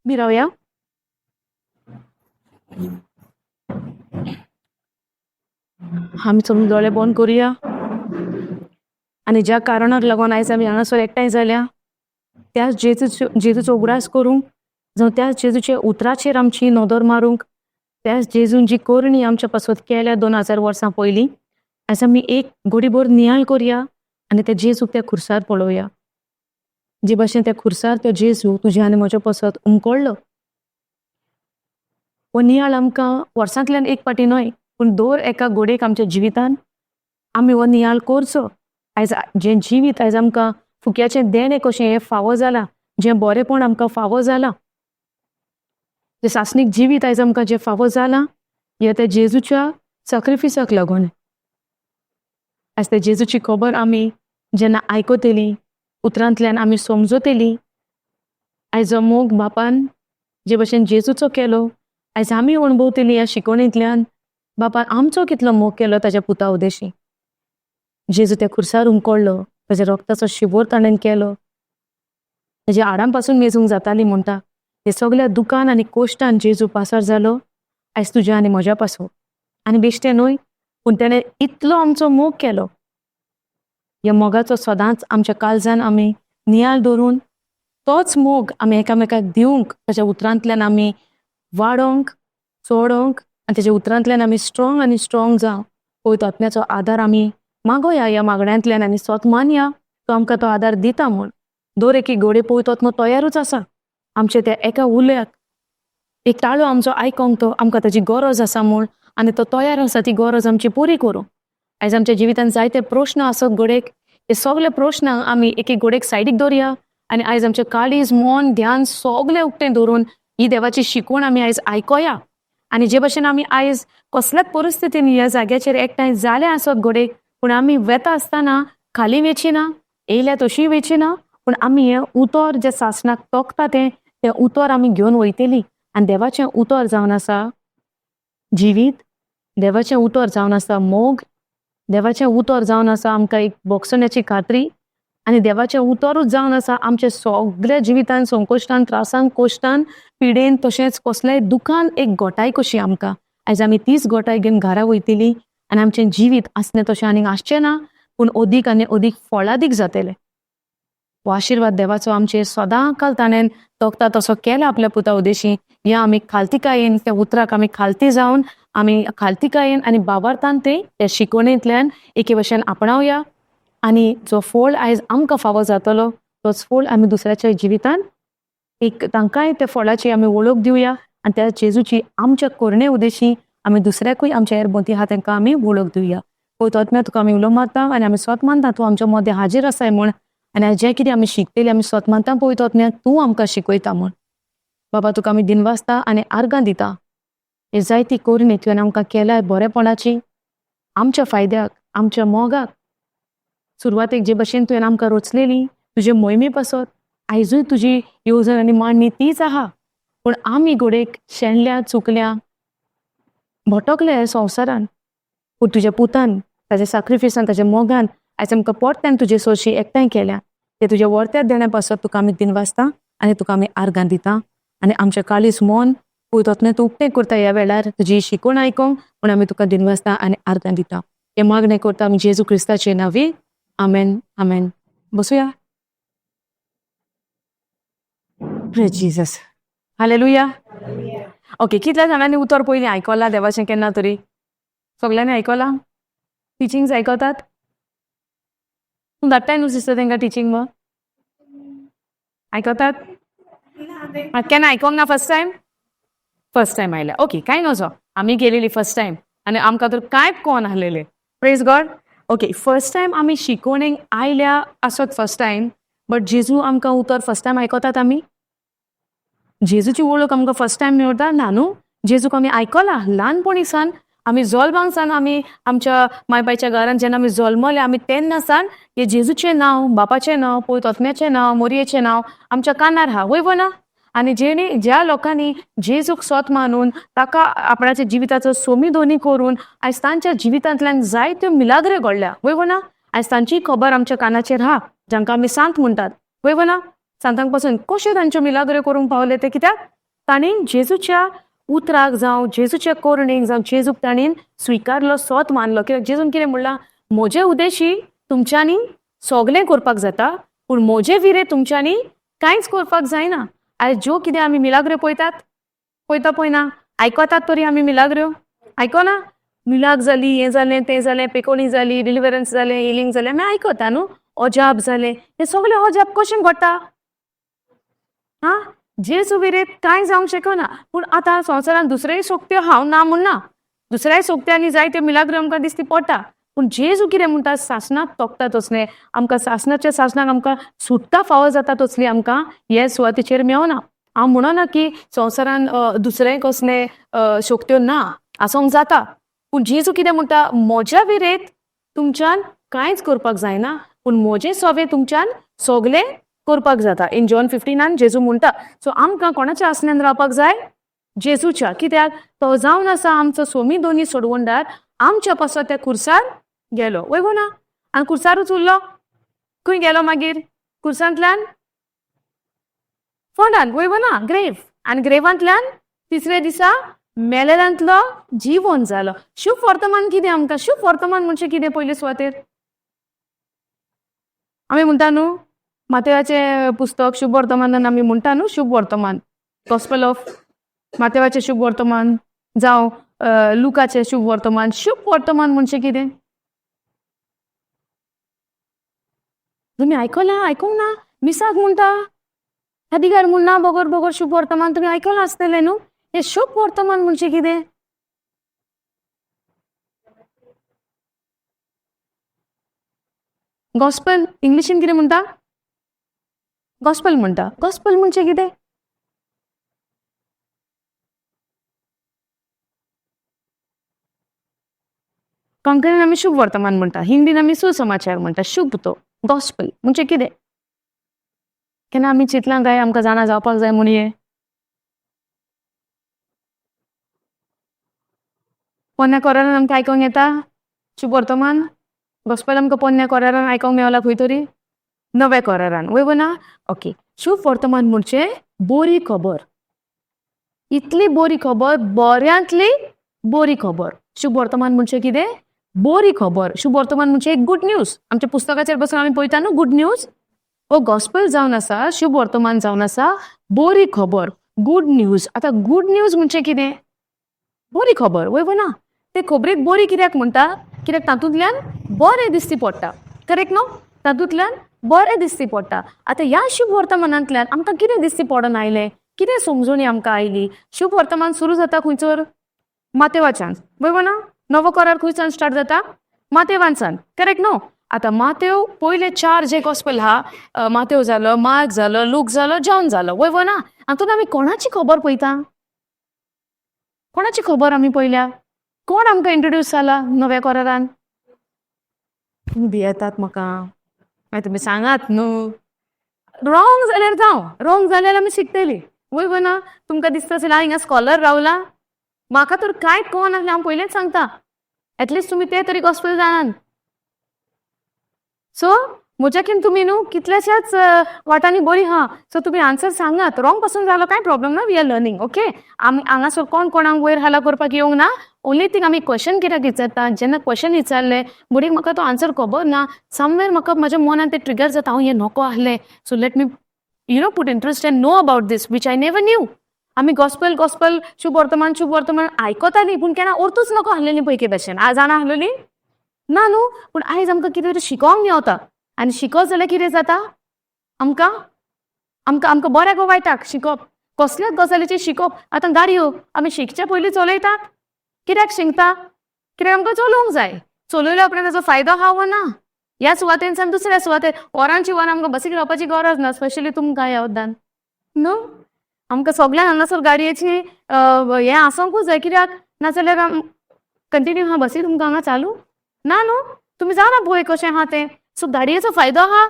बी रावया. आमी सगळीं दोळे बंद करुया आनी ज्या कारणाक लागून आयज आमी हांगासर एकठांय जाल्या त्याच जेजूचो जेजूचो उगडास करूंक, जावं त्याच जेजूच्या उतराचेर आमची नदर मारूंक, त्याच जेजून जी करणी आमच्या पासत केल्या 2000 वर्सां पयलीं, आयज आमी एक घडीभर नियाळ करुया आनी त्या जेजूक त्या खुर्सार पळोवया. जे भाशेन त्या खुर्सार तो जेजू तुज्या आनी म्हज्या पासत उमकळ्ळो. हो नियाळ आमकां वर्सांतल्यान एक फावटी न्हय, पूण दर एका घडयेक आमच्या जिवितान आमी हो नियाळ करचो. आयज जें जिवीत आयज आमकां फुक्याचें देणें कशें हें फावो जालां, जें बरेंपण आमकां फावो जालां, जें सासणीक जिवीत आयज आमकां जें फावो जालां, हें त्या जेजूच्या साक्रिफिसाक लागून. आयज त्या जेजूची खबर आमी जेन्ना आयकतली, उतरांतल्यान आमी समजतली, आयज जो मोग बापान जे भशेन जेजूचो केलो, आयज आमी अणभवतली ह्या शिकवणींतल्यान बापान आमचो कितलो मोग केलो ताच्या पुता उदेशी. जेजू त्या खुर्सार उमकळ्ळो, ताच्या रक्ताचो शिवोर ताणें केलो, ताच्या हाडां पासून मेजूंक जाताली म्हणटा. हे सगल्या दुखान आनी कोश्टान जेजू पासार जालो आयज तुज्या आनी म्हज्या पासून. आनी बेश्टें न्हय, पूण ताणें इतलो आमचो मोग केलो. ह्या मोगाचो सदांच आमच्या काळजान आमी नियाळ दवरून तोच मोग आमी एकामेकाक दिवंक, ताच्या उतरांतल्यान आमी वाडोवंक, चडोवंक आनी ताच्या उतरांतल्यान आमी स्ट्रॉंग आनी स्ट्रॉंग जावं. पवित्र आत्म्याचो आदार आमी मागोया ह्या मागण्यांतल्यान आनी स्वत मानया तो आमकां तो आदार दिता म्हूण. दर एकी घडये पवित्र आत्मो तयारूच आसा आमच्या त्या एका उल्याक, एक ताळो आमचो आयकोंक तो आमकां ताची गरज आसा म्हूण, आनी तो तयार आसा ती गरज आमची पुरी करूंक. आयज आमच्या जिवितांत जायते प्रश्न आसत घडयेक, हे सगळे प्रश्न आमी एक एक घडयेक सायडीक दवरया आनी आयज आमचें काळीज, मन, ध्यान सगळें उक्तें दवरून ही देवाची शिकवण आमी आयज आयकोया. आनी जे भशेन आमी आयज कसल्याच परिस्थितीन ह्या जाग्याचेर एकठांय जाले आसत घडयेक, पूण आमी वेता आसतना खाली वेची ना, येयल्या तशी वेची ना, पूण आमी हें उतर जें सासणाक तोखता तें तें उतर आमी घेवन वयतली. आनी देवाचें उतर जावन आसा जिवीत, देवाचें उतर जावन आसा मोग, देवाचें उतर जावन आसा आमकां एक भोगसण्याची खात्री, आनी देवाचें उतरूच जावन आसा आमच्या सगल्या जिवितान, संकश्टान, त्रासान, कोश्टान, पिडेन, तशेंच कसल्याय दुखान एक गोटाय कशी आमकां. आयज आमी तीच गोटाय घेवन घरा वयतली आनी आमचें जिवीत आसलें तशें आनीक आसचें ना, पूण अदीक आनी अदीक फळादीक जातलें. हो आशिर्वाद देवाचो आमचेर सदां काल ताणें तोखता तसो केला आपल्या पुता उदेशी. ह्या आमी खालतिकायेन त्या उतराक आमी खालती जावन आमी खालतिकायेन आनी बाबार्थान ते त्या शिकवणेंतल्यान एके भशेन आपणावया आनी जो फळ आयज आमकां फावो जातलो तोच फळ आमी दुसऱ्याच्या जिवितान एक तांकांय त्या फळाची आमी वळख दिवया आनी त्या जेजूची आमच्या करणे उदेशी आमी दुसऱ्याकूय आमच्या हेर भोंवती आहा तांकां आमी वळख दिवया. पवित्र आत्म्या तुका आमी उलो मारता आनी आमी स्वत मानता तूं आमच्या मदें हाजीर आसाय म्हूण, आनी जें कितें आमी शिकतली आमी स्वत मानता पवित्र आत्म्या तूं आमकां शिकयता म्हूण. बाबा तुका आमी दिनवासता आनी आर्गां दिता. हे जायती करणी तुवें आमकां केल्या बरेपणाची, आमच्या फायद्याक, आमच्या मोगाक. सुरवातेक जे भशेन तुवें आमकां रचलेली तुजे मोहिमे पासत आयजूय तुजी येवजण आनी मांडणी तीच आहा, पूण आमी घडयेक शेणल्या, चुकल्या, भटकले संवसारान, पूण तुज्या पुतान ताज्या साक्रिफिसान, ताज्या मोगान आयज आमकां परत्यान तुजे सोशी एकठांय केल्या. ते तुज्या वर्त्यात देण्या पासत तुका आमी दिनवासता आनी तुका आमी आर्गां दिता. आनी आमचें काळीज मन पवित्र तूं उक्तें करता ह्या वेळार तुजी शिकवण आयकोंक म्हूण आमी तुका दिनवासता आनी आर्गां दिता. हें मागणें करता आमी जेजू क्रिस्ताचे नांवी, आमेन, आमेन. बसुया. Praise Jesus, hallelujah. Okay, कितल्या जाणांनी उतर पयलीं आयकलां देवाचें केन्ना तरी? सगल्यांनी आयकलां? टिचिंग्स आयकतात? तूं धाडटाय न्हू सिस्टर तांकां टिचींग मग आयकतात? केन्ना आयकोंक ना? First time? फर्स्ट टायम आयल्या. ओके, कांय नजो, आमी गेलेली फर्स्ट टायम आनी आमकां तर कांय कोण आहलेलें. Praise God. Okay, first time आमी शिकवणेक आयल्या आसत फर्स्ट टायम, बट जेजू आमकां उतर फर्स्ट टायम आयकतात आमी? जेजूची वळख आमकां फर्स्ट टायम मेळटा ना न्हू? जेजूक आमी आयकलां ल्हानपणी सान, आमी जल्मांक सान, आमी आमच्या मायबायच्या घरान जेन्ना आमी जल्मले आमी तेन्ना सान हे जेजूचें नांव, बापाचें नांव, पवित्र आत्म्याचें नांव, मोरयेचें नांव आमच्या कानार आहा, वय ना? आनी जेणे ज्या लोकांनी जेजूक सोत मानून ताका आपणाच्या जिविताचो सोमी दोनी करून आयज तांच्या जिवितांतल्यान जायत्यो मिलाग्रे घडल्या, वय ना? आयज तांची खबर आमच्या कानाचेर आहा, जांकां आमी सांत म्हणटात, वय ना? सांतांक पासून कश्यो तांच्यो मिलाग्रे करूंक पावले ते कित्याक? ताणें जेजूच्या उतराक जावं जेजूच्या कोरणेक जावं जेजूक ताणें स्विकारलो, सोत मानलो. कित्याक जेजून कितें म्हणलां, म्हजे उदेशी तुमच्यांनी सगलें करपाक जाता, पूण म्हजे विरे तुमच्यांनी कांयच करपाक जायना. आयज ज्यो कितें आमी मिलाग्रो पळयतात, पळयता पळयना, आयकतात तरी आमी मिलाग्रो आयकना, मिलाग जाली, हें जालें, तें जालें, पेकोणी जाली, डिलिवरन्स जालें, हिलींग जालें, आमी आयकता न्हू, अजाप जालें, हें सगळें अजाप कशें घडटा? आं, जेजू विरेत कांय जावंक शकना. पूण आतां संवसारांत दुसरेय शक्त्यो हांव ना म्हणना, दुसऱ्याय शक्त्यांनी जायत्यो मिलाग्रो आमकां दिसती पडटा, पूण जेजू कितें म्हणटा, सासणाक तोखता तसलें आमकां, सासणाच्या सासणाक आमकां सुटका फावो जाता तसली आमकां हे सुवातेचेर मेवना. हांव म्हणना की संवसारान दुसरें कसलें शक्त्यो ना, आसोंक जाता, पूण जेजू कितें म्हणटा, म्हज्या विरेत तुमच्यान कांयच करपाक जायना, पूण म्हजें सवें तुमच्यान सगलें करपाक जाता. इन जॉन 15 जेजू म्हणटा. सो आमकां कोणाच्या आसण्यान रावपाक जाय? जेजूच्या. कित्याक तो जावन आसा आमचो सोमी दोनी सोडवणदार, आमच्या पासत त्या कुर्सार गेलो, वय गो ना? आनी कुर्सारूच उरलो, खंय गेलो मागीर? कुर्सांतल्यान फोंडान, वय गो ना? ग्रेव. आनी ग्रेवांतल्यान तिसऱ्या दिसा मेलेल्यांतलो जिवन जालो. शुभ वर्तमान कितें आमकां? शुभ वर्तमान म्हणजे कितें? पयले सुवातेर आमी म्हणटा न्हू, मातेवाचें पुस्तक शुभ वर्तमानान आमी म्हणटा न्हू, शुभ वर्तमान, गॉस्पेल ऑफ मातेवाचें शुभ वर्तमान जावं लुकाचें शुभ वर्तमान. शुभ वर्तमान म्हणजे कितें? तुमी आयकलां? आयकूंक ना? मिसाक म्हणटा, अधिकार म्हणना बगर बगर शुभ वर्तमान तुमी आयकलां आसतलें न्हू. हें शुभ वर्तमान म्हणजे कितें? गॉस्पेल इंग्लिशीन कितें म्हणटा? गॉस्पेल म्हणटा. गॉस्पेल म्हणजे कितें? कोंकणीन आमी शुभ वर्तमान म्हणटा, हिंदीन आमी सुसमाचार म्हणटा. शुभ तो गॉस्पेल म्हणजे कितें? केन्ना आमी चिंतलां काय आमकां जाणा जावपाक जाय म्हूण? हें पोन्न्या कोरारान आमकां आयकोंक येता शुभ वर्तमान? गॉस्पेल आमकां पोन्न्या कोरारान आयकोंक मेवला खंय तरी? नव्या कोरारान, वय ना? ओके. शुभ वर्तमान म्हणजे बरी खबर, इतली बरी खबर, बऱ्यांतली बरी खबर. शुभ वर्तमान म्हणजे कितें? बरी खबर. शुभ वर्तमान म्हणजे एक गुड न्यूज. आमच्या पुस्तकाचेर बसून आमी पळयता न्हू गुड न्यूज, हो गॉस्पेल जावन आसा, शुभ वर्तमान जावन आसा, बरी खबर, गुड न्यूज. आतां गुड न्यूज म्हणजे कितें? बरी खबर, वय ना? ते खबरेक बरी कित्याक म्हणटा? कित्याक तातूंतल्यान बरें दिसती पडटा, करेक्ट न्हू? तातूंतल्यान बरें दिसती पडटा. आतां ह्या शुभ वर्तमानांतल्यान आमकां कितें दिसती पडून आयलें? कितें समजणी आमकां आयली? शुभ वर्तमान सुरू जाता खंयसर? मातेवाच्यान, बरोबर ना? नवो करार खंयच्यान स्टार्ट जाता? मातेवानसान, करेक्ट न्हू? आतां मातेव पयले 4 जे गॉस्पेल आहा, मातेव जालो, मार्क जालो, लूक जालो, जॉन जालो, वय ना? हातूंत आमी कोणाची खबर पळयता? कोणाची खबर आमी पळयल्या? कोण आमकां इंट्रोड्यूस जाला नव्या करारान? तुमी भियेतात म्हाका, मागीर तुमी सांगात न्हू. रॉंग जाल्यार जावं, रॉंग जाल्यार आमी शिकतली, वय ना? तुमकां दिसता आसलें हांव हिंगा स्कॉलर रावलां, म्हाका तर कांय कळनासलें, हांव पयलेंच सांगता. एटलिस्ट तुमी ते तरी गॉस्पेल जाणात. सो म्हज्याकीन तुमी न्हू कितल्याश्याच वाटांनी बरी आहा. सो तुमी आन्सर सांगात, रॉंग पासून जालो कांय प्रॉब्लम ना, we are learning, okay? आमी हांगासर कोण कोणाक वयर हाला करपाक येवंक ना. ओनली थिंग आमी क्वेश्चन कित्याक विचारता, जेन्ना क्वेश्चन विचारलें बुडीक म्हाका तो आन्सर खबर ना, समवेर म्हाका म्हज्या मनान तें ट्रिगर जाता, हांव हें नको आहलें. So let me you know put interest and know about this which I never knew. आमी गॉस्पेल गॉस्पेल शुभ वर्तमान शुभ वर्तमान आयकतालीं, पूण केन्ना अर्थूच नको आहलेली पयके भशेन. आज जाणा आहलेली ना न्हू, पूण आयज आमकां कितें तरी शिकोंक मेवता. आनी शिकत जाल्यार कितें जाता आमकां? आमकां आमकां बऱ्याक वायटाक शिकप, कसल्याच गजालीचें शिकप. आतां गाडयो आमी शिकच्या पयलीं चलयतात, कित्याक शिकता? कित्याक आमकां चलोवंक जाय. चलयल्या उपरांत ताचो फायदो आहा वो ना? ह्या सुवातेनसान दुसऱ्या सुवातेर वरांची वरां आमकां बसीक रावपाची गरज ना, स्पेशली तुमकां ह्या वद्दान न्हू. आमकां सगळ्यांक हांगासर गाडयेची हें आसोंकूच जाय, कित्याक नाजाल्यार कंटिन्यू आहा बसी तुमकां हांगा चालू ना न्हू. तुमी जाणा पळय कशें आहा तें. सो गाडयेचो फायदो आहा.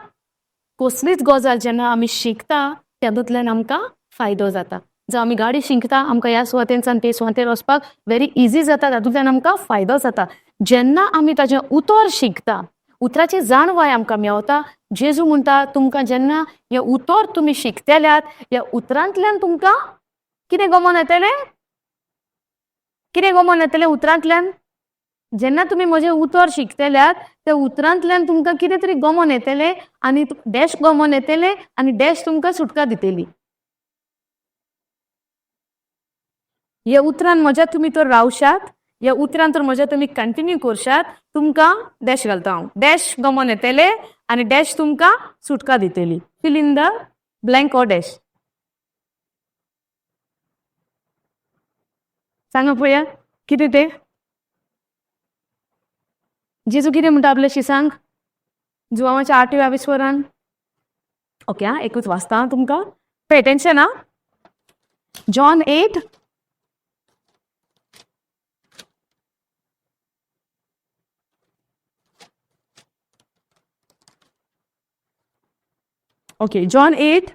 कसलीच गजाल जेन्ना आमी शिकता तातूंतल्यान आमकां फायदो जाता. जावं आमी गाडी शिकता, आमकां ह्या सुवातेनसान ते सुवातेर वचपाक व्हेरी इजी जाता, तातूंतल्यान आमकां फायदो जाता. जेन्ना आमी ताजें उतर शिकता, उतराची जाणवाय आमकां मेवता. जेजू म्हणटा तुमकां जेन्ना हें उतर तुमी शिकतल्यात, ह्या उतरांतल्यान तुमकां कितें गमोन येतलें? कितें गमोन येतलें उतरांतल्यान? जेन्ना तुमी म्हजें उतर शिकतल्यात त्या उतरांतल्यान तुमकां कितें तरी गमोन येतलें आनी डॅश गमोन येतलें आनी डॅश तुमकां सुटका दितली. ह्या उतरान म्हज्या तुमी तर रावशात, ह्या उतरान तर म्हज्या तुमी कंटिन्यू करशात, तुमकां डॅश घालता हांव, डॅश गमोन येतलें आनी डॅश तुमकां सुटका दितली. Fill in the blank or dash. सांगा पळया कितें तें. जेजू कितें म्हणटा आपल्या शिसांक जुवांवाच्या आठव्या विस्वरान? ओके आं, एकूच वाचता आं तुमकां, पे अटेन्शन आं. John 8 okay, John 8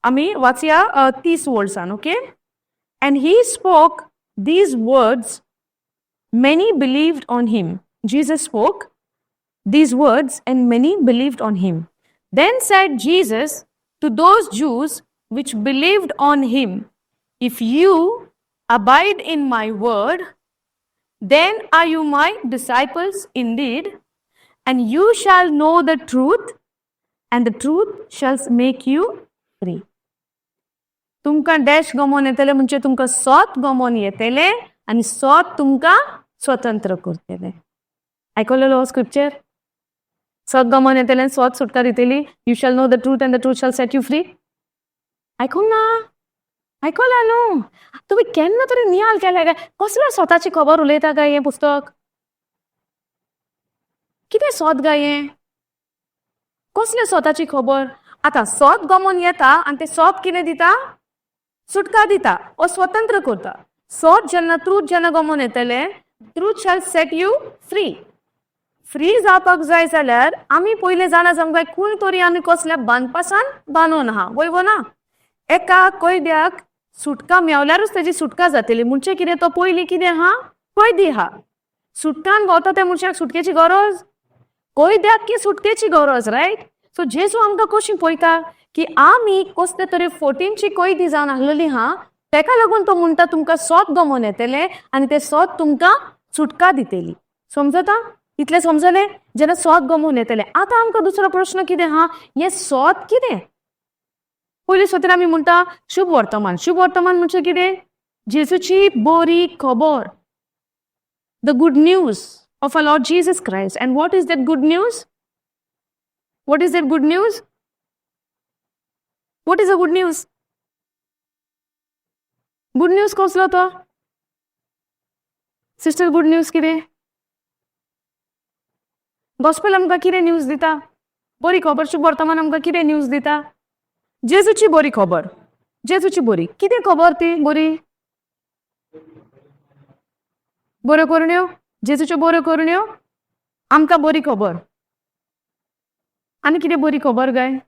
आमी वाचया 30 वर्सान. Okay, and he spoke these words, many believed on him. Jesus spoke these words and many believed on him. Then said Jesus to those Jews which believed on him, if you abide in my word, then are you my disciples indeed, and you shall know the truth, and the truth shall make you free. तुमकां dash गमोन येतलें म्हणजे तुमकां सोत गमोन येतलें आनी सोत तुमकां स्वतंत्र करतलें. आयकलेलो हो स्क्रिप्चर? सत गमोन येतलें, सोत सुटका दितली. You shall know the truth and the truth shall set you free. आयकूंक ना? आयकलां न्हू? तुमी केन्ना तरी नियाळ केल्या काय कसल्या स्वताची खबर उलयता काय हें पुस्तक? कितें सोत काय हें? कसलें स्वताची खबर? आतां सोत गमोन येता आनी तें सोत कितें दिता? सुटका दिता ओ स्वतंत्र करता. सोत जेन्ना, ट्रूथ जेन्ना गमोन येतलें, truth shall set you free. Free जावपाक जाय जाल्यार आमी पयलें जाणा जावंक जाय खंय तरी आमी कसल्या बांदपासान बांदून आहा, वय वो ना? एका कैद्याक सुटका मेवल्यारूच तेजी सुटका जातली. म्हणजे कितें, तो पयलीं कितें आहा? कैदी आहा. सुटकान भोंवता त्या मनशाक सुटकेची गरज, कैद्याक की सुटकेची गरज, रायट? सो जेजू आमकां कशी पळयता की आमी कसले तरी फोटींची कैदी जावन आहलेली आहा, तेका लागून तो म्हणटा तुमकां सोत गमोन येतलें आनी तें सोत तुमकां सुटका दितली. समजता? इतलें समजलें? जेन्ना सोत गमोन येतलें, आतां आमकां दुसरो प्रश्न कितें आहा, हें सोत कितें? पयलीं सोतीर आमी म्हणटा शुभ वर्तमान. शुभ वर्तमान म्हणजे कितें? जेजूची बरी खबर, the good news of our Lord Jesus Christ. And what is that good news? What is that good news? What is a good news? Good news कसलो तो? सिस्टर, गुड न्यूज कितें? गॉस्पेल आमकां कितें न्यूज दिता? बरी खबर, शुभ वर्तमान आमकां कितें न्यूज दिता? जेजूची बरी खबर. जेजूची बरी कितें खबर ती बरी? बऱ्यो करण्यो, जेजूच्यो बऱ्यो करण्यो आमकां बरी खबर. आनी कितें बरी खबर काय?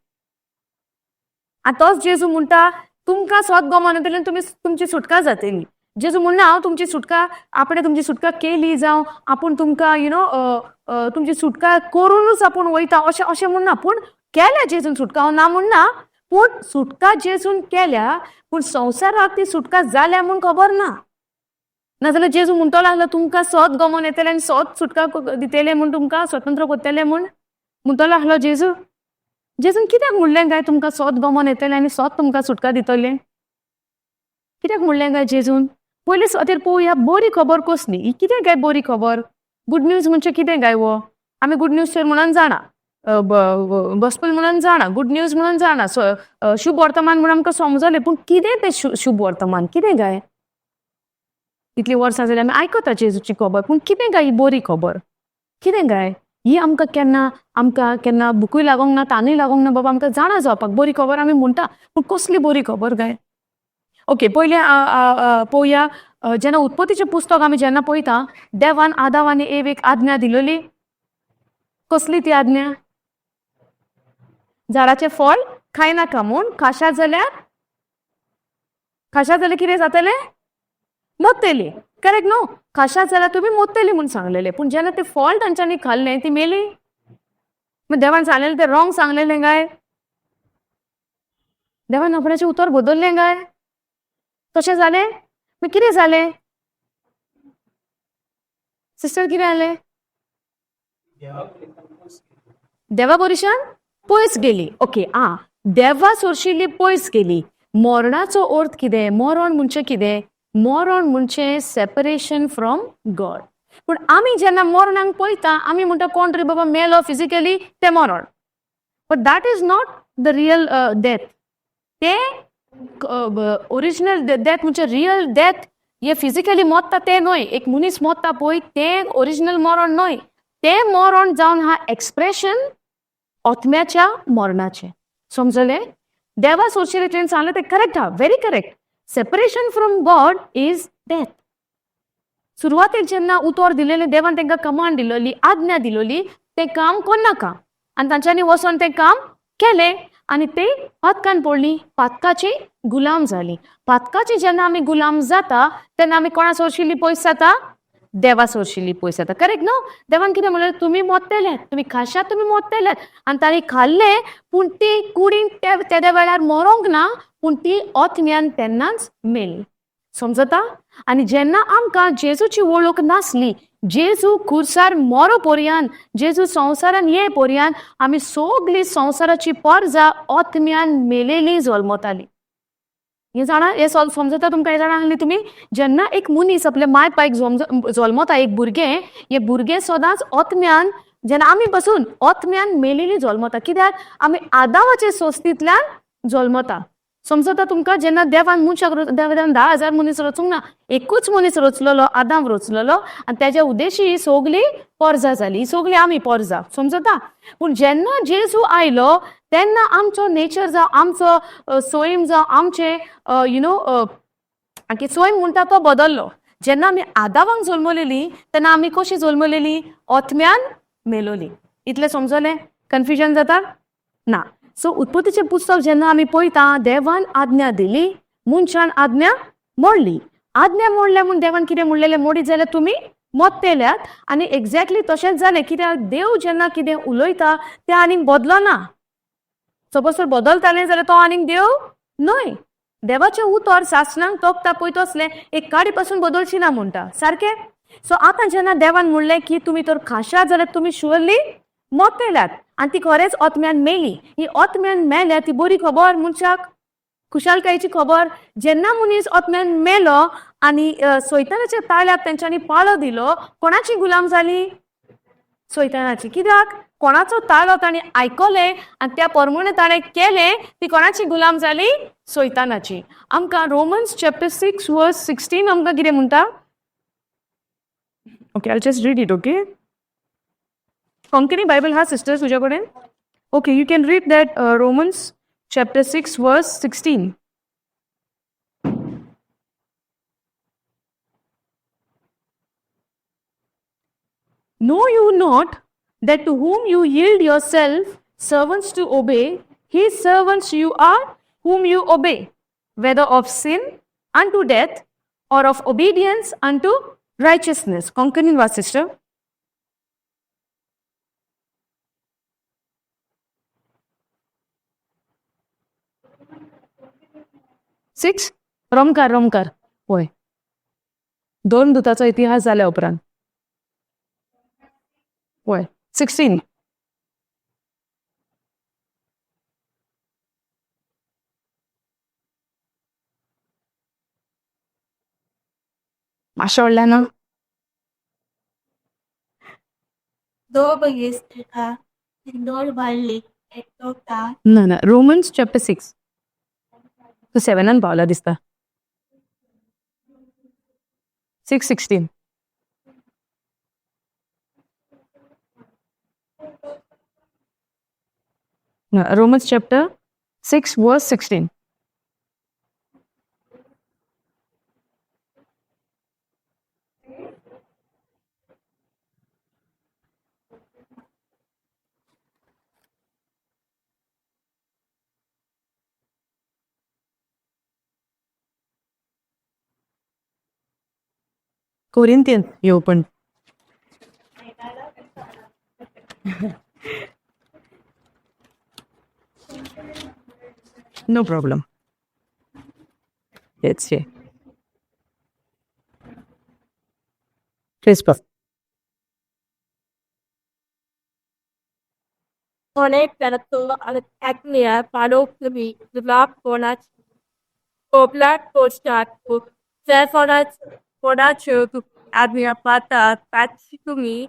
आतां तोच जेजू म्हणटा तुमकां सोत गमोन येतलें, तुमी तुमची सुटका जातली. जेजू म्हणना हांव तुमची सुटका, आपणें तुमची सुटका केली जावं आपूण तुमकां you know तुमची सुटका करुनूच आपूण वयता अशें अशें म्हणना. पूण केल्या जेजून सुटका, हांव ना म्हणना, पूण सुटका जेजून केल्या, पूण संवसाराक ती सुटका जाल्या म्हूण खबर ना. नाजाल्यार जेजू म्हणटलो आसलो तुमकां सोत गमोन येतलें आनी सोत सुटका दितलें म्हूण, तुमकां स्वतंत्र करतलें म्हूण म्हणटलो आसलो जेजू. जेजून कित्याक म्हणलें काय तुमकां सोत गमोन येतलें आनी सोत तुमकां सुटका दितलें? कित्याक म्हणलें काय जेजून? पयलीं सुवातेर पळोवया बरी खबर कसली, ही कितें काय बरी खबर? गुड न्यूज म्हणजे कितें काय हो? आमी गुड न्यूज तर म्हणून जाणा, गॉस्पेल म्हणून जाणा, गुड न्यूज म्हणून जाणा, शुभ वर्तमान म्हणून आमकां समजलें, पूण कितें तें शुभ वर्तमान कितें काय? इतलीं वर्सां जालीं आमी आयकता जेजूची खबर, पूण कितें काय ही बरी खबर कितें काय? ही आमकां केन्ना, आमकां केन्ना बुकूय लागोंक ना, तानूय लागोंक ना बाबा आमकां जाणा जावपाक. बरी खबर आमी म्हणटा, पूण कसली बरी खबर काय? ओके, पयलें पळोवया जेन्ना उत्पत्तीचें पुस्तक आमी जेन्ना पळयता, देवान आदाव आनी एवेक आज्ञा दिलेली. कसली ती आज्ञा? झाडाचें फळ खायनाका म्हूण, खाशा जाल्यार, खाशा जाल्यार कितें जातलें? मोत्तली. करेक्ट न्हू? खाशा जाल्यार तुमी मोत्तली म्हूण सांगलेलें. पूण जेन्ना तें फळ तांच्यांनी खाल्लें ती मेली. मागीर देवान सांगलेलें तें रोंग सांगलेलें काय? देवान आपणाचें उतर बदल्लें काय? तशें जालें? मागीर कितें जालें सिस्टर, कितें जालें? देवा बोरीशान पयस गेली. ओके, आं, देवा सोरशिल्ली पयस गेली. मरणाचो अर्थ कितें? मरण म्हणजे कितें? मरण म्हणजे सेपरेशन फ्रॉम गॉड. पूण आमी जेन्ना मरणाक पळयता आमी म्हणटा कोण तरी बाबा मेलो फिजिकली, तें मरण. But that is not the real death. तें ओरिजिनल डेथ म्हणजे रियल डेथ हे फिजिकली मोत्ता तें न्हय. एक मनीस मोत्ता पळय तें ओरिजिनल मरण न्हय. तें मरण जावन हा एक्सप्रेशन आत्म्याच्या मरणाचें. समजलें? देवा सोरशिल्लें तुवें सांगलें तें करेक्ट आहा, very correct. Separation from God is death. सुरवातेक जेन्ना उतर दिलेलें देवान तांकां कमांड दिलोली, आज्ञा दिलोली, तें काम कोन्नाका, आनी तांच्यांनी वचोन तें काम केलें आनी ते पातकान पडली, पातकाची गुलाम जाली. पातकाची जेन्ना आमी गुलाम जाता तेन्ना आमी कोणा सोरशिल्ली पयस जाता? देवा सोरशिल्ली पयस जाता. करेक्ट न्हू? देवान कितें म्हणलें? तुमी मोत्तेले, तुमी खाशात तुमी मोत्तेले. आनी तांणी खाल्लें, पूण ती कुडीन तेद्या वेळार मरोंक ना, पूण ती ओतम्यान तेन्नाच मेली. समजता? आनी जेन्ना आमकां जेजूची वळख नासली, जेजू खुर्सार मोरो पोरयान, जेजू संवसारान ये पोरयान, आमी सगळीं संवसाराची पोरजा ओतम्यान मेलेली जल्मताली. हें जाणा, हें समजता तुमकां? हें जाणा आसली तुमी? जेन्ना एक मनीस आपल्या माय पायक जल्मता, एक भुरगें, हें भुरगें सदांच ओतम्यान, जेन्ना आमी पसून ओतम्यान मेलेली जल्मता. कित्याक? आमी आदावाचे सोस्तींतल्यान जल्मता. समजता तुमकां? जेन्ना देवान मनशाक, देवान 10,000 मनीस रचूंक ना, एकूच मनीस रचलेलो, आदाम रचलेलो, आनी तेज्या उद्देशी ही सगळी पोरजा जाली, ही सगळी आमी पोरजा. समजता? पूण जेन्ना जेजू आयलो तेन्ना आमचो नेचर जावं, आमचो सोयम जावं, आमचें you know सोयम म्हणटा तो बदल्लो. जेन्ना आमी आदावांक जल्मलेली तेन्ना आमी कशी जल्मलेली? ओतम्यान मेलोली. इतलें समजलें? कन्फ्युजन जाता ना? सो उत्पत्तीचें पुस्तक जेन्ना आमी पळयता, देवान आज्ञा दिली, मनशान आज्ञा मोडली. आज्ञा मोडल्या म्हूण देवान कितें म्हणलेलें? मोडीत जाल्यार तुमी मोत्तेल्यात. आनी एक्झॅक्टली तशेंच जालें. कित्याक? देव जेन्ना कितें उलयता तें आनीक बदलना. सपोज तर बदलतालें जाल्यार तो आनीक देव न्हय. देवाचें उतर सासणाक तोपता पळय तसलें, एक काडी पासून बदलची ना म्हणटा सारकें. सो आतां जेन्ना देवान म्हणलें की तुमी तर खाशात जाल्यार तुमी शुअरली मोत्तेल्यात, आनी ती खरेंच ओतम्यान मेली. ही ओतम्यान मेल्या ती बरी खबर, मनशाक खुशालकायेची खबर. जेन्ना मनीस ओतम्यान मेलो आनी सोयतानाच्या ताळ्याक तेंच्यांनी पाळो दिलो, कोणाची गुलाम जाली? सोयतानाची. कित्याक? कोणाचो ताळो ताणें आयकलें आनी त्या प्रमाणे ताणें केलें, ती कोणाची गुलाम जाली? सोयतानाची. आमकां रोमन्स चॅप्टर 6 वर्स 16 आमकां कितें म्हणटा? Okay, I just read it. Okay, Konkani Bible हा सिस्टर तुज्या कडेन? Okay, you can read that Romans chapter 6 verse 16. Know you not that to whom you yield yourself servants to obey, his servants you are whom you obey, whether of sin unto death or of obedience unto righteousness. Konkani was, sister. Six रोमकार, रोमकार होय, दोन दुताचो इतिहास जाल्या उपरांत होय 16. मातशें व्हडल्यान ना. दो बगेस्टेका दोर बारली एकटोटा. ना ना, रोमन्स चॅप्टर 6, तूं 7आन पावला दिसता. 6 16. Romans chapter 6 verse 16. Corinthian, you opened. No problem. Let's see. Please. कोणाच्यो आज्ञा पाळटात तांचे तुमी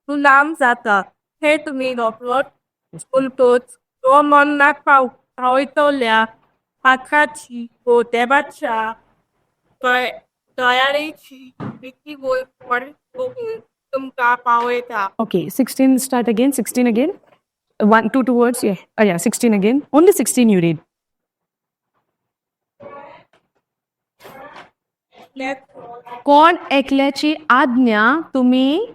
गुलाम जातात हें तुमी रोखडोच उलटोच तो मरणाक पावयतल्या पातकाची वो देवाच्या दयाळेची भीती तुमकां पावयता. Okay, 16, start again, 16 again. One, two, two words, yeah. Oh, yeah, 16 again. Only 16 you read. कोण एकल्याची आज्ञा तुम्ही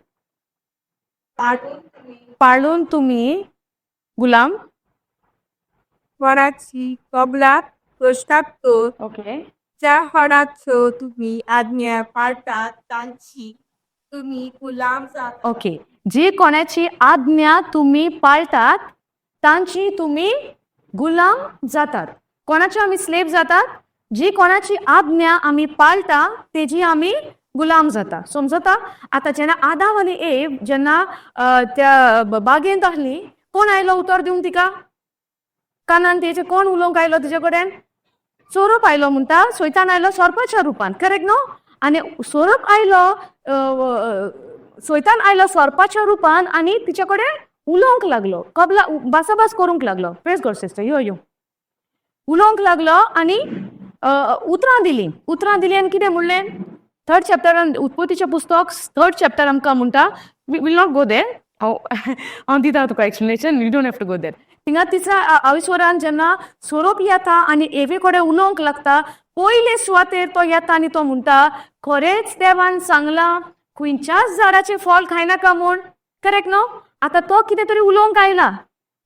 पाळून तुम्ही गुलाम कोणाची कबलात करतात, ज्या कोणाच्यो तुमी आज्ञा पाळटात तांची तुमी गुलाम जातात. ओके, जी कोणाची आज्ञा तुम्ही पाळतात तांची तुम्ही गुलाम जातात. कोणाचे आमी स्लेव जातात? जी कोणाची आज्ञा आमी पाळटा तेजी आमी गुलाम जाता. समजता? आतां जेन्ना आदाम आनी एव जेन्ना त्या बागेंत आहली, कोण आयलो उतर दिवंक तिका? कानान तेजे कोण उलोवंक आयलो तिजे कडेन? सोरोप आयलो म्हणटा. सैतान आयलो सोरपाच्या रुपान, करेक्ट न्हू? आनी सोरोप आयलो, सैतान आयलो सोरपाच्या रुपान आनी तिचे कडेन उलोवंक लागलो, कबला भासाभास करूंक लागलो. प्रेज गॉड सिस्टर, यो यो. उलोवंक लागलो आनी उतरां दिलीं, उतरां दिलीं आनी कितें म्हणलें? थर्ड चॅप्टरान, उत्पत्तीचें पुस्तक थर्ड चॅप्टर आमकां म्हणटा, will not go there, हांव हांव दिता तुका explanation, you don't have to go there. थिंगा तिसऱ्या आविस्वरान जेन्ना सोरोप येता आनी एवे कडेन उलोवंक लागता, पयले सुवातेर तो येता आनी तो म्हणटा, खरेंच देवान सांगलां खंयच्याच झाडाचें फळ खायनाका म्हूण, करेक्ट न्हू? आतां तो कितें तरी उलोवंक आयला,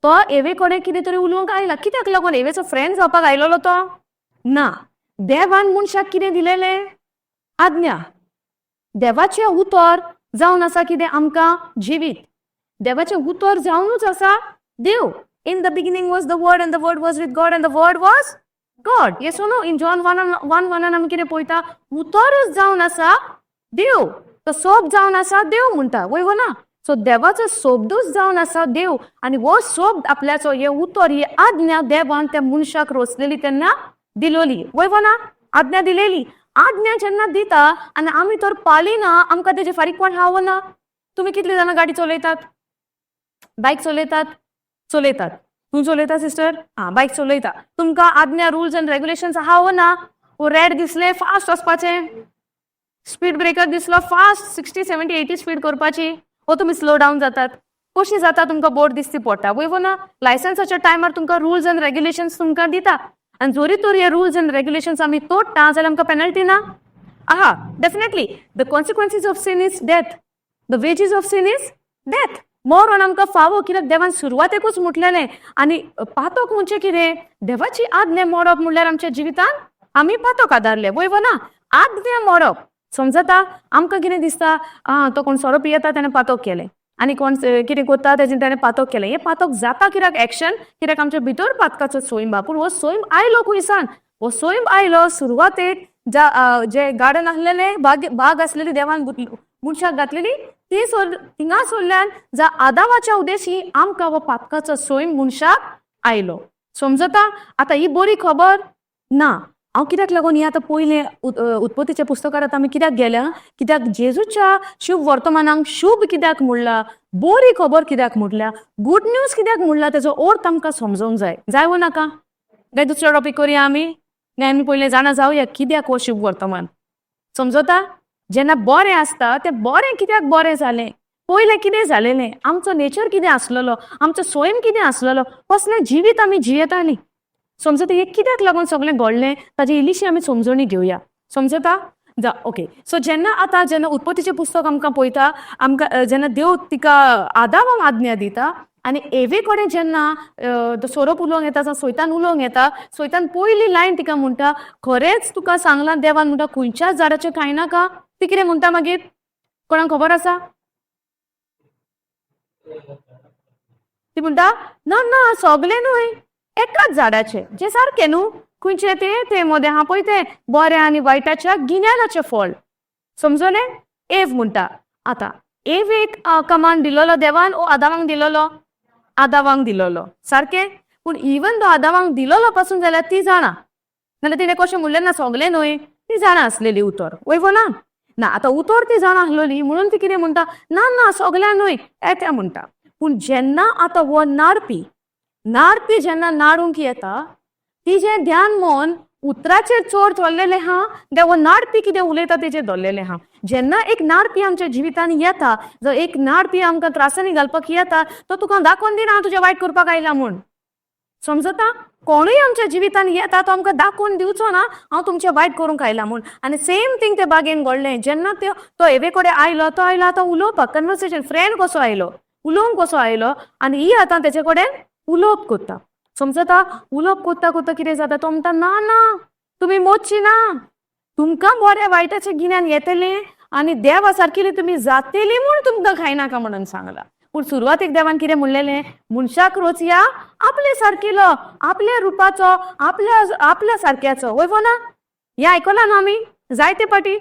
तो एवे कडेन कितें तरी उलोवंक आयला. कित्याक लागून? एवेचो फ्रेंड जावपाक आयलेलो तो ना. देवान मनशाक कितें दिलेलें? आज्ञा. देवाचें उतर जावन आसा कितें आमकां? जिवीत. देवाचें उतर जावनूच आसा देव. In the beginning was the word and the word was with God and the word was God. Yes no? In John 1:1 वनान आमी कितें पळयता? उतरूच जावन आसा देव, तो सोब जावन आसा देव म्हणटा, वय वो ना? सो देवाचो सोबदूच जावन आसा देव आनी हो सोब आपल्याचो, हे उतर, ही आज्ञा देवान त्या मनशाक रोसलेली तेन्ना दिलोली, वय वो ना? आज्ञा दिलेली. आज्ञा जेन्ना दिता आनी आमी तर पाळिना, आमकां तेजे फारीकपण आहा वो ना? तुमी कितली जाणां गाडी चलयतात? बायक चलयतात? चलयतात. तूं चलयता सिस्टर? आं, बायक चलयता. तुमकां आज्ञा, रुल्स एंड रेगुलेशन्स आहा वो ना? वो रेड दिसलें फास्ट वचपाचें, स्पीड ब्रेकर दिसलो फास्ट 60 70 80 स्पीड करपाची, वो तुमी स्लो डावन जातात? कशी जाता? तुमकां बोर्ड दिसती पडटा, वय वो ना? लायसन्साच्या टायमार तुमकां रुल्स एंड रेगुलेशन्स तुमकां दिता आनी जरी तर हे रुल्स एंड रेगुलेशन्स आमी तोडटा जाल्यार आमकां पेनल्टी ना? आहा, definitely. The consequences of sin is death, the wages of sin is death. मरण आमकां फावो, कित्याक देवान सुरवातेकूच म्हटलेलें. आनी पातक म्हणजे कितें? देवाची आज्ञा मोडप म्हणल्यार आमच्या जिवितान आमी पातक आदारले, वय वो ना? आज्ञा मोडप. समजता? आमकां कितें दिसता, आं, तो कोण सोरो पियेता तेणें पातक केलें आनी कोण कितें करता तेजें तेणें पातक केलें. हें पातक जाता कित्याक? एक्शन कित्याक? आमच्या भितर पातकाचो सैम. पूण हो सैम आयलो खंयसान? हो सैम आयलो सुरवातेक ज्या जे गार्डन आसलेलें, बाग बाग आसलेली, देवान मनशाक घातलेली ती सोर, थिंगा सोडल्यान जा आदावाच्या उद्देशी आमकां हो पातकाचो सैम मनशाक आयलो. समजता? आतां ही बरी खबर ना. हांव कित्याक लागून हें आतां पयलें उत्पत्तीच्या पुस्तकार आतां आमी कित्याक गेल्या? कित्याक जेजूच्या शुभ वर्तमानाक शुभ कित्याक म्हणला, बरी खबर कित्याक म्हटल्या, गुड न्यूज कित्याक म्हणला, तेजो अर्थ आमकां समजोंक जाय. जाय वो नाका? काय दुसरो टॉपीक करुया आमी? काय आमी पयलें जाणा जावया कित्याक हो शुभ वर्तमान? समजता? जेन्ना बरें आसता तें बरें कित्याक बरें जालें, पयलें कितें जालेलें, आमचो नेचर कितें आसलेलो, आमचो स्वयं कितें आसलेलो, कसलें जिवीत आमी जियेतालीं, समजता? हें कित्याक लागून सगळें घडलें ताजी इल्लीशी आमी समजणी घेवया. समजता? जा, ओके. सो जेन्ना आतां जेन्ना उत्पत्तीचें पुस्तक आमकां पळयता, आमकां जेन्ना देव तिका आदावाक आज्ञा दिता आनी एवे कडेन जेन्ना तो सोरोप उलोवंक येता, जावं सैतान उलोवंक येता, सैतान पयली लायन तिका म्हणटा, खरेंच तुका सांगलां देवान म्हणटा खंयच्याच झाडाचें खायनाका? ती कितें म्हणटा मागीर? कोणाक खबर आसा? ती म्हणटा, ना ना, सगळें न्हय, एकाच झाडाचें, जें सारकें न्हू. खंयचें तें? तें मोदें आहा पळय तें बरें आनी वायटाच्या गिन्यानाचें फळ. समजलें? एव म्हणटा. आतां एवेक कमांड दिलोलो देवान ओ आदामांक दिलोलो? आदावांक दिलोलो, सारकें. पूण इवन दो आदामांक दिलोलो पासून जाल्यार ती जाणा, नाल्यार तिणें कशें म्हणलें ना सोगलें न्हय, ती जाणा आसलेली उतर, वय वो ना? ना, आतां उतर ती जाणा आसलोली म्हणून ती कितें म्हणटा? ना ना, सगळ्या न्हय येत्या म्हणटा. पूण जेन्ना आतां हो नाडपी नाडपी जेन्ना नाडूंक येता, तिजें ध्यान मन उतराचेर चड चल्लेलें आहा देव हो नाडपी कितें उलयता तेजेर धरलेलें आहा. जेन्ना एक नाडपी आमच्या जिवितान येता, जर एक नाडपी आमकां त्रासांनी घालपाक येता, तो तुका दाखोवन दिना हांव तुजें वायट करपाक आयला म्हूण, समजता? कोणूय आमच्या जिवितान येता तो आमकां दाखोवन दिवचो ना हांव तुमचें वायट करूंक आयला म्हूण. आनी सेम थींग ते बागेन घडलें. जेन्ना त्यो तो एवे कडेन आयलो, तो आयलो आतां उलोवपाक, कन्वर्सेशन, फ्रेंड कसो आयलो, उलोवंक कसो आयलो. आनी ही आतां तेजे कडेन उलोवप करता, समजता? उलोवप करता करता कितें जाता? तो म्हणटा, ना ना, तुमी मोचची ना, तुमकां बऱ्या वायटाचें गिन्यान येतलें आनी देवा सारकेली तुमी जातेली म्हूण तुमकां खायनाका म्हणून सांगलां. पूण सुरवातेक देवान कितें म्हणलेलें? मनशाक रोचया आपले सारकेलो, आपल्या रुपाचो, आपल्या आपल्या सारक्याचो, वय वो ना? हें आयकलां न्हू आमी जायते पाटी,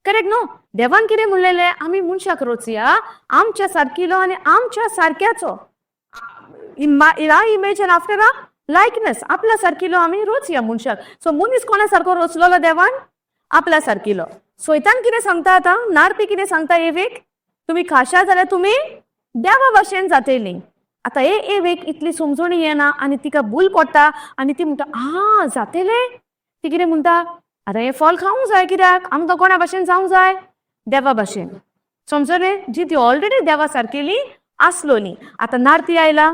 करेक्ट न्हू? देवान कितें म्हणलेलें? आमी मनशाक रोचया आमच्या सारकिलो आनी आमच्या सारक्याचो, in our image and after our likeness. आपल्या सारकिलो आमी रोचया मनशाक. सो मनीस कोणा सारको रोचलोलो देवान? आपल्या सारकिलो. सोयतान कितें सांगता आतां? नारपी कितें सांगता एवेक? तुमी खाशा जाल्यार तुमी देवा भाशेन जातेली. आतां हे एवेक इतली समजणी येना आनी तिका भूल पडटा आनी ती म्हणटा, आ जातेले. ती कितें म्हणटा? आतां हें फळ खावंक जाय, कित्याक आमकां कोणा भाशेन जावंक जाय? देवा भाशेन, समजलें? जी ती ऑलरेडी देवा सारकेली आसलोली. आतां नारती आयला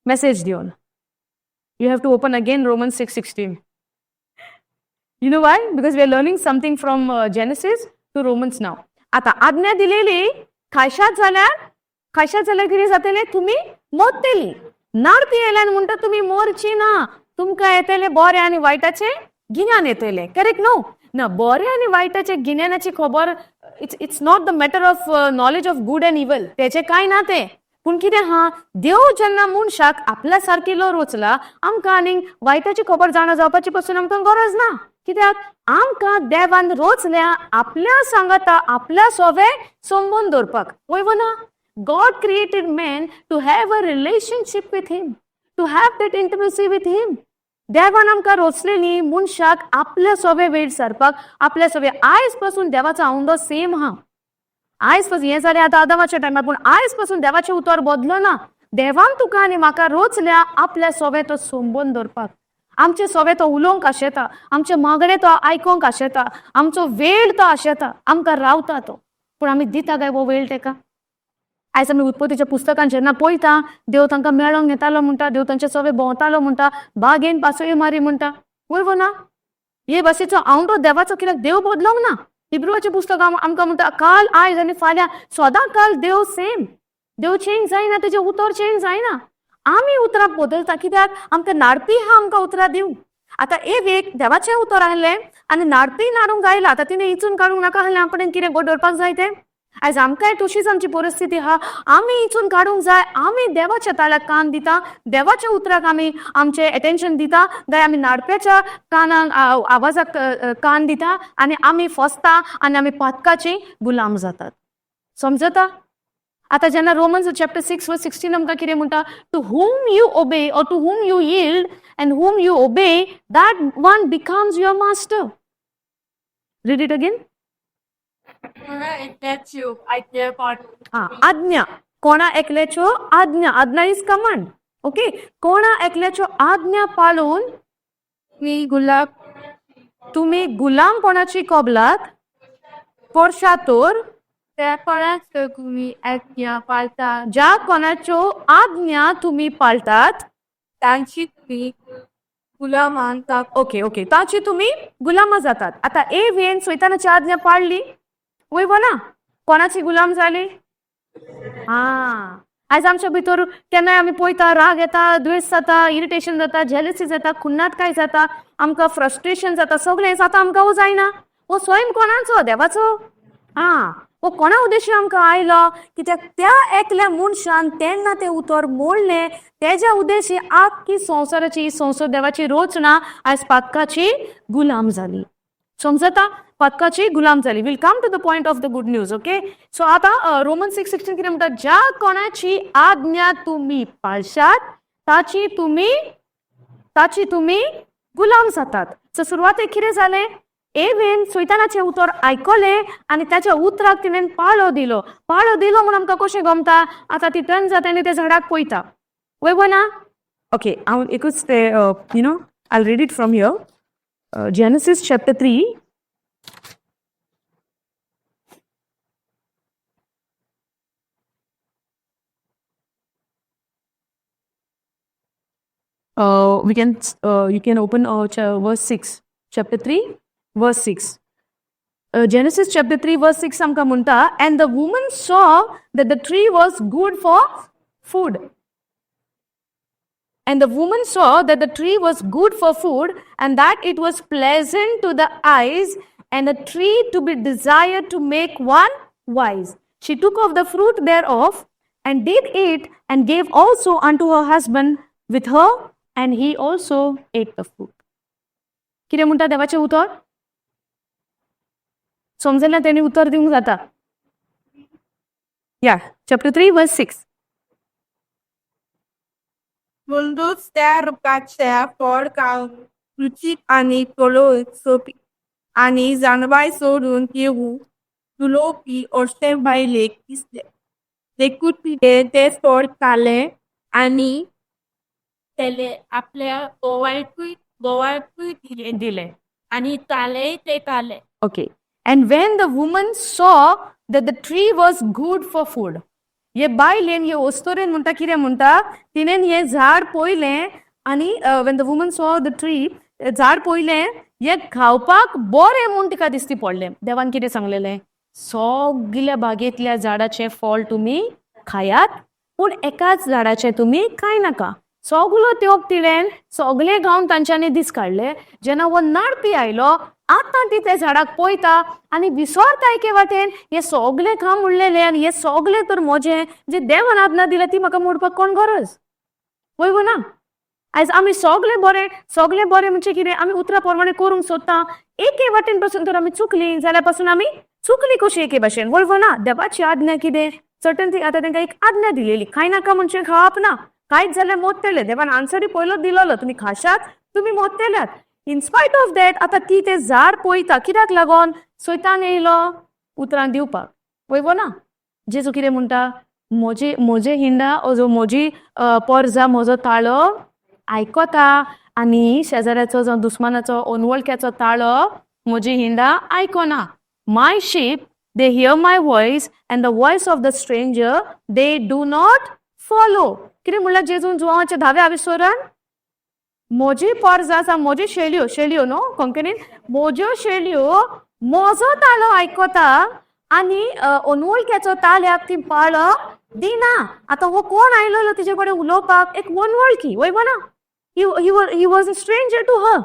मेसेज दिवन. You have to open again Roman 6:16. You know why? Because we are learning something from Genesis to Romans now. आतां आज्ञा दिलेली, खायशात जाल्यार, खायशात जाल्यार कितें जातलें? तुमी मोत्तेली. नारती येयल्यान म्हणटा, तुमी मोरची ना, तुमकां येतलें बरें आनी वायटाचें गिन्यान येतलें, करेक्ट न्हू? ना, बरें आनी वायटाचें गिन्यानाची खबर, it's not the matter of knowledge of good and evil, तेचें कांय ना तें. पूण कितें आहा, देव जेन्ना मनशाक आपल्या सारकिलो रोचला, आमकां आनीक वायटाची खबर जाणा जावपाची पसून आमकां गरज ना, कित्याक आमकां देवान रोचल्या आपल्या सांगाता, आपल्या सोवे संबंद दवरपाक, वय वो ना? God created man to have a relationship with him, to have that intimacy with him. देवान आमकां रोचलेली मनशाक आपल्या सोवे वेळ सारपाक, आपल्या सोवे. आयज पासून देवाचो आवंडो सेम आहा. आयज पासून हें जालें आतां आदामाच्या टायमार, पूण आयज पासून देवाचें उतर बदलना. देवान तुका आनी म्हाका रोचल्या आपल्या सोवे तो संबंद दवरपाक. आमचे सोवे तो उलोवंक आशेता, आमचे मागणे तो आयकोंक आशेता, आमचो वेळ तो आशेता, आमकां रावता तो. पूण आमी दिता काय हो वेळ तेका? आयज आमी उत्पत्तीच्या पुस्तकान जेन्ना पळयता, देव तांकां मेळोंक येतालो म्हणटा, देव तांचे सोवे भोंवतालो म्हणटा, बागेन पासयो मारी म्हणटा, वय वो ना? हे भाशेचो आवंडो देवाचो, कित्याक देव बदलोंक ना. हिब्रुवाचें पुस्तक आमकां म्हणटा, काल, आयज आनी फाल्यां सदां काल देव सेम. देव चेंज जायना, तेजें उतर चेंज जायना. आमी उतरां बदलता, कित्याक आमकां नाडपी आहा आमकां उतरां दिवंक. आतां एक देवाचें उतर आहलें आनी नाडपी नाडूंक आयला. आतां तिणें इचून काडूंक नाका आहलें आपणें कितें गोड दवरपाक जाय तें? आयज आमकांय तशीच आमची परिस्थिती आहा. आमी इचून काडूंक जाय. आमी देवाच्या ताळ्याक कान दिता, देवाच्या उतराक आमी आमचें एटेन्शन दिता, काय आमी नाडप्याच्या कानाक आवाजाक कान दिता आनी आमी फसता आनी आमी पातकाची गुलाम जातात, समजता? आतां जेन्ना Romans chapter 6 verse 16 आमकां कितें म्हणटा? To whom you obey or to whom you yield and whom you obey, that one becomes your master. Read it again. कोणा एकल्याच्यो आज्ञा पाळून हा, आज्ञा कोणा एकल्याच्यो आज्ञा. आज्ञा is command, okay? कोणा एकल्याच्यो आज्ञा पाळून मी गुलाम तुमी गुलामपणाची कबलात करशात तर त्या कोणाचो तुमी आज्ञा पाळता ज्या कोणाच्यो आज्ञा तुमी पाळतात तांची तुमी गुलामान ओके ओके, ताची तुमी गुलामां जातात. आतां एवेन सैतानाची आज्ञा पाळली, वय वो ना? कोणाची गुलाम जाली? हा, आयज आमच्या भितर केन्नाय आमी पळयता, राग येता, द्वेश जाता, इरिटेशन जाता, जेलसी जाता, खुन्नात काय जाता आमकां, फ्रस्ट्रेशन जाता, सगळें जाता आमकां. हो जायना हो स्वयं कोणाचो? देवाचो. हा, हो कोणा उद्देशी आमकां आयलो? कित्याक त्या एकल्या मनशान तेन्ना तें उतर मोडलें, तेज्या उद्देशी आख्खी संवसाराची, संवसार देवाची रचना आयज पातकाची गुलाम जाली, समजता? पातकाची गुलाम जाली. We'll come to the point of the good news, okay. So आतां रोमन 6:16 कितें म्हणटा? ज्या कोणाची आज्ञा तुमी पाळशात ताची तुमी गुलाम जातात. सो सुरवातेक कितें जालें? एवेन सैतानाचें उतर आयकलें आनी ताच्या उतराक तिणें पाळो दिलो. पाळो दिलो म्हूण आमकां कशें गमता? आतां ती टर्न जाता आनी त्या झाडाक पळयता, वय ना? ओके, हांव एकूच ते I read it from here, Genesis chapter 3. We can you can open verse 6, chapter 3 verse 6. Genesis chapter 3 verse 6 आमकां म्हणटा, "And the woman saw that the tree was good for food. And the woman saw that the tree was good for food, and that it was pleasant to the eyes, and a tree to be desired to make one wise. She took of the fruit thereof, and did eat, and gave also unto her husband with her, and he also ate the fruit." कितें म्हणटा देवाचें उतर? समजलें? तेणी उतर दिवंक जाता. या, चॅप्टर 3 वर्स 6. म्हणूच त्या रुखाचे फळ खावन रुचीक आनी पळोवंक सोबीत आनी जाणवाय सोडून घेवंक जुळोवपी अशें बायलेक दिसलें. देखून तिणें तें फळ खालें आनी तेलें आपल्या घोवाकूय दिलें दिलें. आनी ताणेंय तें खालें. Okay. And when the woman saw that the tree was good for food, हे बायलेन, हे अस्तोरेन म्हणटा, कितें म्हणटा? तिणेन हें झाड पळयलें आनी when the woman saw the tree, झाड पळयलें, हें खावपाक बरें म्हूण तिका दिसती पडलें. देवान कितें सांगलेलें? सगल्या बागेंतल्या झाडाचें फळ तुमी खायात, पूण एकाच झाडाचें तुमी खाय नाका. सगलो त्यो तिणेन सगळे गावन तांच्यांनी दीस काडले. जेन्ना हो नाडपी आयलो, आतां ती त्या झाडाक पळयता आनी विसरता एके वाटेन, हे सगळे काम उरलेले आनी हे सगळे तर म्हजें जे देवान आज्ञा दिल्या ती म्हाका मोडपाक कोण गरज? वय गो ना? आयज आमी सगळे बरे, सगळे बरे म्हणजे कितें, आमी उतरा प्रमाणे करूंक सोदता. एके वाटेन पासून तर आमी चुकली जाल्यार पासून आमी चुकली कशी एके भाशेन, वय गो ना? देवाची आज्ञा कितें? सर्टन थिंग, आतां तांकां एक आज्ञा दिलेली, खाय नाका म्हणजे खावप ना. कांयच जाल्यार मोडटले. देवान आन्सरूय पयलोच दिलोलो, तुमी खाशात तुमी मोडटेल्यात. इन स्पायट ऑफ that आतां ती तें झाड पळयता. कित्याक लागोन? सैतान येयलो उतरां दिवपाक, वय गो ना? जेजू कितें म्हणटा? म्हजे हिंडा जो म्हजी पोरजा म्हजो ताळो आयकता आनी शेजाऱ्याचो जावं दुस्मानाचो अनवळख्याचो ताळो म्हजी हिंडा आयकना. My sheep, they hear my voice, and the voice of the stranger they do not follow. कितें म्हणल्यार जेजून जुवांच्या धाव्या आविस्वरान, म्हजी पोरजां जावं म्हज्यो शेळयो, शेळयो न्हू कोंकणीन, म्हज्यो शेळयो म्हजो ताळो आयकता आनी अनवळख्याचो ताळ्याक ती पाळो दिना. आतां हो कोण आयलोलो तिजे कडेन उलोवपाक? एक अनवळखी, वय ना? He was a stranger to her.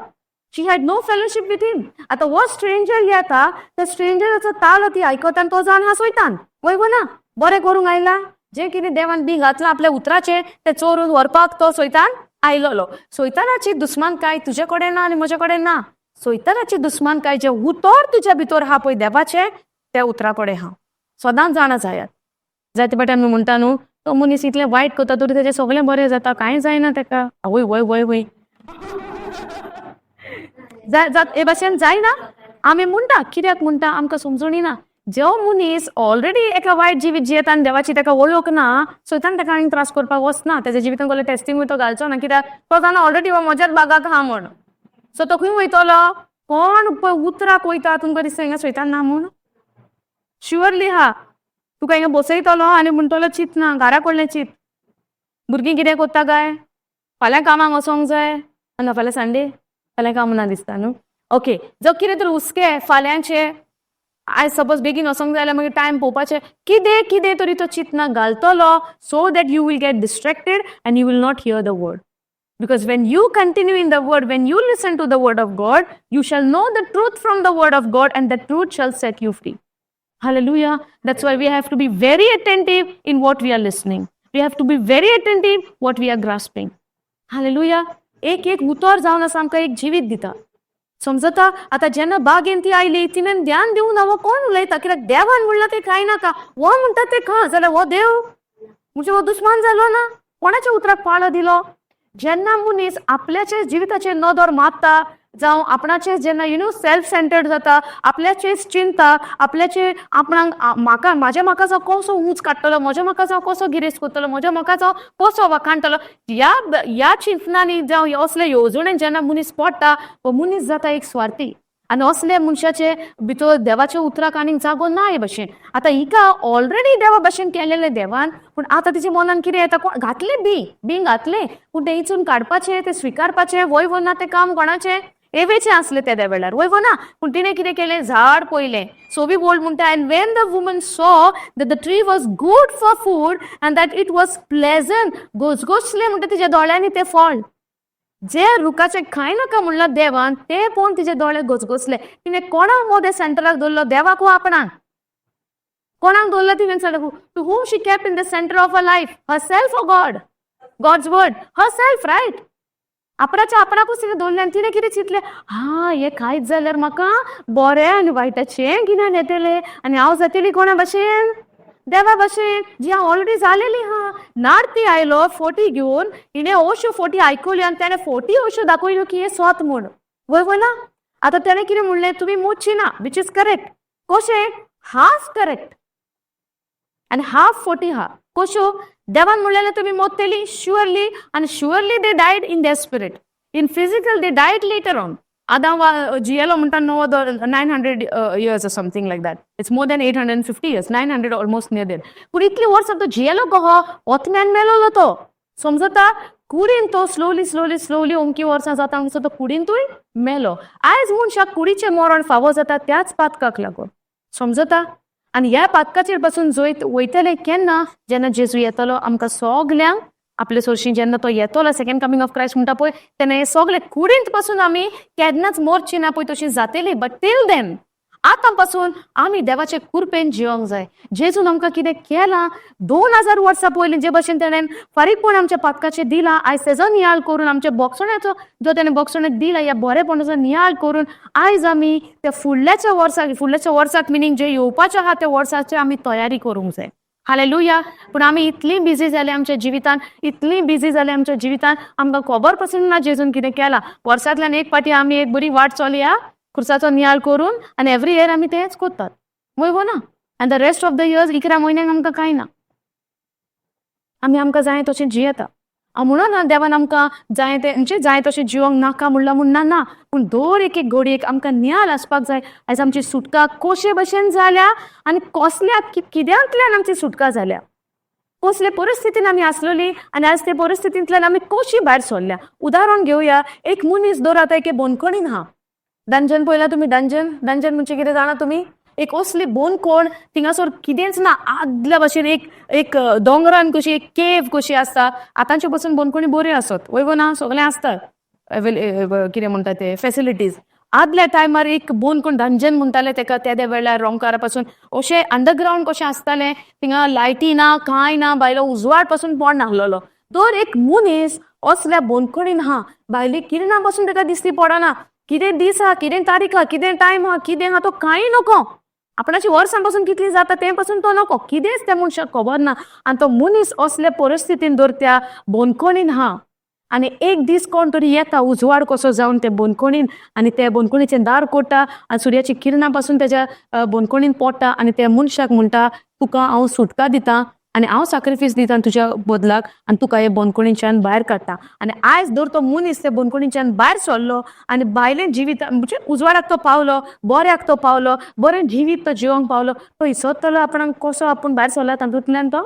She had no fellowship with him. आतां हो स्ट्रेंजर येता, त्या स्ट्रेंजराचो ताळो ती आयकता आनी तो जावन हा सैतान, वय गो ना? बरें करूंक आयला? जें कितें देवान बी घातलां आपल्या उतराचें तें चोरून व्हरपाक तो सैतान आयलोलो. सैतानाची दुस्मानकाय तुजे कडेन ना आनी म्हजे कडेन ना. सैतानाची दुस्मानकाय जें उतर तुज्या भितर आहा पळय देवाचें, त्या उतरा कडेन आहा. सदांच जाणा जायात. जायते फावटी आमी म्हणटा न्हू, तो मनीस इतलें वायट करता तरी तेजें सगळें बरें जाता, कांय जायना तेका. आवय, वय वय वय, जात हे भाशेन जायना आमी म्हणटा. कित्याक म्हणटा? आमकां समजून ना. जो मनीस ऑलरेडी एका वायट जिवीत जियेता आनी देवाची ताका वळख ना, सैतान ताका आनी त्रास करपाक वचना. तेज्या जिवितान कसलें टेस्टिंगूय तो घालचो ना, कित्याक तो जाणा ऑलरेडी हो म्हज्याच भागाक आहा म्हण. सो तो खंय वयतलो? कोण पळय उतराक वयता, तुमकां दिसता हिंगा सैतान ना म्हूण? शुअरली हा. तुका हिंगा बसयतलो आनी म्हणटलो, चिंत ना, घरा कडलें चिंत, भुरगीं कितें करता काय, फाल्यां कामाक वचोंक जाय ना, फाल्यां संडे, फाल्यां काम ना दिसता न्हू. ओके, जो कितें तरी हुस्के फाल्यांचे, आयज सपोज बेगीन वचोंक जाय जाल्यार मागीर टायम पळोवपाचें, कितें कितें तरी तो चिंतना घालतलो, so that you will get distracted and you will not hear the word. Because when you continue in the word, when you listen to the word of God, you shall know the truth from the word of God, and the truth shall set you free. Hallelujah. That's why we have to be very attentive in what we are listening. We have to be very attentive what we are grasping. Hallelujah. एक एक उतर जावन आसा आमकां एक जिवीत दिता. समजता? आतां जेन्ना बागेन ती आयली, तिणें ध्यान दिवंक ना हो कोण उलयता, कित्याक देवान म्हणलां तें खाय नाका, हो म्हणटा तें खा, जाल्यार हो देव म्हणजे हो दुस्मान जालो ना? कोणाच्या उतराक पाळो दिलो? जेन्ना मनीस आपल्याचे जिविताचेर नदर मारता जावं आपणाचेर जेन्ना you know self centred जाता, आपल्याचेच चिंता, आपल्याचे आपणाक, म्हाका म्हाज्या म्हाकाच हांव कसो ऊंच काडटलो, म्हज्या म्हाकाच हांव कसो गिरेस्त करतलो, म्हज्या म्हाकाच हांव कसो वाखाणटलो, ह्या ह्या चिंतनांनी जावं असले येवजणेन जेन्ना मनीस पडटा, हो मनीस जाता एक स्वार्थी आनी असले मनशाचे भितर देवाच्या उतराक आनीक जागो ना हे भशेन. आतां हिका ऑलरेडी देवा भशेन केलेलें देवान, पूण आतां तिच्या मनान कितें येता, कोण घातलें बी बी घातलें, पूण तें इचून काडपाचें, तें स्विकारपाचें वय वो ना, तें काम कोणाचें? एवेचें आसलें तेद्या वेळार, वय वो ना? पूण तिणें कितें केलें? झाड पळयलें. सो we old म्हणटा, "And when the woman saw that the tree was good for food and that it was pleasant," गोसगोसलें म्हणटा तिच्या दोळ्यांनी तें फळ. जे रुखाचें खाय नाका म्हणलां देवान, ते पळोवन तिचे दोळे गजगजले. तिणें कोणाक मोदें सेंटराक दवरलो, देवाक वो आपणाक? कोणाक दवरलो तिणें सेंटराक? To whom she kept in the center of her life, herself or God, God's word? Herself, right? आपणाच्या आपणाकूच तिणें दवरलें आनी तिणें कितें चिंतलें? हा, हें खायत जाल्यार म्हाका बरें आनी वायटाचें गिन्यान येतलें आनी हांव जातली कोणा भशेन? देवा भशेन, जी हांव ऑलरेडी जालेली हा. नार्ती आयलो फोटी घेवन, हिणें अश्यो फोटी आयकल्यो आनी तेणें फोटी अश्यो दाखयल्यो की हें सोत म्हूण, वय वय ना? आतां तेणें कितें म्हणलें? तुमी मोडची ना, which is correct. कशें? हाफ करेक्ट आनी हाफ फोटी हा. कश्यो? देवान म्हणलेलें तुमी मोत्तली शुअरली, आनी surely they died in their spirit. In physical they died later on. आदां जियेलो म्हणटा णव 900 years, something like that. It's more than 850 years, 900, almost near there. पूण इतली वर्सां तो जियेलो कहो? ओतम्यान मेलोलो तो, समजता? कुडीन तो स्लोली स्लोली स्लोली अमकी वर्सां जाता म्हणसर तो कुडींतूय मेलो. आयज मनशाक कुडीचें मरण फावो जाता त्याच पातकाक लागून, समजता? आनी ह्या पातकाचेर पासून जैत वयतले केन्ना? जेन्ना जेजू येतलो आमकां सगल्यांक आपले सोरशी. जेन्ना तो येतलो, सेकंड कमिंग ऑफ क्रायस्ट म्हणटा पळय, तेन्ना हे सगळे कुडींत पासून आमी केन्नाच मोरची ना पळय, तशी जातली. बट टील then, आतां पासून आमी देवाचे कृपेन जिवंक जाय. जेजून आमकां कितें केलां 2000 वर्सां पयलीं, जे भशेन तेणें फारीकपण आमच्या पातकाचें दिलां, आयज तेजो नियाळ करून, आमच्या बोगसण्याचो जो तेणें बोगसण्याक दिला, ह्या बरेपणाचो नियाळ करून आयज आमी त्या फुडल्याच्या वर्साक, फुडल्याच्या वर्साक मिनींग जे येवपाचें आहा त्या वर्साची आमी तयारी करूंक जाय. हालेलुया. पूण आमी इतली बिजी जाले आमच्या जिवितान, इतली बिजी जाले आमच्या जिवितान, आमकां खबर पसून ना जेजून कितें केलां. वर्सांतल्यान एक फावटी आमी एक बरी वाट चलया खुर्साचो नियाळ करून आनी एवरी इयर आमी तेंच करतात, वय गो ना? And the rest of the years, 11 म्हयन्यांक आमकां कांय ना. आमी आमकां जाय तशें जियेता. हांव म्हणून देवान आमकां जाय तें, म्हणजे जाय तशें जिवंक नाका म्हणलां म्हूण ना ना, पूण दर एक एक घडयेक आमकां नियाळ आसपाक जाय, आयज आमची सुटका कशे भशेन जाल्या आनी कसल्या कित्यांतल्यान आमची सुटका जाल्या, कसले परिस्थितीन आमी आसलेली आनी आयज ते परिस्थितींतल्यान आमी कशी भायर सरल्या. उदाहरण घेवया, एक मनीस दर आतां एके बंदखणीन आहा. डंजन पळयला तुमी? डंजन, डंजन म्हणजे कितें जाणा तुमी? एक असली बोनकोण, थिंगासर कितेंच ना. आदल्या भशेन एक एक दोंगरान कशी एक केव कशी आसता. आतांच्यो पसून बोनकोणी बऱ्यो आसत, वय गो ना? सगळें आसता, कितें म्हणटा ते, फेसिलिटीज. आदल्या टायमार एक बोनकोण, डंजन म्हणटाले तेका तेद्या वेळार. रोंकारा पासून अशें अंडरग्रावंड कशें आसतालें. थिंगा लायटी ना, कांय ना, भायलो उजवाड पासून पड नासलेलो. तर एक मनीस असल्या बोनकोणीन आहा, भायली किरणां पासून तेका दिसती पडना. कितें दीस आहा, कितें तारीख आहा, कितें टायम आहा, कितें आहा, तो कांय नको. आपणाची वर्सां पासून कितली जाता तें पासून तो नको. कितेंच त्या मनशाक खबर ना. आनी तो मनीस असल्या परिस्थितीन दर त्या बोनकोणीन आहा आनी एक दीस कोण तरी येता उजवाड कसो जावन ते बोनकोणीन आनी ते बोनकोणीचें दार कोट्टा आनी सुर्याची किरणां पासून तेज्या बोनकोणीन पडटा आनी त्या मनशाक म्हणटा, तुका हांव सुटका दिता आनी हांव साक्रिफीस दिता तुज्या बदलाक आनी तुका हे बोनकोणीच्यान भायर काडटा. आनी आयज धर तो मनीस त्या बोनकोणीच्यान भायर सरलो आनी भायलें जिवीत म्हणजे उजवाडाक तो पावलो, बऱ्याक तो पावलो, बरें जिवीत तो जिवंक पावलो. तो इसोत्तलो आपणाक कसो आपूण भायर सरला तातूंतल्यान? तो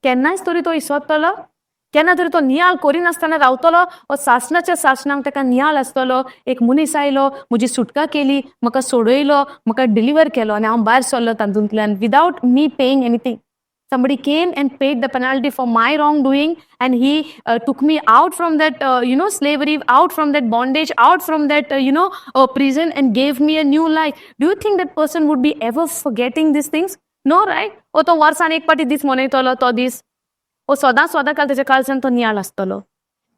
केन्नाच तरी तो इसोत्तलो? केन्ना तरी तो नियाळ करिनासतना रावतलो वो सासणाच्या सासणाक ताका नियाळ आसतलो, एक मनीस आयलो, म्हजी सुटका केली, म्हाका सोडयलो, म्हाका डिलिवर केलो आनी हांव भायर सरलो तातूंतल्यान without me paying anything? Somebody came and paid the penalty for my wrongdoing and he took me out from that slavery, out from that bondage, out from that prison and gave me a new life. Do you think that person would be ever forgetting these things? No, right? ओ तो वर्सान एक पाटी दीस मनयतलो तो दीस, ओ सदां सदां काल तेच्या काळजान तो नियाळ आसतलो.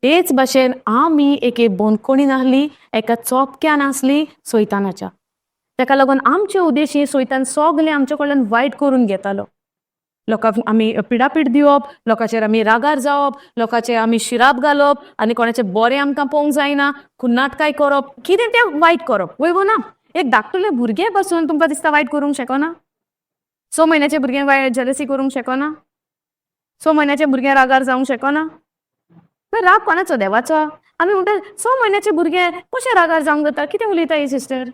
तेच भाशेन आमी एके बंदखणीन आसली, एका चोपक्यान आसली सैतानाच्या. ताका लागून आमचे उद्देशी सैतान सगळें आमचे कडल्यान वायट करून घेतालो. लोकांक आमी पिडापीड दिवप, लोकांचेर आमी रागार जावप, लोकांचेर आमी शिराप घालप आनी कोणाचें बरें आमकां पळोवंक जायना, खुन्नाटकाय करप, कितें तें वायट करप. वय वो ना? एक धाकटुलें भुरगें बसून तुमकां दिसता वायट करूंक शकना? 6 म्हयन्याचें भुरगें वायट जेलसी करूंक शकना? 6 म्हयन्याचें भुरगें रागार जावंक शकना? राग कोणाचो? देवाचो. आमी म्हणटा 6 म्हयन्याचें भुरगें कशें रागार जावंक जाता? कितें उलयता ही सिस्टर?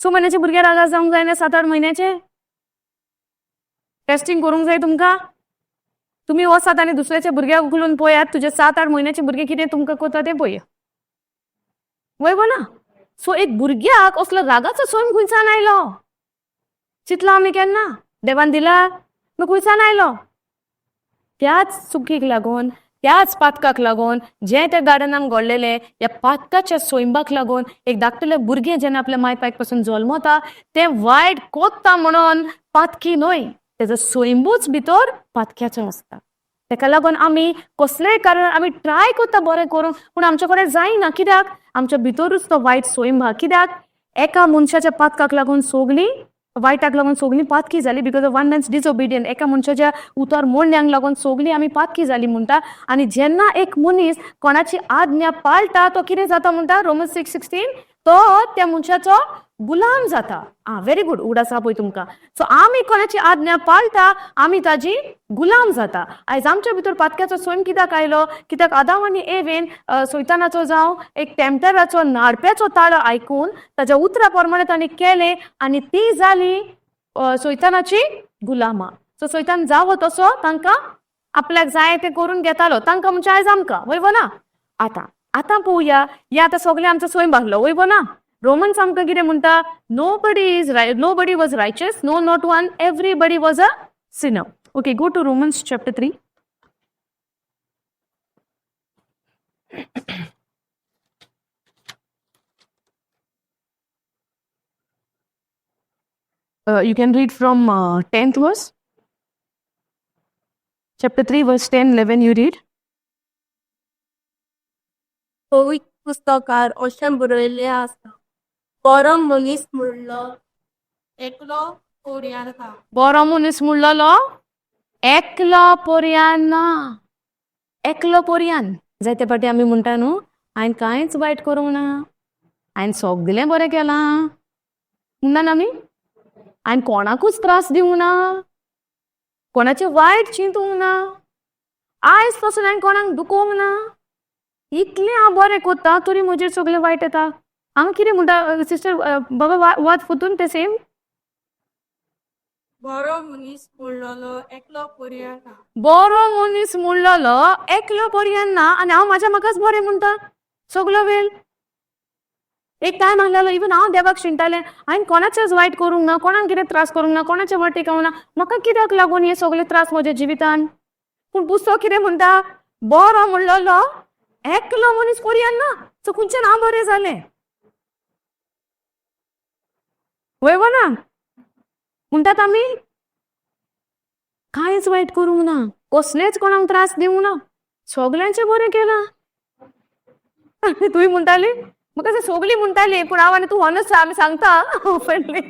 6 म्हयन्याचें भुरगें रागार जावंक जायना? 7-8 म्हयन्याचें टेस्टिंग करूंक जाय तुमकां? तुमी वचात आनी दुसऱ्याच्या भुरग्याक उखलून पळयात, तुजे 7-8 म्हयन्याचे भुरगे कितें तुमकां करता तें पळया. वय गो ना? सो एक भुरग्याक असलो रागाचो स्वयं खंयच्यान आयलो? चिंतला आमी केन्ना? देवान दिला? मग खंयच्यान आयलो? त्याच चुकीक लागून, त्याच पातकाक लागून, जें त्या गार्डनान घडलेलें ह्या पातकाच्या स्वयंबाक लागून एक धाकटुलें भुरगें जेन्ना आपल्या माय पायक पासून जल्मता तें वायट कोत्ता म्हणून पातकी न्हय, तेजो स्वयंबूच भितर पातक्याचो आसता. तेका लागून आमी कसलेय कारण आमी ट्राय करता बरें करूंक, पूण आमचे कडेन जायना. कित्याक? आमच्या भितरूच तो वायट स्वयंब आहा. कित्याक? एका मनशाच्या पातकाक लागून सगळीं वायटाक लागून सगळीं पातकी जाली, because of one man's disobedience. एका मनशाच्या उतर मोडण्याक लागून सगळीं आमी पातकी जाली म्हणटा. आनी जेन्ना एक मनीस कोणाची आज्ञा पाळटा तो कितें जाता म्हणटा? रोमन 6:16, तो त्या मनशाचो गुलाम जाता. आं, व्हेरी गूड, उगडास आसा पळय तुमकां. सो आमी कोणाची आज्ञा पाळटा आमी ताजी गुलाम जाता. आयज आमच्या भितर पातक्याचो स्वयं कित्याक आयलो? कित्याक आदाम आनी एवेन सैतानाचो जावं एक टेम्पटराचो नाडप्याचो ताळो आयकून ताज्या उतरा प्रमाणे तांणी केलें आनी ती जाली सैतानाची गुलामा. सो सैतान जावो तसो तांकां आपल्याक जाय तें करून घेतालो. तांकां म्हणजे आयज आमकां. वय वो ना? आतां आतां पळोवया, हे आतां सगळें आमचो स्वयं बागलो. वय वो ना? रोमन्स आमकां कितें म्हणटा? Nobody was righteous, no not one, everybody was a sinner. Okay, go to Romans chapter 3. You can read from 10th verse. Chapter 3 verse 10, 11 you read. पवित्र पुस्तकार अशें बरयल्लें आसा, बरो मनीस म्हणलो एकलो पर्यान ना. बरो मनीस म्हणलेलो एकलो पर्यान ना, एकलो पर्यान. जायते फावटी आमी म्हणटा न्हू, हांवें कांयच वायट करूंक ना, हांवें सगळें बरें केलां म्हणटा न्हू आमी. हांवें कोणाकूच त्रास दिवंक ना, कोणाचें वायट चिंतूंक ना, आयज पासून हांवें कोणाक दुखोवंक ना, इतलें हांव बरें करता तरी म्हजेर सगळें वायट येता. हांगा कितें म्हणटा सिस्टर? बाबा वाद फुतून तें सेम. बरो मनीस म्हणलेलो एकलो पर्यान ना. बरो मनीस म्हणलेलो एकलो पर्यान ना. आनी हांव म्हाज्या म्हाकाच बरें म्हणटा सगलो वेळ. एक टायम आहलेलो इवन हांव देवाक शिणटालें, हांवें कोणाचेच वायट करूंक ना, कोणाक कितें त्रास करूंक ना, कोणाचे वाटेक हांव ना, म्हाका कित्याक लागून हे सगळे त्रास म्हज्या जिवितान? पूण पुस्तक कितें म्हणटा? बरो म्हणलेलो एकलो मनीस पर्यान ना. सो खंयच्यान हांव बरें जालें? वय वो ना? म्हणटात आमी कांयच वायट करूंक ना, कसलेच कोणाक त्रास दिवंक ना, सगल्यांचें बरें केलां. तुवें म्हणटाली म्हाका सगळीं म्हणटाली, पूण हांव आनी तूं होनच आमी सांगता ओपनली.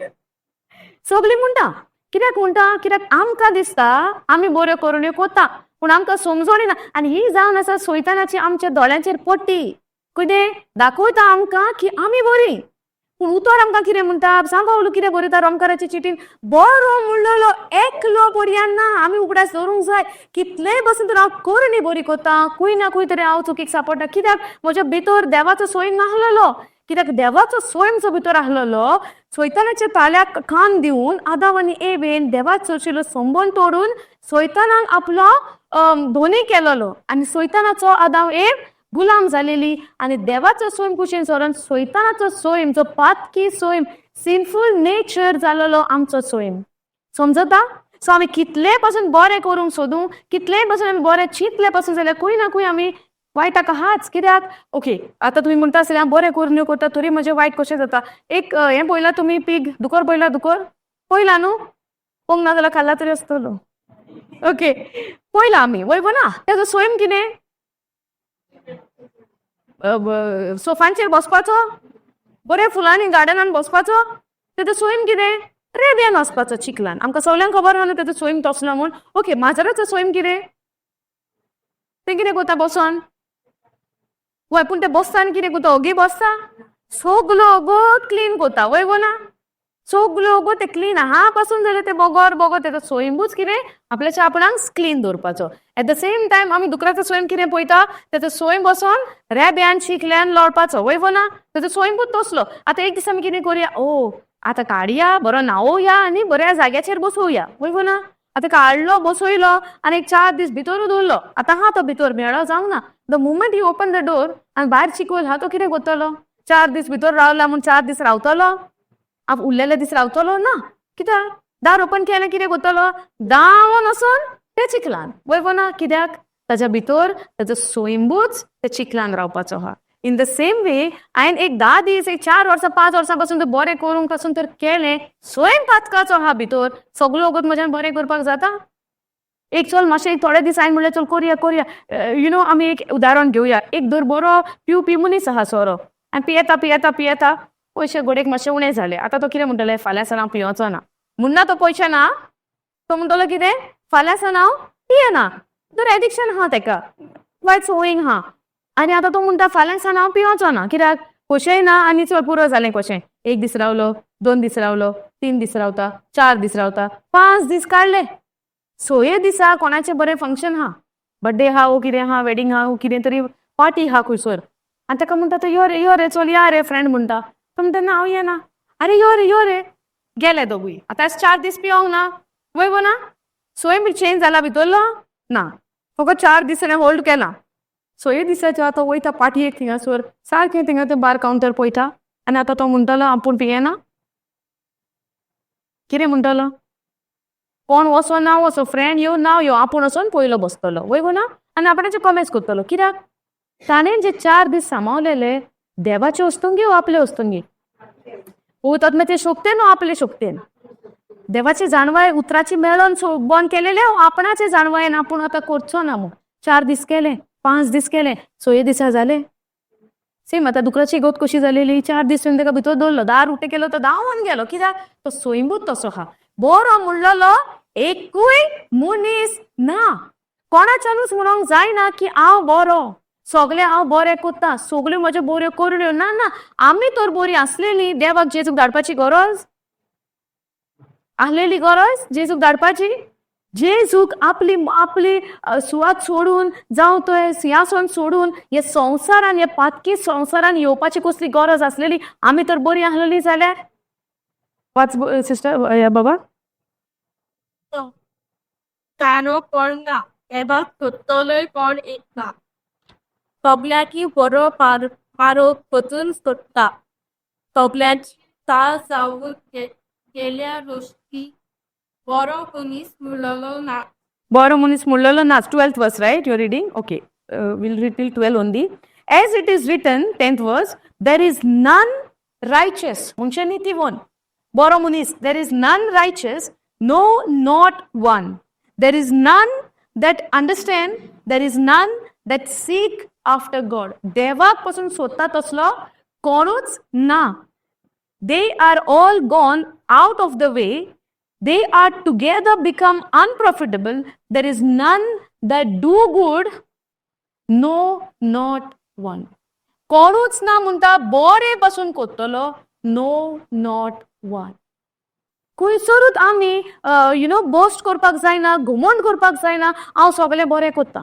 सगळीं म्हणटा. कित्याक म्हणटा? कित्याक आमकां दिसता आमी बऱ्यो करून कोता, पूण आमकां समजोणी ना. आनी ही जावन आसा सैतानाची आमच्या दोळ्यांचेर पट्टी, कितें दाखयता आमकां की आमी बरीं, पूण उतर आमकां कितें म्हणटा? सांग पावलो कितें बरयता रोमकाराचे चिटीन? बरो म्हणलेलो एकलो पर्यान ना. आमी उगडास दवरूंक जाय, कितलेय बसून तर हांव करणी बरी करता, खंय ना खंय तरी हांव चुकीक सापडटा. कित्याक? म्हज्या भितर देवाचो स्वयं नासलेलो. कित्याक देवाचो स्वयं जो भितर आसलेलो, सैतानाच्या ताल्याक कान दिवन आदाव आनी एवेन देवाचो आशिल्लो संबंद तोडून सैतानाक आपलो धोनी केलेलो आनी सैतानाचो आदाव एव गुलाम जालेली. आनी देवाचो स्वयं कुशीन सरून सैतानाचो स्वयं जो पातकी स्वयं सिनफूल नेचर जालेलो आमचो स्वयं. समजता? सो आमी कितले पासून बरें करूंक सोदूं, कितलेय पासून आमी बरें चिंतले पासून जाल्यार खंय ना खंय आमी वायटाक आहाच. कित्याक? ओके, आतां तुमी म्हणटा आसतले हांव बरें करून करता तरी म्हजें वायट कशें जाता? एक हें पळयलां तुमी पीग दुकर पळयला? दुकर पळयला न्हू? पळोवंक ना जाल्यार खाल्ला तरी आसतलो. ओके, पळयला आमी. वय ना? तेजो स्वयं कितें? सोफांचेर बसपाचो, बऱ्या फुलांनी गार्डनान बसपाचो? तेजो स्वयं कितें? रेब्यान वचपाचो, चिखलान. आमकां सगल्यांक खबर आहा न्हू तेजो स्वयं तसलो म्हूण. ओके, माजराचो स्वयं कितें? तें कितें करता बसोन? वय, पूण ते बसता आनी कितें करता? ओगी बसता? सगलो वोगोत क्लीन करता, वय गो ना? सगल्यो गो ते क्लीन आहा पासून जाल्यार ते बोगोर बोगोर. तेजो स्वयंबूच कितें? आपल्याच्या आपणाक क्लीन दवरपाचो. एट the same time आमी दुकराचो स्वयं कितें पळयता? तेजो स्वयं बसोन रेब्यान चिखल्यान लोळपाचो, वय गो ना? तेजो स्वयंबूच तसलो. आतां एक दीस आमी कितें करुया? ओ, आतां काडया, बरो न्हावोवया आनी बऱ्या जाग्याचेर बसोवया, वय गो ना? आतां काडलो, बसयलो आनी एक 4 दीस भितरूच दवरलो. आतां आहा तो भितर, म्हेळो जावंक ना. The moment you open the door आनी भायर चिकोल आहा, तो कितें करतलो? 4 दीस भितर रावला म्हूण 4 दीस रावतलो? आप उरलेले दीस रावतलो ना. कित्याक? दार ओपन केलें, कितें करतलो? धांवोन वचोन ते चिखलान, वय गो ना? कित्याक? ताच्या भितर ताजो स्वयंबूच ते चिखलान रावपाचो आहा. इन the same way, हांवें एक 10 दीस, एक 4 वर्सां, 5 वर्सां पासून तर बरें करूंक पासून तर केलें, स्वयं पातकाचो आहा भितर. सगळो वगत म्हज्यान बरें करपाक जाता? एक चल मातशें एक थोडे दीस हांवें म्हणलें, चल करुया करुया. You know, आमी एक उदाहरण घेवया. एक धर बरो पिवपी मनीस आहा सोरो आनी पियेता पियेता पियेता, पयशे घोडेक मातशे उणें जाले. आतां तो कितें म्हणटले? फाल्यां सान हांव पियोचो ना म्हणना. तो पयशे ना, तो म्हणटलो कितें? फाल्यां सान हांव पियेना. तर एडिक्शन आहा तेका, वायट संवयींग आहा आनी आतां तो म्हणटा, फाल्यां सान हांव पियोचो ना. कित्याक? पयशेय ना आनी चल पुरो जालें कशें. एक दीस रावलो, 2 दीस रावलो, 3 दीस रावता, 4 दीस रावता, 5 दीस काडले. सये दिसा कोणाचें बरें फंक्शन आहा, बड्डे आहा वो कितें आहा, वेडींग आहा वो कितें तरी पार्टी आहा खंयसर आनी ताका म्हणटा तो, यो रे, यो रे, चल या रे. फ्रेंड म्हणटा. तो म्हणटा, ना, हांव येना. अरे यो रे, यो रे. गेले दोगूय. आतां 4 दीस पियोंक ना, वय गो ना? स्वयं बी चेंज जाला भितरलो ना. फकत 4 दीस हांवें होल्ड केला. सये दिसाचो आतां वयता पार्टयेक. थिंगासर सारकें थिंगा तें बार कावंटर पळयता आनी आतां तो म्हणटलो, आपूण पियेना? कितें म्हणटलो? कोण वचो ना वचो, फ्रेंड यो ना यो, आपूण वचोन पयलो बसतलो, वय गो ना? आनी आपणाचे कॉमेस करतलो. कित्याक? ताणें जे 4 दीस सांबावलेले, देवाचे वस्तुंगी वो आपले वस्तुंगी, पवित्र शक्तेन वो आपले शक्तेन, देवाची जाणवाय उतराची मेळोन बंद केलेले वो आपणाचे जाणवायेन, आपूण आतां करचो ना म्हूण 4 दीस केले, 5 दीस केले, सये दिसा जाले सेम. आतां दुकराची गोत कशी जालेली? 4 दीस तुवें ताका भितर दवरलो, दार उकतें केलो, तो धांवन गेलो. कित्याक? तो स्वयंबूच तसो आहा. बरो म्हणलेलो एकूय मनीस ना. कोणाच्यानूच म्हणोंक जायना की हांव बरो, सगळें हांव बरें करता, सगल्यो म्हज्यो बऱ्यो करण्यो. ना ना, आमी तर बरी आसलेली, देवाक जेजूक धाडपाची गरज आहलेली? गरज जेजूक धाडपाची? जेजूक आपली आपली सुवात सोडून, जावं तो सिंहासन सोडून हे संवसारान, हे पातकी संवसारान येवपाची कसली गरज आसलेली, आमी तर बरी आहलेली जाल्यार? वाच सिस्टर, बाबा. कानो कोण ना, देवाक सोदतलोय कोण एक ना. सगल्यांकी बरो पार पारोग पचून सोदता. सगल्यांची चाल जावन गेल्या रोश्टी, बरो मनीस म्हणलेलो ना. बरो मनीस म्हणलेलो ना. 12th verse, right? You're reading? Okay, we'll read till 12 only. As it is written, 10th verse, there is none righteous, म्हणजे नीतिवंत, बरो मनीस. There is none righteous, no, not one. There is none that understand, there is none that seek after God. देवाक पासून सोदता तसलो कोणूच ना. They are all gone out of the way. They are together become unprofitable. There is none that do good, no, not one. कोणूच ना म्हणटा बरे पासून करतलो. No, not one. खंयसरूच आमी you know boast करपाक जायना, घुमंड करपाक जायना, हांव सगळें बरें करता.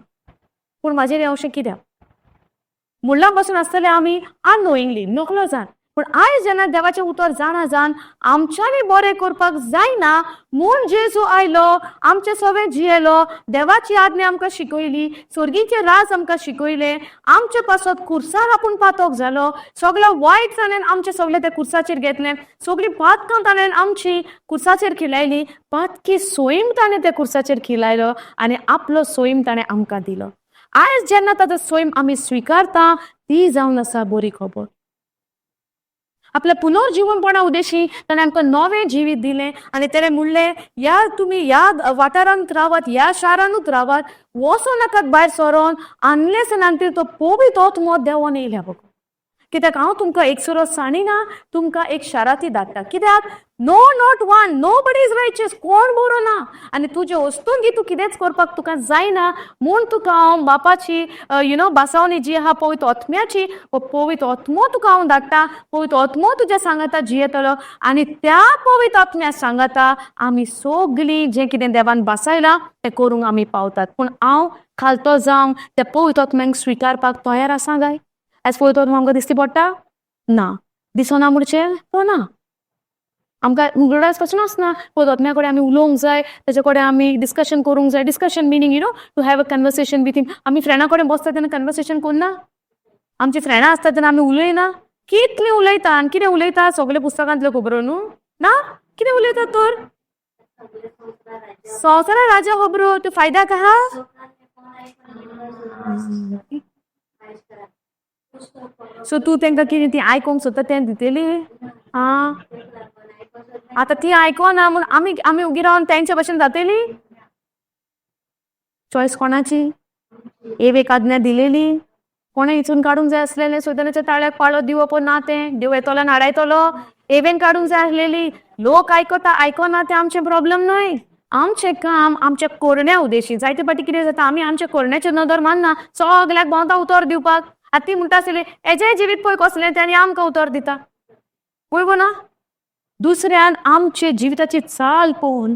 पूण म्हाजेर हें अशें कित्याक मुळां पासून आसतलें आमी अननोइंगली, नकळो जाण. पूण आयज जेन्ना देवाचें उतर जाणा जावन आमच्यांनी बरें करपाक जायना म्हूण जेजू आयलो, आमचे सगळें जियेलो, देवाची आज्ञा आमकां शिकयली, स्वर्गीचे राज आमकां शिकयले, आमचे पासत कुर्सार आपूण पातक जालो. सगळें वायट ताणें आमचें सगळें त्या कुर्साचेर घेतलें. सगळीं पातकां ताणें आमची कुर्साचेर खिलायली. पातकी स्वयं ताणें त्या कुर्साचेर खिलायलो आनी आपलो स्वयं ताणें आमकां दिलो. आयज जेन्ना ताजो स्वयं आमी स्विकारता, ती जावन आसा बरी खबर. आपल्या पुनर्जिवनपणा उद्देशी ताणें आमकां नवें जिवीत दिलें आनी तेणें म्हणलें, ह्या तुमी ह्या वाठारांत रावात, ह्या शारानूच रावात, वचो नाकात भायर सरोन अनलेस आनी तो पवित्र आत्मो देंवोन येयल्या बगर. कित्याक हांव तुमकां एक सुरो सांडिना, तुमकां एक शाराती धाडटा. कित्याक no, not one, nobody is righteous, कोण बरो ना आनी तुजे वस्तूंगी तूं कितेंच करपाक तुका जायना, म्हूण तुका हांव बापाची you know बासावणी जी आहा पवित्र आत्म्याची, हो पवित्र आत्मो तुका हांव धाडटा. पवित्र आत्मो तुज्या सांगाता जियेतलो आनी त्या पवित्र आत्म्या सांगाता आमी सगळीं जें कितें देवान बासायलां तें करूंक आमी पावतात. पूण हांव खालतो जावंक त्या पवित्र आत्म्यांक स्विकारपाक तयार आसा काय? आयज पवित्र आत्मो आमकां दिश्टी पडटा ना, दिसना म्हणचे तो ना. आमकां उगडास पासून आसना पवित्र आत्म्या कडेन आमी उलोवंक जाय, तेजे कडेन आमी डिस्कशन करूंक जाय. Discussion meaning to have a conversation with him. आमी फ्रेंडा कडेन बसता तेन्ना कन्वर्सेशन करना? आमची फ्रेंडां आसता तेन्ना आमी उलयना? कितलीं उलयता आनी कितें उलयता? सगळे पुस्तकांतल्यो खबरो न्हू ना? कितें उलयता तर? संवसारा राजा खबरो त्यो फायद्याक आहा? सो तूं तांकां कितें ती आयकोंक सोदता तें दितली? आं, आतां ती आयकोना म्हूण आमी उगी रावन तेंच्या भशेन जातली? चॉयस कोणाची? एवेक आज्ञा दिलेली कोणें हिचून काडूंक जाय आसलेलें. सैतानाच्या ताळ्याक पाळो दिवप ना, तें देव येतलो आनी आडायतलो. एवेन काडूंक जाय आसलेली. लोक आयकता आयकना तें आमचें प्रॉब्लम न्हय. आमचें काम आमच्या कोरण्या उदेशी. जायते फावटी कितें जाता, आमी आमच्या कोरण्याचेर नदर मारना, सगल्याक भोंवता उतर दिवपाक. आतां ती म्हणटा आसतली, हेजें जिवीत पळय कसलें तें आनी आमकां उतर दिता. पळय गो ना, दुसऱ्यान आमचे जिविताची चाल पळोवन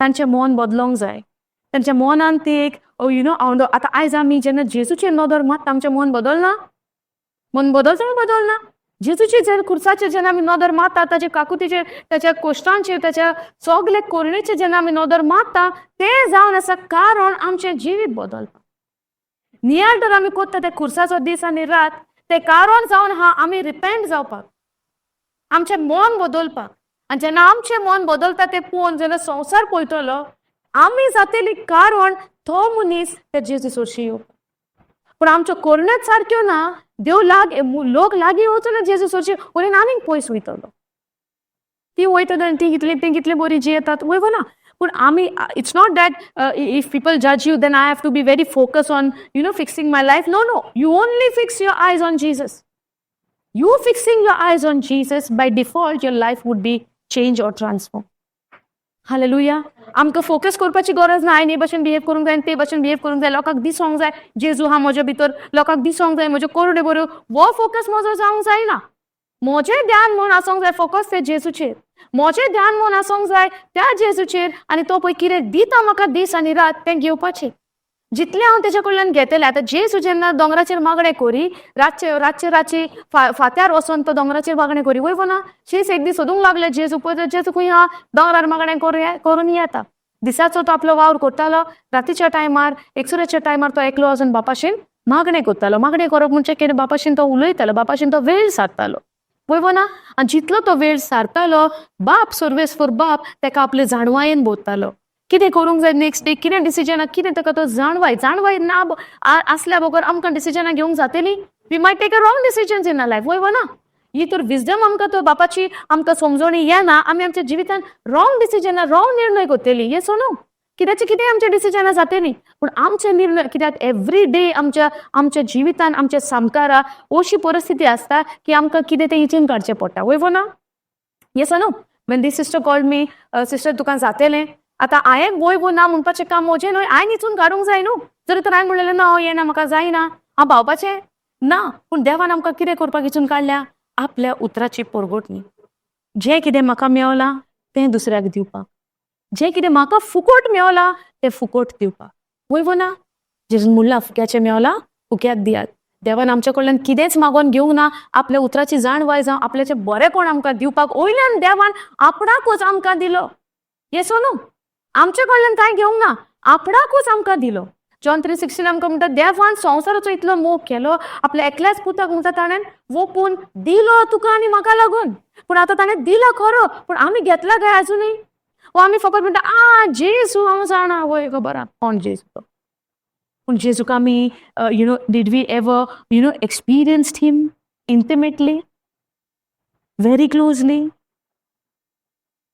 तांचें मन बदलोंक जाय. तांच्या मनान ती एक you know आतां आयज आमी जेन्ना जेजूचेर नदर मारता, आमचें मन बदलना? मन बदलता? बदलना? जेजूचेर जेन्ना, खुर्साचेर जेन्ना आमी नदर मारता, ताच्या काकुतीचेर, ताच्या कोश्टांचेर, ताच्या सगळे कोरणेचेर जेन्ना आमी नदर मारता, तें जावन आसा कारण आमचें जिवीत बदलता. नियाळ तर आमी कोत्ता ते खुर्साचो दीस आनी रात, तें कारण जावन आहा आमी रिपेंट जावपाक, आमचें मन बदलपाक. आनी जेन्ना आमचें मन बदलता तें पळोवन जेन्ना संवसार पळयतलो, आमी जातली कारण तो मनीस त्या जेजू सोरशी येवपाक. पूण आमच्यो कोरण्योच सारक्यो ना, देव लाग लोक लागीं वचून ना जेजू सोरशी, वयल्यान आनीक पयस वयतलो. ती वयतली आनी ती कितली बरी जियेतात, वय ना? पूण आमी, it's not that if people judge you, then I have to be very focus on fixing my life. No, no, you only fix your eyes on Jesus. You fixing your eyes on Jesus, by default your life would be change or transform. Hallelujah. आमकां focus करपाची गरज ना, हांवें हे भशेन behave करूंक जाय आनी ते भशेन बिहेव करूंक जाय, लोकांक दिसोंक जाय जेजू हा म्हज्या भितर, लोकांक दिसोंक जाय म्हज्यो कोरड्यो बऱ्यो. हो फोकस म्हजो जावंक जायना. म्हजें ध्यान म्हूण आसोंक जाय फोकस ते जेजूचेर. म्हजें ध्यान म्हूण आसोंक जाय त्या जेजूचेर आनी तो पळय कितें दिता म्हाका दीस आनी रात तें घेवपाचें, जितलें हांव तेज्या कडल्यान घेतलें. आतां जेजू जेन्ना दोंगराचेर मागणें करी, रातचे रातचे रातचे फांत्यार वचोन तो दोंगराचेर मागणें करी, वय ना? शीस एक दीस सोदूंक लागले जेजू. पळय, जेजू खंय आहा? दोंगरार मागणें करून येता. दिसाचो तो आपलो वावर करतालो, रातीच्या टायमार, एकसुऱ्याच्या टायमार तो एकलो वचून बापाशीन मागणें करतालो. मागणें करप म्हणजे कितें? बापाशीन तो उलयतालो, बापाशीन तो वेळ सारतालो, वय ना? आनी जितलो तो वेळ सारतालो, बाप सर्वेस्पर बाप तेका आपले जाणवायेन भरतालो. कितें करूंक जाय नेक्स्ट डे, कितें डिसिजनां, कितें ताका तो जाणवाय. जाणवाय ना आसल्या बगर आमकां डिसिजनां घेवंक जातली? We might take a wrong decisions in a life, वय ना? ही तर विजडम आमकां तो बापाची आमकां समजोणी येना, आमी आमच्या जिवितान रॉंग डिसिजनां, रॉंग निर्णय करतली. येस नो? कित्याचे कितें आमचे डिसिजनां जातली. पूण आमचे निर्णय, कित्याक एवरी डे आमच्या आमच्या जिवितान आमच्या सामकारा अशी परिस्थिती आसता की आमकां कितें तें इचून काडचें पडटा, वय ना? Yes, no? When this sister called me, "Sister, तुका जातेलें?" आतां हांवें वय वो ना म्हणपाचें काम म्हजें न्हय. हांवें इचून काडूंक जाय न्हू. जर तर हांवें म्हणलेलें, ना, हांव येना, म्हाका जायना, हांव भावपाचें ना. पूण देवान आमकां कितें करपाक इचून काडल्या? आपल्या उतराची परगटणी. जें कितें म्हाका मेवलां तें दुसऱ्याक दिवपाक, जें कितें म्हाका फुकोट मेवलां तें फुकोट दिवपाक, वय वो ना? जेजून म्हणलां, फुक्याचें मेवलां फुक्याक दियात. देवान आमच्या कडल्यान कितेंच मागोवन घेवंक ना. आपल्या उतराची जाणवाय जावं आपल्याचें बरेंपण आमकां दिवपाक वयल्यान देवान आपणाकूच आमकां दिलो. येस न्हू? आमच्या कडल्यान कांय घेवंक ना, आपणाकूच आमकां दिलो. जॉन 3:16 आमकां म्हणटा, देवान संवसाराचो इतलो मोग केलो, आपल्या एकल्याच पुताक म्हणटा ताणें वोपून दिलो तुका आनी म्हाका लागून. पूण आतां ताणें दिलो खरो, पूण आमी घेतला काय आजुनूय? वो आमी फकत म्हणटा, आ जेजू हांव जाणा, वय खबर आहा कोण जेजू तो. पूण जेजूक आमी did we ever experienced him intimately? Very closely?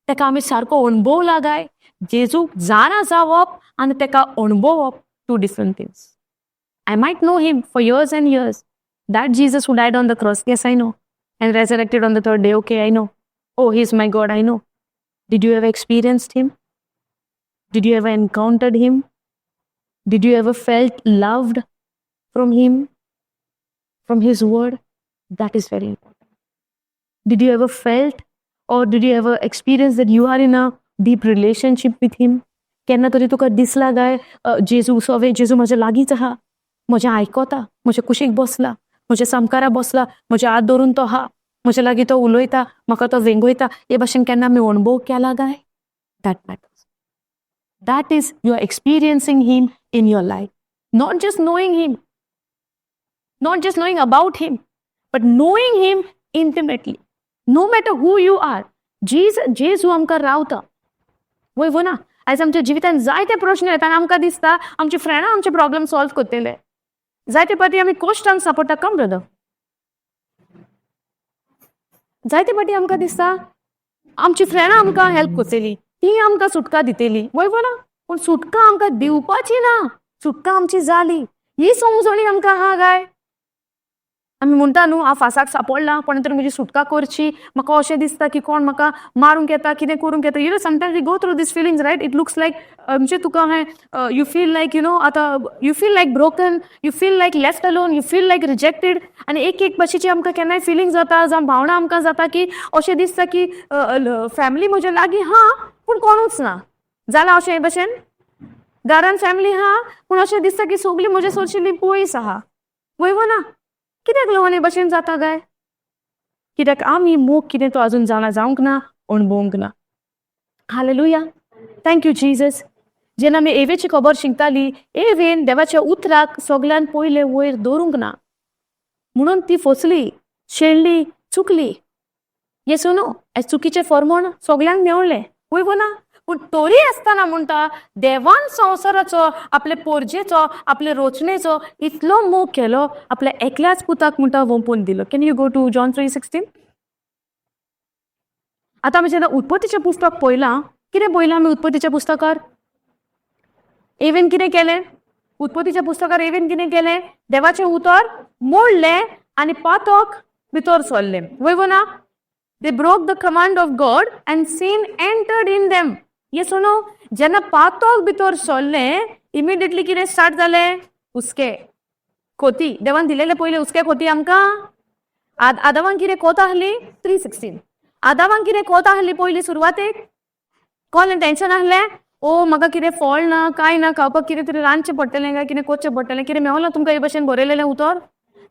तेका आमी सारको अणभवला काय? जेजूक जाणा जावप आनी तेका अणभवप two different things. I might know him for years and years, that Jesus who died on the cross, yes, I know, and resurrected on the third day, okay, I know. Oh, he is my God, I know. Did you ever experienced him? Did you ever encountered him? Did you ever felt loved from him, from his word? That is very important. Did you ever felt or did you ever experience that you are in a deep relationship with him? केन्ना तरी तुका दिसला काय, जेजू सवे जेजू म्हज्या लागींच आहा, म्हजें आयकता, म्हज्या कुशीक बसला, म्हज्या सामकारा बसला, म्हज्या हात धरून तो आहा, म्हज्या लागीं तो उलयता, म्हाका तो वेंगयता, हे भाशेन केन्ना आमी अणभव केला काय? That matters. That is, you are experiencing him in your life, not just knowing him, not just knowing about him, but knowing him intimately. No matter who you are, जेजू आमकां रावता. वय वो ना? आयज आमच्या जिवितांत जायते प्रश्न येता आनी आमकां दिसता आमची फ्रेंडां आमचे प्रॉब्लम सॉल्व करतले. जायते पाटी आमी कोश्टांक सापडटा. कम ब्रदर. जायते पाटी आमकां दिसता आमची फ्रेंडां आमकां हेल्प करतली, ती आमकां सुटका दितली. वय वो ना? पूण सुटका आमकां दिवपाची ना, सुटका आमची जाली ही समजणी आमकां आहा काय? आमी म्हणटा न्हू, हांव फासाक सापडला, कोणे तरी म्हजी सुटका करची, म्हाका अशें दिसता की कोण म्हाका मारूंक येता, कितें करूंक येता. Sometimes we go through this feelings, right? It looks like म्हणजे तुका हांवें you feel like आतां you feel like broken, you feel like left alone, you feel like rejected. आनी एक एक भाशेची आमकां केन्नाय फिलिंग जाता, जावं भावनां आमकां जाता की अशें दिसता की फॅमिली म्हज्या लागीं आहा पूण कोणूच ना. जालां अशें हे भशेन? घरान फॅमिली आहा पूण अशें दिसता की सगळीं म्हज्या सोरशिल्ली पयस आहा. वय वो ना? कित्याक लागून हे भशेन जाता काय? कित्याक आमी मोग कितें तो अजून जाणा जावंक ना, अणभवंक ना. Hallelujah. Thank you Jesus. जेन्ना आमी एवेची खबर शिकताली, एवेन देवाच्या उतराक सगळ्यान पयले वयर दवरूंक ना म्हणून ती फसली, शेणली, चुकली. येस नो? चुकीचें फॉर्मण सगल्यांक मेवलें. वय गो ना? पूण तरी आसतना म्हणटा, देवान संवसाराचो, आपले पोरजेचो, आपले रोचणेचो इतलो मोग केलो, आपल्या एकल्याच पुताक म्हणटा वोंपून दिलो. Can you go to John 3:16? आतां आमी जेन्ना उत्पत्तीचें पुस्तक पळयलां, कितें पळयलां आमी उत्पत्तीच्या पुस्तकार? एवेन कितें केलें? उत्पत्तीच्या पुस्तकार एवेन कितें केलें? देवाचें उतर मोडलें आनी पातक भितर सरलें. वय गो ना? They broke the command of God and sin entered in them. Yes or no? जेन्ना पातक भितर सरलें, इमिडिएटली कितें स्टार्ट जालें? हुस्के, खोती. देवान दिलेले पयले हुस्के खोती आमकां. आदावान कितें कोत आहली? 3:16. आदावान कितें कोत आहली पयली सुरवातेक? कोण टेन्शन आहलें? ओ, म्हाका कितें फळ ना, कांय ना खावपाक, कितें तरी रांदचें पडटलें काय कितें करचें पडटलें? कितें मेवना तुमकां हे भशेन बरयलेलें उतर?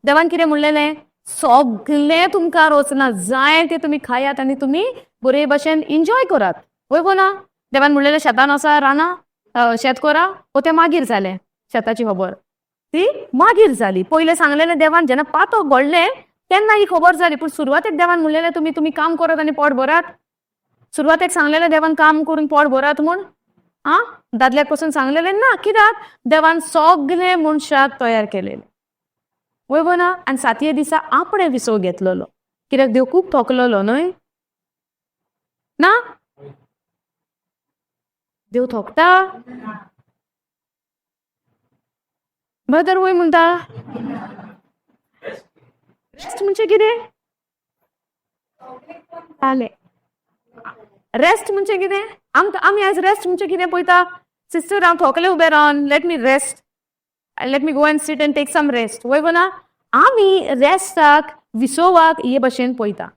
देवान कितें म्हणलेलें? सगलें तुमकां रोचना, जाय तें तुमी खायात आनी तुमी बरे भशेन एन्जॉय करात. वय गो ना? देवान म्हणलेलें शेतान वचा, रानां शेत करा. ओ, तें मागीर जालें. शेताची खबर ती मागीर जाली. पयलें सांगलेलें देवान जेन्ना पातक घडलें तेन्ना ही खबर जाली. पूण सुरवातेक देवान म्हणलेलें तुमी तुमी काम करात आनी पोट भरात. सुरवातेक सांगलेलें देवान काम करून पोट भरात म्हूण आं दादल्याक पसून सांगलेलें ना. कित्याक देवान सगळे मनशाक तयार केलेले. वय गो ना? आनी सातये दिसा आपणें विसव घेतलेलो, कित्याक देव खूब थकलेलो. न्हय ना? देव थोकता? ब्रदर, वय म्हणटा? रेस्ट म्हणजे कितें जालें? रेस्ट म्हणजे कितें? आमकां आमी आयज रेस्ट म्हणजे कितें पळयता? सिस्टर, हांव थोकलें उबें रावन, let me rest, let me go and sit and take some rest. वय गो ना? आमी रेस्टाक, विसोवाक हे भशेन पळयता.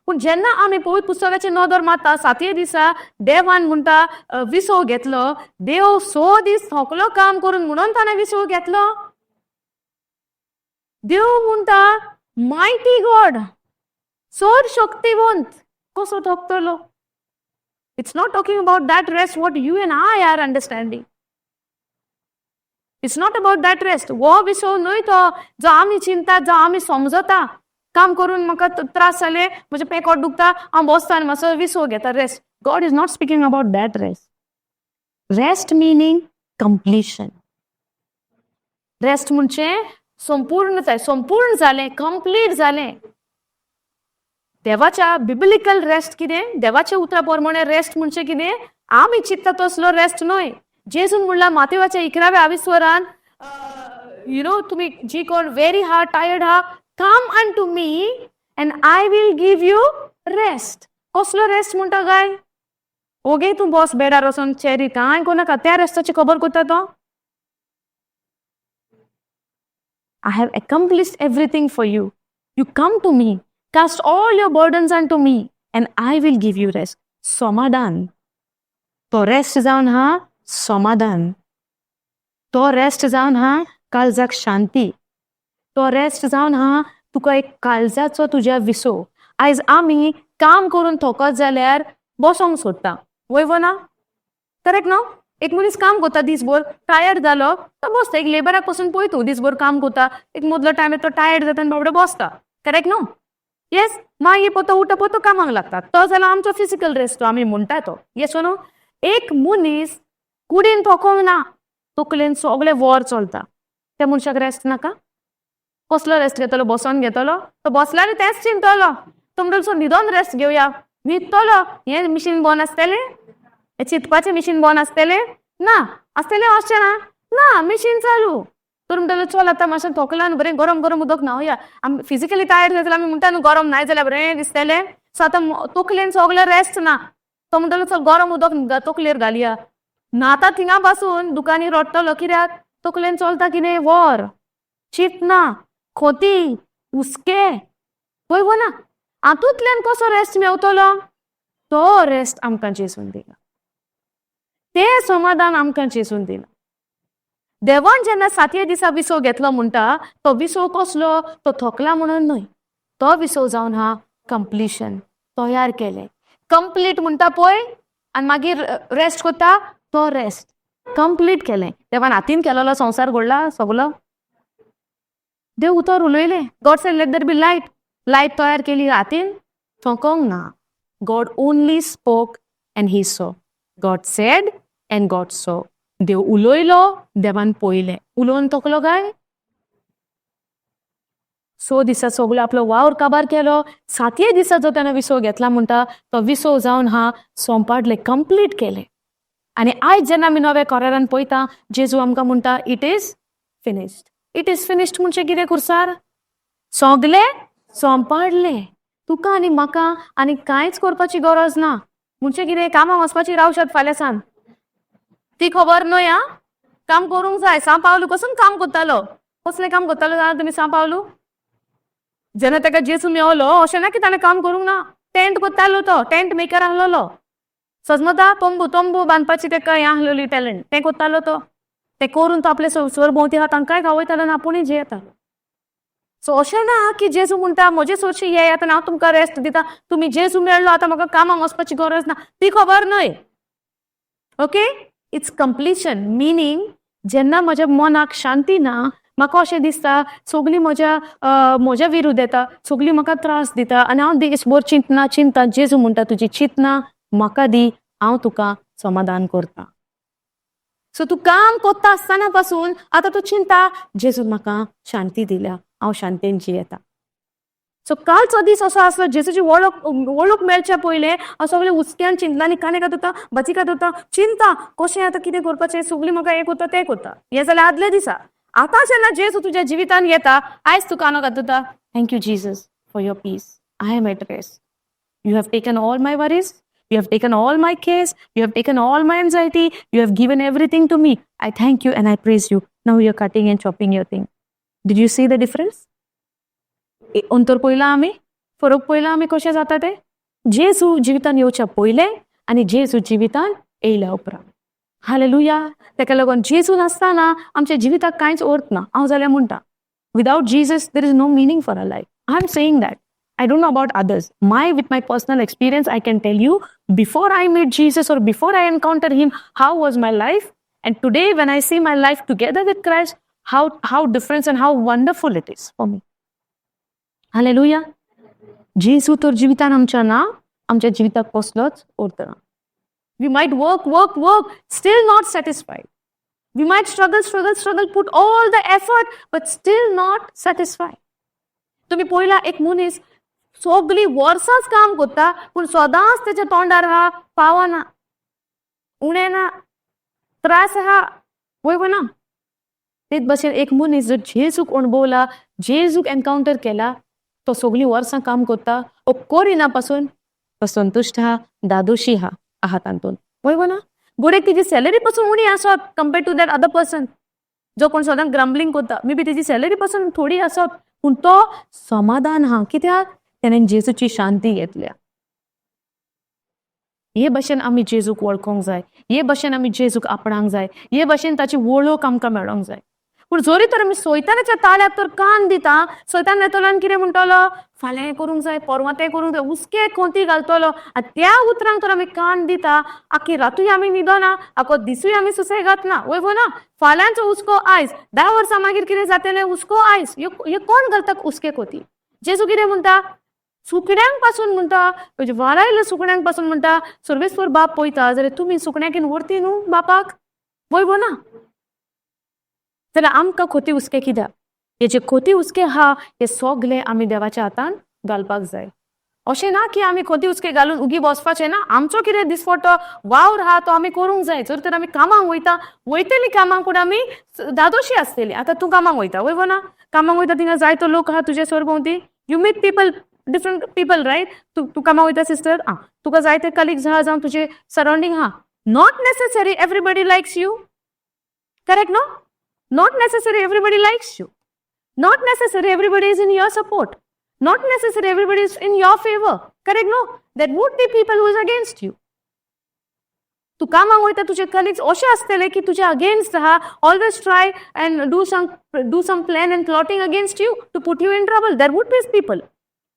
पूण जेन्ना आमी पवित्र पुस्तकाची नदर मारता, सातये दिसा देवान म्हणटा विसव घेतलो. देव स दीस थकलो काम करून म्हणून ताणें विसव घेतलो? देव म्हणटा मायटी गॉड, सर शक्तिवंत, कसो थकतलो? It's not talking about that rest what you and I are understanding. It's not about that rest. हो विसव न्हय तो जो आमी चिंता, जो आमी समजता. काम करून म्हाका त्रास जाले, म्हजें पेकोट दुखता, हांव बसता आनी मातसो विसव घेता, rest. God is not speaking about that rest. Rest meaning completion. Rest म्हणजे संपूर्णताय, संपूर्ण जालें, कंप्लीट जालें. देवाच्या बिब्लिकल रेस्ट कितें, देवाच्या उतरा प्रमाणे रेस्ट म्हणजे कितें, आमी चिंतता तसलो रेस्ट न्हय. जेजून म्हणला मातेवाच्या 11व्या आविस्वरान, you know तुमी जी कोण वेरी हा, टायर्ड हा, come unto me and I will give you rest. कसलो रेस्ट म्हणटा काय? ओगे तूं बस बेडार वचोन चेरी, कांय कोणाका त्या रेस्टाची खबर करता तो. I have accomplished everything for you. You come to me, cast all your burdens unto me and I will give you rest. समाधान. तो रेस्ट जावन हा समाधान, तो रेस्ट जावन हा काळजाक शांती, तो रेस्ट जावन हा तुका एक काळजाचो तुज्या विसो. आयज आमी काम करून थकत जाल्यार बसोंक सोदता, वय वो ना? करेक्ट न्हू? एक मनीस काम करता दीसभर, टायर्ड जालो तो बसता. एक लेबराक पसून पळय तूं, दीसभर काम करता, एक मदलो टायम तो टायर्ड जाता आनी बाबडो बसता. करेक्ट न्हू? येस. मागीर पोतो उठता, पोतो कामाक लागता. तो जालो आमचो फिजिकल रेस्ट, तो आमी म्हणटा तो. येस न्हू? एक मनीस कुडीन थकोंक ना, तकलेन सगळे वॉर चलता, त्या मनशाक रेस्ट नाका? कसलो रेस्ट घेतलो? बसोन घेतलो? तो बसला आनी तेंच चिंतलो. तो म्हणटलो न्हिदोन रेस्ट घेवया, न्हिदतलो. हें मिशीन बंद आसतलें? हें चिंतपाचें मिशीन बंद आसतलें? ना आसतलें अशें ना, ना मिशीन चालू. तर म्हणटलो चल आतां मातशें थकलां न्हू, बरें गरम गरम उदक न्हावया. आमी फिजिकली टायर्ड जातले, आमी म्हणटा न्हू गरम न्हाय जाल्यार बरें दिसतलें. सो आतां तकलेन सगळें रेस्ट ना, तो म्हणटलो चल गरम उदक तकलेर घालया. न्हाता थिंगा बसून दुकानी रडटलो. कित्याक? तकलेन चलता कितें वॉर, चिंतना, खोती, हुस्के. पळय वो ना, हातूंतल्यान कसो रेस्ट मेवतलो? तो रेस्ट आमकां जेजून दिला, तें समाधान आमकां जेजून दिला. देवान जेन्ना सातये दिसा विसव घेतलो म्हणटा, तो विसव कसलो? तो थकला म्हणून न्हय. तो विसव जावन हा कंप्लिशन, तयार केलें, कंप्लीट म्हणटा पळय, आनी मागीर रेस्ट करता, तो रेस्ट कंप्लीट केलें. देवान हातीन केलेलो संवसार घडला सगलो. देव उतर उलयलें, God said let there be light. Light तयार केली हातीन? थकोंक ना. God only spoke and he saw. God said and God saw. देव उलयलो, देवान पळयलें. उलोवन थकलो काय? 6 दिसा सगलो आपलो वावर काबार केलो. सातये दिसा जो त्यानं विसव घेतला म्हणटा, तो विसव जावन हा सोंपाडले, कंप्लीट केले. आनी आयज जेन्ना आमी नव्या करारान पळयता, जेजू आमकां म्हणटा, it is finished. It is finished म्हणजे कितें? कुर्सार सगले सोंपाडले. तुका आनी म्हाका आनी कांयच करपाची गरज ना. म्हणजे कितें, कामाक वचपाची रावशात फाल्यां सान, ती खबर न्हय. आं, काम करूंक जाय. सां पावलू कसून काम करतालो? कसलें काम करतालो जाणा तुमी सां पावलू? जेन्ना ताका जेजू मेवलो, अशें ना की ताणें काम करूंक ना. टेंट करतालो तो, टेंट मेकर आहलोलो. सजमता तंबू, तंबू बांदपाची ताका हें आहलोली टॅलंट, तें करतालो तो. तें करून तो आपले सर भोंवती आहा तांकांय खावयतालो आनी आपुणूय जियेतालो. सो अशें ना की जेजू म्हणटा म्हजे सोरशी येयात आनी हांव तुमकां रेस्ट दिता, तुमी जेजू मेळ्ळो आतां म्हाका कामाक वचपाची गरज ना, ती खबर न्हय. Okay, it's completion. Meaning जेन्ना म्हज्या मनाक शांती ना, म्हाका अशें दिसता सगळीं म्हज्या म्हज्या विरुद्ध येता, सगळीं म्हाका त्रास दिता आनी हांव दीसभर चिंतना चिंता, जेजू म्हणटा तुजी चिंतना म्हाका दी, हांव तुका समाधान करता. सो तूं काम कोत्ता आसतना पासून आतां तूं चिंता, जेजून म्हाका शांती दिल्या, हांव शांतेन जियेता. सो कालचो दीस असो आसलो, जेजूची वळख वळख मेळच्या पयलें हांव सगळें हुस्क्यान चिंतनांनी काने कात भाजी कात चिंता कशें आतां कितें करपाचें, सगळीं म्हाका हें करता तें करता. हें जालें आदल्या दिसा. आतां जेन्ना जेजू तुज्या जिवितान येता, आयज तूं कानो घातता, thank you Jesus for your peace, I am at rest. You have taken all my worries. You have taken all my cares. You have taken all my anxiety. You have given everything to me. I thank you and I praise you. Now you're cutting and chopping your thing. Did you see the difference? अंतर पयला आमी, फरक पयला आमी कशें जाता तें? जेजू जिवितान येवच्या पयलें आनी जेजू जिवितान येयल्या उपरांत. हालेलुया. तेका लागून जेजू नासतना आमच्या जिविताक कांयच अर्थ ना. हांव जाल्यार म्हणटा, without Jesus there is no meaning for a life. I am saying that. I don't know about others. With my personal experience, I can tell you, before I met Jesus or before I encountered him, how was my life? And today, when I see my life together with Christ, how different and how wonderful it is for me. Hallelujah. जेजू तर जिवितान आमच्या ना, आमच्या जिविताक कसलोच अर्थ ना. We might work, work, work, still not satisfied. We might struggle, struggle, struggle, put all the effort, but still not satisfied. तुम्ही पळयला एक मनीस सगळीं वर्सांच काम करता, पूण सदांच तेच्या तोंडार आहा पावना, उणें ना, त्रास आहा, वय ना? तेच भशेन एक मनीस जो जेजूक अणभवला, जेजूक एनकावंटर केला, तो सगळीं वर्सां काम करता ओ करिना पासून तो संतुश्ट आहा, दादोशी आहा आहा तातूंत, वय ना? गोडेक तेजी सॅलरी पासून उणी आसत compare to that other person जो कोण सदांच ग्रम्बलिंग करता. मे बी तेजी सॅलरी पासून थोडी आसत, पूण तो समाधान आहा. कित्याक? तेणें जेजूची शांती घेतल्या. हे भशेन आमी जेजूक वळखोंक जाय, हे भशेन आमी जेजूक आपणांक जाय, हे भशेन ताची वळख आमकां मेळोंक जाय. पूण जरी तर आमी सैतानाच्या ताळ्याक तर कान दिता, सैतान येतलो आनी कितें म्हणटलो? फाल्यां हें करूंक जाय, परवां तें करूंक जाय, हुस्के कोंती घालतलो. आनी त्या उतरांक तर आमी कान दिता, आख्खी रातूय आमी न्हिदना, आख्खो दिसूय आमी सुसेगाद घातना, वय ना? फाल्यांचो हुस्को आयज, 10 वर्सां मागीर कितें जातलें हुस्को आयज. ह्यो कोण घालता हुस्के कोती? जेजू कितें म्हणटा? सुकण्यांक पासून म्हणटा, वारायल्या सुकण्यांक पासून म्हणटा, सर्वेस्पर बाप पळयता, जाल्यार तुमी सुकण्याकीन व्हरती न्हू बापाक, वय ना? जाल्यार आमकां खोती हुस्के कित्याक? हे जे खोती हुस्के आहा हे सगळे आमी देवाच्या हातान घालपाक जाय. अशें ना की आमी खोती हुस्के घालून उगी बसपाचें ना. आमचो कितें दिसपट्टो वावर आहा तो आमी करूंक जाय. जर तर आमी कामाक वयता, वयतली कामाक, पूण आमी दादोशी आसतली. आतां तूं कामाक वयता, वय ना? कामाक वयता, थिंगा जायतो लोक आहा तुजे सरभोंवती. You meet people, different people, right? तूं तूं कामाक वयता सिस्टर, आं, तुका जायते कलिग्स आहा जावं तुजे सरावंडींग आहा. Not necessary everybody likes you, correct no? Not necessary everybody likes you. Not necessary everybody is in your support. Not necessary everybody is in your favor. Correct, no? There would be people who is against you. तूं कामाक वयता, तुजे colleagues अशे आसतले की तुजे against आहा, always try and do some plan and plotting against you to put you in trouble. There would be people.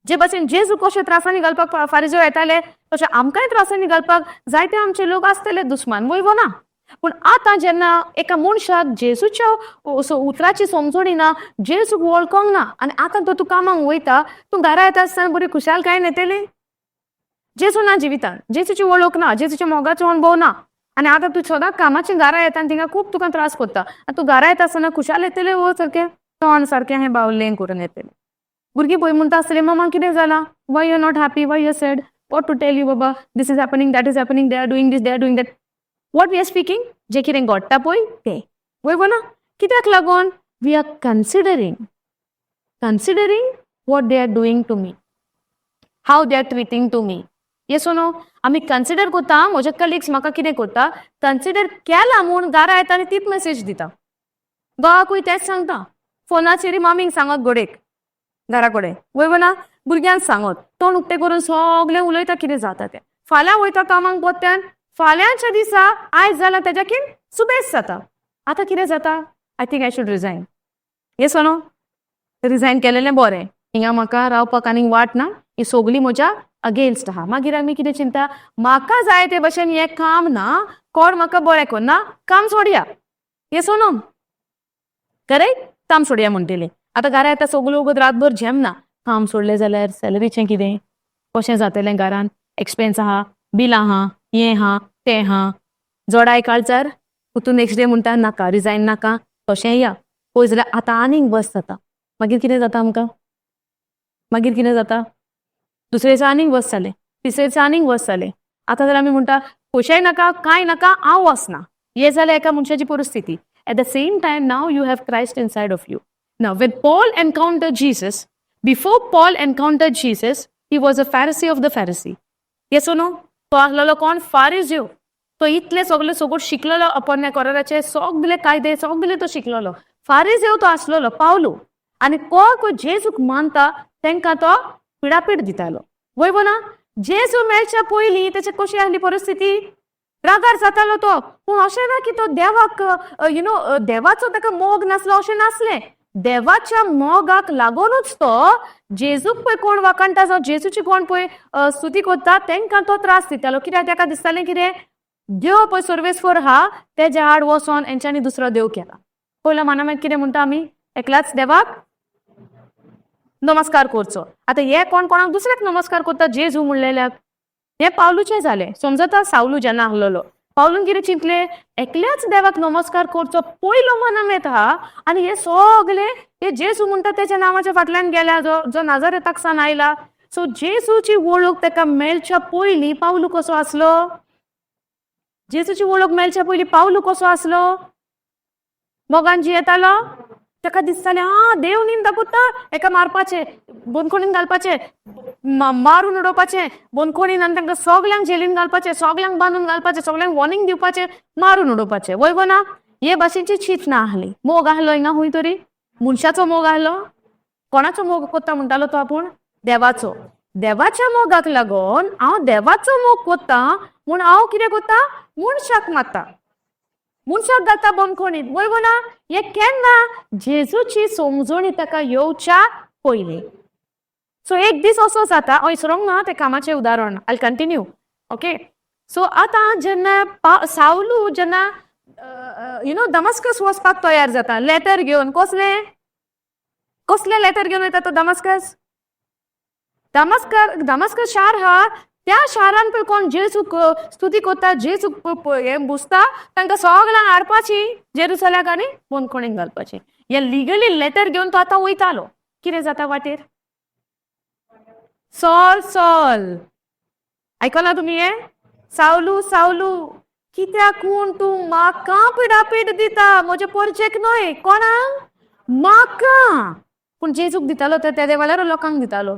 जे भशेन जेजू कशे त्रासांनी घालपाक फारिजो येताले, तशें आमकांय त्रासांनी घालपाक जायते आमचे लोक आसतले दुस्मान, वय ना? पूण आतां जेन्ना एका मनशाक जेजूच्या असो उतराची समजणी ना, जेजूक वळखोंक ना, आनी आतां तो तूं कामाक वयता, तूं घरा येता आसतना बरी खुशालकायेन येतली? जेजू ना जिवितान, जेजूची वळख ना, जेजूच्या मोगाचो अणभव ना, आनी आतां तूं सदांच कामाचे घरा येता आनी थिंगा खूब तुका त्रास करता, आनी तूं घरा येता आसतना खुशाल येतले वो सारकें तोंड सारकें हें बावलें करून येतलें? भुरगीं पळय म्हणटा आसतलीं, मम्मा कितें जालां? Why you not happy? Why you sad? What to tell you बाबा? This is happening, that is happening, they are doing this, they are doing that. What we are speaking? जें कितें घडटा पळय तें, वय ना? कित्याक लागून? We are considering what they are doing to me, how they are treating to me. Yes no? आमी कन्सिडर करता म्हजे कलिग्स म्हाका कितें करता. कन्सिडर केला म्हूण घरा येता आनी तीच मेसेज दिता. घोवाकूय तेंच सांगता, फोनाचेर मामीक सांगत, घोडेक घरा कडेन, वय ना? भुरग्यांक सांगत, तोंड उक्तें करून सगळें उलयता कितें जाता तें. फाल्यां वयता कामाक पोत्यान, फाल्यांच्या दिसा आयज जाला तेज्याकीन सुबेज जाता. आतां कितें जाता? I think I should resign. Yes no? Resign केलेलें बरें, हिंगा म्हाका रावपाक आनीक वाट ना, ही सगळी म्हज्या अगेन्स्ट आहा. मागीर आमी कितें चिंता? म्हाका जाय ते भशेन हें काम ना, कोण म्हाका बरें करना, काम सोडया. Yes no? Correct? काम सोडया म्हणटली. आतां घरा येता सगळ्यो वगत रातभर झेमना. काम सोडलें जाल्यार सॅलरीचें कितें, कशें जातलें? घरान एक्सपेन्स आहा, बिलां आहा, हें आहा, तें आहा, जोडाय काळजार. तूं नेक्स्ट डे म्हणटा नाका, रिजायन नाका, तशें या पळय जाल्यार आतां आनीक बस जाता. मागीर कितें जाता आमकां? मागीर कितें जाता? दुसरे दिसा आनीक बस जालें, तिसरे दिसा आनीक बस जालें. आतां जाल्यार आमी म्हणटा पयशेय नाका, कांय नाका, हांव वचना. हें जालें एका मनशाची परिस्थिती. At the same time, now you have Christ inside of you. Now, when Paul encountered Jesus, before Paul encountered Jesus, he was a Pharisee of the Pharisee. Yes or no? तो आसलेलो कोण? फारिज्यो. तो इतले सगळे सगळं शिकलेलो, पोरण्या कराराचे सगळे कायदे सगळे तो शिकलेलो. फारिज्यो तो आसलेलो पावलू, आनी कोण जेजूक मानता तांकां तो पिडापीड दितालो, वय ना? जेजू मेळच्या पयलीं तेची कशी आसली परिस्थिती? रागार जातालो तो. पूण अशें ना की तो देवाक you know देवाचो ताका मोग नासलो, अशें नासलें. देवाच्या मोगाक लागूनच तो जेजूक पळय कोण वाखाणटा जावं जेजूची कोण पळय स्तुती करता तांकां तो त्रास दितालो. कित्याक? ताका दिसतालें कितें? देव पळय सर्वेस्पर आहा, तेज्या आड वचोन हेंच्यांनी दुसरो देव केला. पयलो मानामेत कितें म्हणटा आमी? एकल्याच देवाक नमस्कार करचो. आतां हे कोण कोणाक दुसऱ्याक नमस्कार करता, जेजू म्हणलेल्याक. हें पावलूचें जालें, समजता? सावलू जेन्ना आहलेलो, पावलून कितें चिंतलें? एकल्याच देवाक नमस्कार करचो पयलो मनामेत आहा, आनी हे सगळे हे जेजू म्हणटा तेच्या नांवाच्या फाटल्यान गेल्या, जो जो नाजारेताक सान आयला. सो जेजूची वळख ताका मेळच्या पयलीं पावलू कसो आसलो? जेजूची वळख मेळच्या पयलीं पावलू कसो आसलो? मोगान जियेतालो. ताका दिसतालें, आं, देव निंदा कोत्ता, हेका मारपाचें, बंदखणीन घालपाचें, मारून उडोवपाचें बंदखणीन आनी तांकां सगल्यांक जेलीन घालपाचें, सगल्यांक बांदून घालपाचें, सगल्यांक वॉर्निंग दिवपाचें, मारून उडोवपाचें. वय गो ना? हे भाशेची चिंतना आहली. मोग आहलो हिंगा खूंय तरी? मनशाचो मोग आहलो? कोणाचो मोग कोत्ता म्हणटालो तो आपूण? देवाचो. देवाच्या मोगाक लागून, हांव देवाचो मोग कोत्ता म्हूण हांव कितें कोत्ता? मनशाक मारता, मनशाक घालता बंदखणीत. वय गो ना? हें केन्ना? जेजूची समजणी ताका येवच्या पयलीं. सो एक दीस असो जाता, हय, विसरोंक ना तें कामाचें उदाहरण. I continue, okay? So आतां जेन्ना सावलू जेन्ना you know Damascus वचपाक तयार जाता लेटर घेवन, कसलें कसलें लेटर घेवन वयता तो दमस्कस? दमस्कर दमस्कस शार हा, त्या शारान पळय कोण जेजूक स्तुती कोत्ता, जेजूक हें बुजता, तांकां सगळ्यांक हाडपाची जेरुसल्याक आनी बंदखणीक घालपाची. हे लिगली लेटर घेवन तो आतां वयतालो. कितें जाता वाटेर? सॉल, सॉल, आयकलां तुमी हें? सावलू, सावलू, कित्याक म्हूण तूं म्हाका पिडापीड दिता? म्हजे पोरचेक न्हय, कोणाक? म्हाका. पूण जेजूक दितालो ते तेदे वेळार लोकांक दितालो.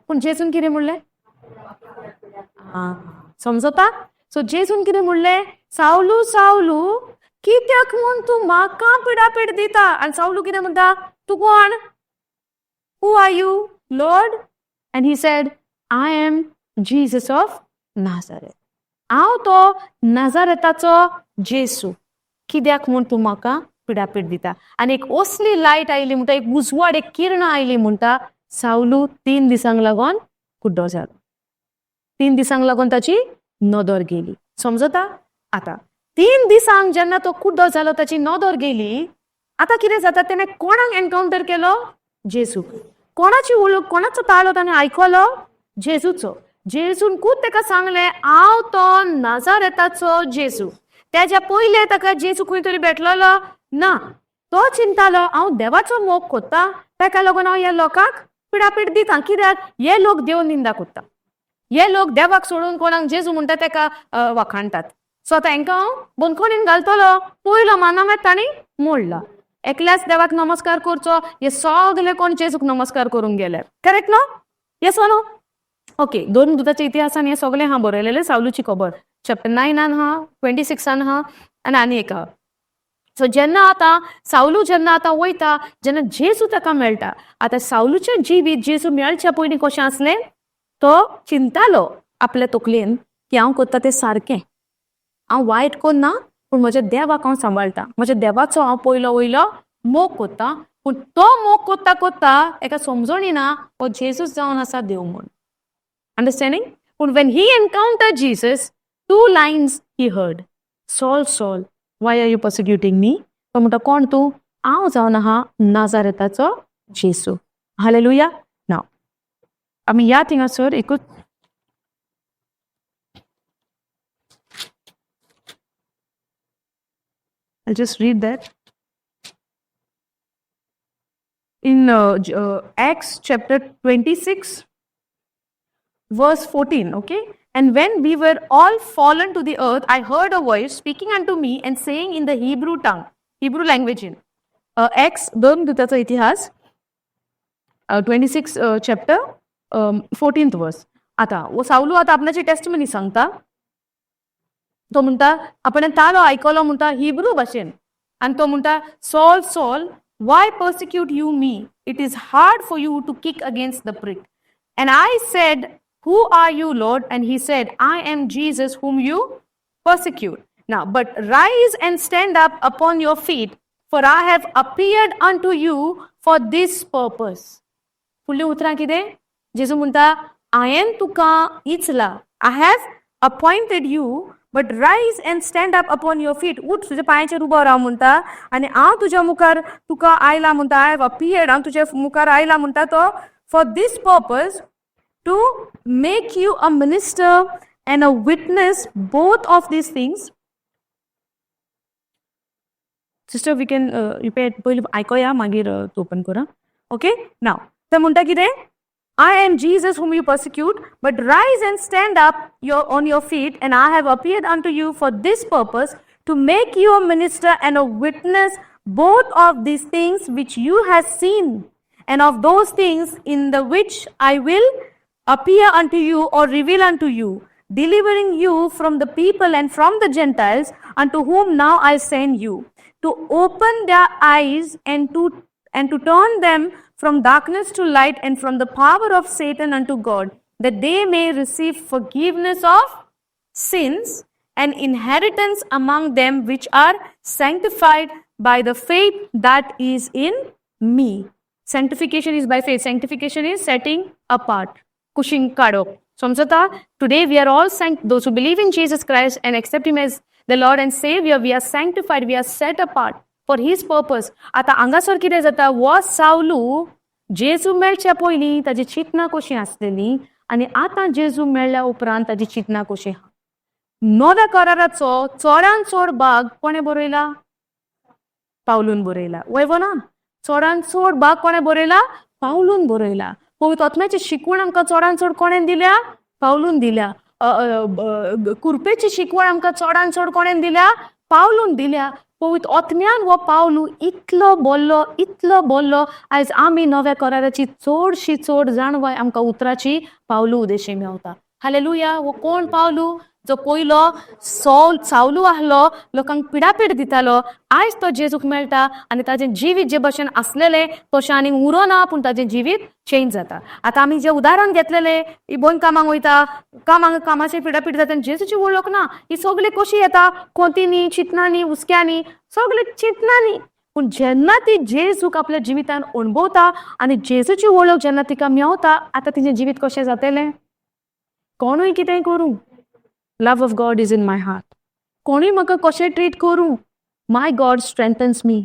पूण जेजून कितें म्हणलें? आं, समजता? सो जेजून कितें म्हणलें? सावलू, सावलू, कित्याक म्हूण तूं म्हाका पिडापीड दिता? आनी सावलू कितें म्हणटा? तूं कोण? Who are you, Lord? And he said, I am Jesus of Nazareth. हांव तो नाजारेताचो जेसू. कित्याक म्हूण तूं म्हाका पिडापीड दिता? आनी एक असली लायट आयली म्हणटा, एक उजवाड, एक किरणां आयली म्हणटा, सावलू 3 दिसांक लागून कुड्डो जालो. 3 दिसांक लागून ताची नदर गेली. समजता? आतां 3 दिसांक जेन्ना तो कुड्डो जालो, ताची नदर गेली, आतां कितें जाता? तेणें कोणाक एनकावंटर केलो? जेजूक. कोणाची उलोवप, कोणाचो ताळो ताणें आयकलो? जेजूचो. जेजून खूब ताका सांगलें, हांव तो नाजारेताचो जेजू. तेज्या पयलें ताका जेजू खंय तरी भेटलेलो ना. तो चिंतालो, हांव देवाचो मोग कोत्ता, ताका लागून हांव ह्या लोकांक पिडापीड दिता, कित्याक हे लोक देव निंदा कोत्ता, हे लोक देवाक सोडून कोणाक जेजू म्हणटा ताका वाखाणटात. सो आतां हांकां हांव बंदखणीन घालतलो. पयलो मानामेत तांणी मोडला. एकल्याच देवाक नमस्कार करचो, हे सगळे कोण जेजूक नमस्कार करूंक गेले. करेक्ट न्हू? येस नो? ओके. दोन दुताच्या इतिहासान हे सगळे हा बरयलेले. सावलूची खबर चॅप्टर 9आन हा, 26आन हा आनी आनी एक हा. सो जेन्ना आतां सावलू जेन्ना आतां वयता, जेन्ना जेजू ताका मेळटा, आतां सावलूचें जिवीत जेजू मेळच्या पयलीं कशें आसलें? तो चिंतालो आपल्या तकलेन की हांव करता तें सारकें, हांव वायट कोन्ना, पूण म्हज्या देवाक हांव सांबाळटा, म्हज्या देवाचो हांव पयलो वयलो मोग कोत्ता. पूण तो मोग कोत्ता कोत्ता एका समजणी ना हो जेजूच जावन आसा देव म्हूण. अंडरस्टँडींग? पूण when he encounter Jesus, two lines he heard, "Saul, Saul, why are you persecuting me?" तो म्हणटा, कोण तूं? हांव जावन आहा नाजारेताचो जेसू. हालेलुया. नाव आमी ह्या थिंगासर एकूच I'll just read that. In Acts chapter 26, verse 14, okay? "And when we were all fallen to the earth, I heard a voice speaking unto me and saying in the Hebrew tongue," Hebrew language in. Acts, दोन दुताचा इतिहास, 26 chapter, 14th verse. आता वो सावलू आता आपणाची testimony सांगता. तो म्हणटा, आपण ताळो आयकलो म्हणटा हिब्रू भाशेन आनी तो म्हणटा, "Saul, Saul, why persecute you me? It is hard for you to kick against the prick." And I said, "Who are you, Lord?" And he said, "I am Jesus whom you persecute. Now, but rise and stand up upon your feet, for I have appeared unto you for this purpose." फुडलीं उतरां कितें? जेजू म्हणटा, हांवें तुका इचला, I have appointed you, but rise and stand up upon your feet. उठ, तुज्या पांयाचेर उबो राव म्हणटा आनी हांव तुज्या मुखार तुका आयला म्हणटा. I have appeared, हांव तुज्या मुखार आयला म्हणटा तो, for this purpose, to make you a minister and a witness both of these things. Sister, we can you पयलीं आयकोया, मागीर ओपन करा. ओके, नाव ते म्हणटा कितें? I am Jesus whom you persecute, but rise and stand up on your feet, and I have appeared unto you for this purpose, to make you a minister and a witness both of these things which you have seen, and of those things in the which I will appear unto you or reveal unto you, delivering you from the people and from the Gentiles, unto whom now I send you, to open their eyes and to turn them from darkness to light and from the power of Satan unto God, that they may receive forgiveness of sins and inheritance among them which are sanctified by the faith that is in me. Sanctification is by faith. Sanctification is setting apart. कुशीक काडप. समजता? Today we are all those who believe in Jesus Christ and accept Him as the Lord and Savior, we are sanctified, we are set apart for His purpose. आतां हांगासर कितें जाता? हो सावलू जेजू मेळच्या पयलीं ताजी चिंतनां कशीं आसलेलीं आनी आतां जेजू मेळ्ळ्या उपरांत ताजी चिंतनां कशीं आहा. नव्या कराराचो चडान चड भाग कोणें बरयला? पावलून बरयला. वय वो ना? चडान चड भाग कोणें बरयला? पावलून बरयला. पवित्र आत्म्याची शिकवण आमकां चडान चड कोणें दिल्या? पावलून दिल्या. अ, अ, ब- कुरपेची शिकवण आमकां चडान चड कोणें दिल्या? पावलून दिल्या. पवित्र आत्म्यान हो पावलू इतलो बोल्लो, इतलो बोल्लो, आयज आमी नव्या कराराची चडशी चड जाणवाय आमकां उतराची पावलू उदेशी मेवता. हालेलुया. हो कोण पावलू? जो पयलो सौल सावलू आहलो, लोकांक पिडापीड दितालो, आयज तो जेजूक मेळटा आनी ताजें जिवीत जे भशेन आसलेलें तशें आनीक उरोना, पूण ताजें जिवीत चेंज जाता. आतां आमी जें उदाहरण घेतलेलें, ही भयण कामाक वयता, कामाक कामाचेर पिडापीड जाता आनी जेजूची वळख ना. ही सगळी कशी येता? कोंतींनी, चिंतनांनी, हुस्क्यांनी, सगळे चिंतनांनी. पूण जेन्ना ती जेजूक आपल्या जिवितान अणभवता आनी जेजूची वळख जेन्ना तिका मेवता, आतां तिजें जिवीत कशें जातलें? कोणूय कितेंय करूं, love of God is in my heart. कोणूय म्हाका कशें ट्रीट करूं, my God strengthens me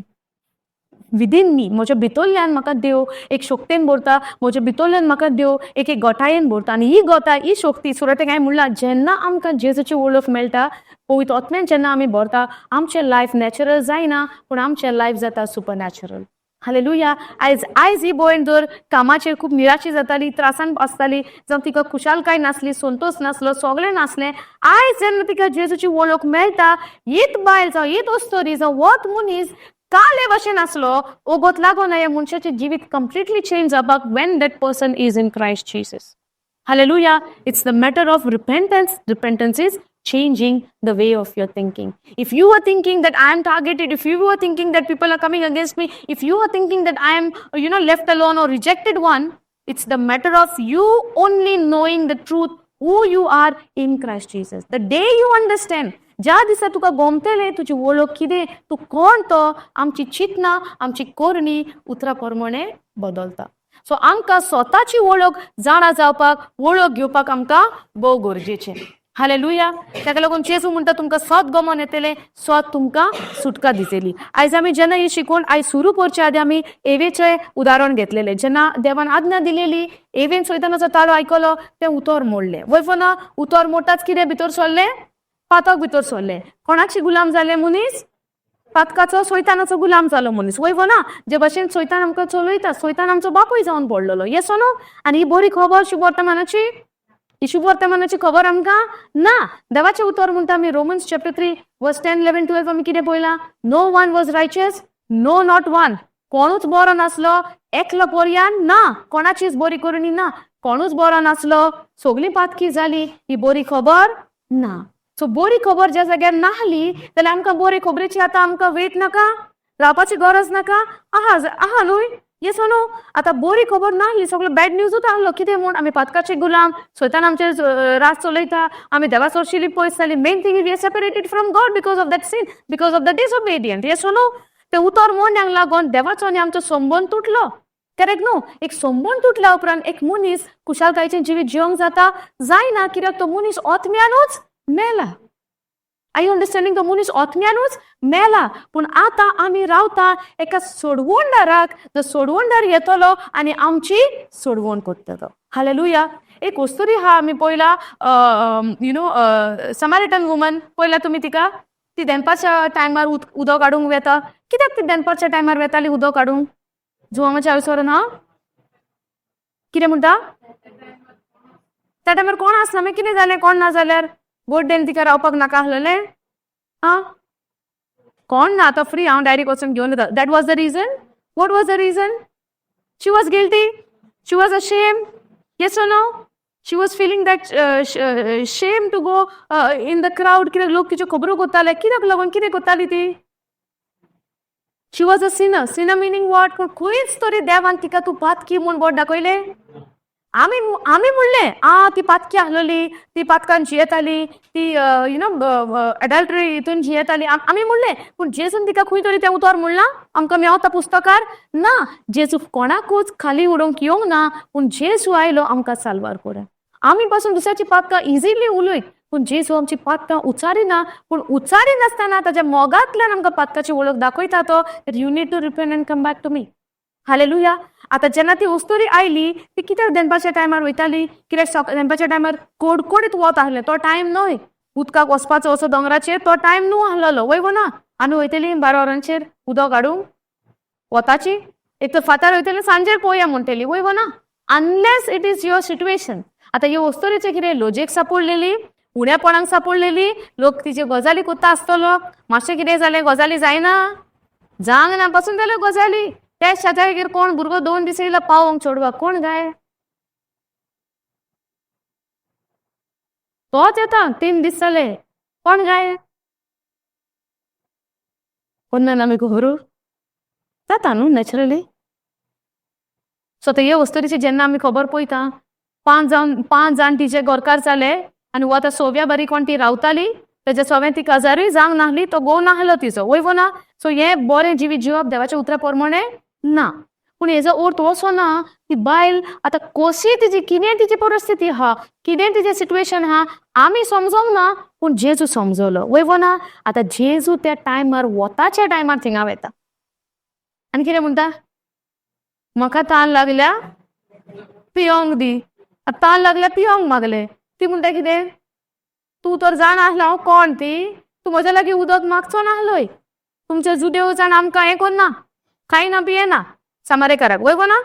within me. म्हज्या भितरल्यान म्हाका देव एक शक्तेन भरता. म्हज्या भितरल्यान म्हाका देव एक एक गोटायेन भरता. आनी ही गोताय, ही शक्ती, सुरवातेक हांवें म्हणलां, जेन्ना आमकां जेजूची वळख मेळटा, पवित्र आत्म्यान जेन्ना आमी भरता, आमचें लायफ नॅचरल जायना, पूण आमचें लायफ जाता सुपर नॅचरल. हालेलुया. आयज ही भयण जर कामाचेर खूब निराशी जाताली, त्रासान आसताली, जावं तिका खुशालकाय नासली, संतोश नासलो, सगळें नासलें, आयज जेन्ना तिका जेजूची वळख मेळटा, हीत बायल जावं हीत अस्तोरी जावं होत मनीस काले भशेन आसलो, ओगोत लागोना ह्या मनशाचें जिवीत कंप्लिटली चेंज जावपाक when that person is in Christ Jesus. Hallelujah. It's the matter of repentance. Repentance is changing the way of your thinking. If you are thinking that I am targeted, if you are thinking that people are coming against me, if you are thinking that I am left alone or rejected one, it's the matter of you only knowing the truth, who you are in Christ Jesus. The day you understand, ज्या दिसा तुका गोमतेलें तुजी वळख कितें, तूं कोण तो, आमची चिंतनां, आमची करणी उतरा प्रमाणे बदलता. सो आमकां स्वताची वळख जाणा जावपाक, वळख घेवपाक आमकां भोव गरजेचें. हालेलुया. ताका लागून जेजू म्हणटा, तुमकां सत गमन येतलें, सत तुमकां सुटका दितली. आयज आमी जेन्ना ही शिकवण आयज सुरू करचे आदी आमी एवेचें उदाहरण घेतलेलें. जेन्ना देवान आज्ञा दिलेली, एवेन सैतानाचो ताळो आयकलो, तें उतर मोडलें. वय ना? उतर मोडटाच कितें भितर सरलें? पातक भितर सरलें. कोणाची गुलाम जालें मनीस? पातकाचो, सैतानाचो गुलाम जालो मनीस. वय ना? जे भशेन सैतान आमकां चलयता, सैतान आमचो बापूय जावन पडलेलो. येस नो? आनी ही बरी खबर शुभवर्तमानाची, ही शुभवर्तमानाची खबर आमकां ना. देवाचें उतर म्हणटा, आमी Romans chapter 3 verse 10, 11, 12 आमी कितें पळयलां? No one was righteous, no, not one. कोणूच बरो नासलो, एकलो पर्यान ना. कोणाचीच बरी करणी ना, कोणूच बरो नासलो, सगळीं पातकी जाली. ही बरी खबर ना. सो बरी खबर ज्या जाग्यार नाहली जाल्यार आमकां बरी खबरेची आतां आमकां वेट नाका, रावपाची गरज नाका. आहा आहा न्हय? येस नो? आतां बरी खबर नाहली, सगळो बॅड न्यूजूच आहलो. कितें म्हूण? आमी पातकाचे गुलाम, सैतान आमचेर राज चलयता, आमी देवा सरशिली पयस जाली. Main thing, we are separated from God because of that sin, because of the disobedient. Yes no? ते उतर मोन्यांक लागून देवाचो आनी आमचो संबंद तुटलो. करेक्ट न्हू? एक संबंद तुटल्या उपरांत एक मनीस खुशालकायेचें जिवीत जिवंक जाता? जायना. कित्याक? तो मनीस आत्म्यानूच मेला. Are you understanding? तो मनीस आत्म्यानूच मेला. पूण आतां आमी रावता एका सोडवणदाराक, जो सोडवणदार येतलो आनी आमची सोडवण करतलो. हालेलुया. एक वस्तुरी आहा, आमी पळयला, you know समॅरिटन वुमन पळयला तुमी तिका? ती दनपारच्या टायमार उदक काडूंक वेता. कित्याक ती दनपारच्या टायमार वेताली उदक काडूंक? जुवामाच्या अवसर ना. कितें म्हणटा? त्या टायमार कोण आसना मागीर कितें जालें? कोण ना जाल्यार बर्थडेन तिका रावपाक नाका आसलेलें? आं, कोण ना आतां फ्री, हांव डायरेक्ट वचून घेवन येता. That was the reason? What was the reason? She was guilty, she was ashamed. Yes or no? She was feeling that shame to go in the crowd. कित्याक लोक तिच्यो खबरो करताले. कित्याक लागून कितें करताली ती? She was a sinner. Sinner meaning what? पूण खंयच तरी देवान तिका तूं पातकी म्हूण बोट दाखयलें? आमी म्हणलें आ ती पातकी आसलेली, ती पातकान जियेताली, ती you know adultery हितून जियेताली, आमी म्हणलें. पूण जेजून तिका खंय तरी तें उतर म्हणलां आमकां मेवता पुस्तकार ना. जेजू कोणाकूच खाली उडोवंक येवंक ना, पूण जेजू आयलो आमकां साल्वार करूंक. आमी पासून दुसऱ्याची पातकां इजिली उलयत, पूण जेजू आमची पातकां उचारिना. पूण उचारिनासतना ताच्या मोगांतल्यान आमकां पातकाची वळख दाखयता तो. You need to repent and come back to me. Hallelujah. आतां जेन्ना ती अस्तुरी आयली, ती कित्याक दनपारच्या टायमार वयताली? कित्याक दनपारच्या टायमार कडकडीत वत आहलें. तो टायम न्हय उदकाक वचपाचो असो दोंगराचेर, तो टायम न्हू आहलेलो, वय गो ना? आमी वयतली 12 वरांचेर उदक हाडूंक वताची? एक तर फातार वयतली, सांजेर पळोवया म्हणटली, वय गो ना? Unless it is your situation. आतां ही अस्तुरेचें कितें लजेक सापडलेली, उण्यापणाक सापडलेली, लोक तिच्यो गजाली कोत्ता आसतलो. मातशें कितें जालें, गजाली जायना, जावंक ना पासून जाल्यो गजाली. त्या शेजारीगेर कोण भुरगो 2 दीस येयलो पावोवंक चेडवाक, कोण गाय तोच येता, 3 दीस जाले, कोण गाय कोण आमी खबर जाता न्हू नॅचरली. सो आतां हे अस्तुरीची जेन्ना आमी खबर पळयता, 5 जावन 5 जाण तिचे घरकार जाले आनी हो आतां सव्या बारी कोण ती रावताली, तेज्या सव्यां ती काजारूय जावंक नासली, तो घोव नासलो तिचो, वय वो ना? सो हें बरें जिवीत जिवप देवाच्या उतरा प्रमाणे ना. पूण हेजो अर्थ असो ना ती बायल आतां कशी तिजी कितें तिजी परिस्थिती आहा, कितें तिजें सिट्युएशन आहा, आमी समजोंक ना, पूण जेजू समजलो, वय वो ना? आतां जेजू त्या टायमार वताच्या टायमार थिंगा वता आनी कितें म्हणटा? म्हाका तान लागल्या, पियोंक दी. आतां तान लागल्या, पियोंक मागलें. ती म्हणटा कितें? तूं तर जाणा आसलो हांव कोण ती, तूं म्हज्या लागीं उदक मागचो नासलोय. तुमचे जुदेव जाण आमकां हें करना, खायना पियेना सामारेकाराक, वय गो ना?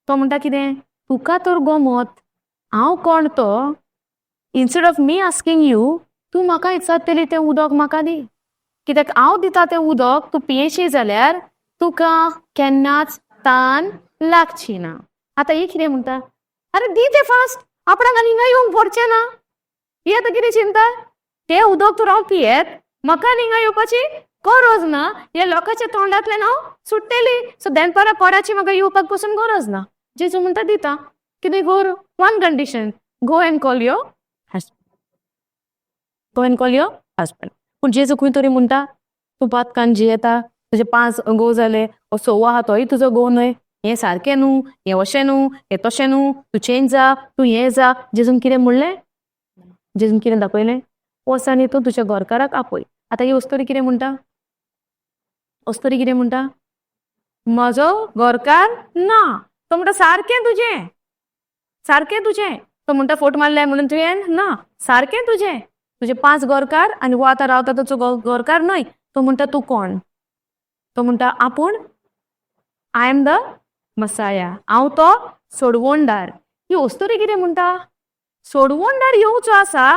तो म्हणटा कितें? तुका तर गोमत हांव कोण तो. Instead of me asking you, तूं म्हाका विचारतली तें उदक म्हाका दी, कित्याक हांव दिता तें उदक तूं पियेशी जाल्यार तुका केन्नाच तान लागची ना. आतां ही कितें म्हणटा? अरे दी तें फास्ट, आपणाक आनी हिंगा येवंक पडचें ना. ही आतां कितें चिंता? तें उदक तर हांव पियेत, म्हाका आनी हिंगा येवपाची गरज ना, ह्या लोकांच्या तोंडांतल्यान हांव सुट्टेली. सो दनपारां कोणाची म्हाका येवपाक पसून गरज ना. जेजू म्हणटा दिता. कितें कर? One condition, go and call your husband, go and call your husband. पूण जेजू खंय तरी म्हणटा तूं पातकान जियेता, तुजे पांच घोव जाले, हो सवो आहा तोय तुजो घोव न्हय, हें सारकें न्हू, हें अशें न्हू, हें तशें न्हू, तूं चेंज जा, तूं हें जा. जेजून कितें म्हणलें? जेजून कितें दाखयलें? वच आनी तूं तुज्या घरकाराक आपय. आतां ही अस्तुरी कितें म्हणटा? अस्तुरी कितें म्हणटा? म्हजो घरकार ना. तो म्हणटा सारकें तुजें, सारकें तुजें. तो म्हणटा फोट मारले म्हणून तुवें ना, सारकें तुजें, तुजे पांच घरकार आनी हो आतां रावता ताचो घरकार न्हय. तो म्हणटा तूं कोण? तो म्हणटा आपूण I am the Messiah, हांव तो सोडवणदार. ही अस्तुरी कितें म्हणटा? सोडवणदार येवचो आसा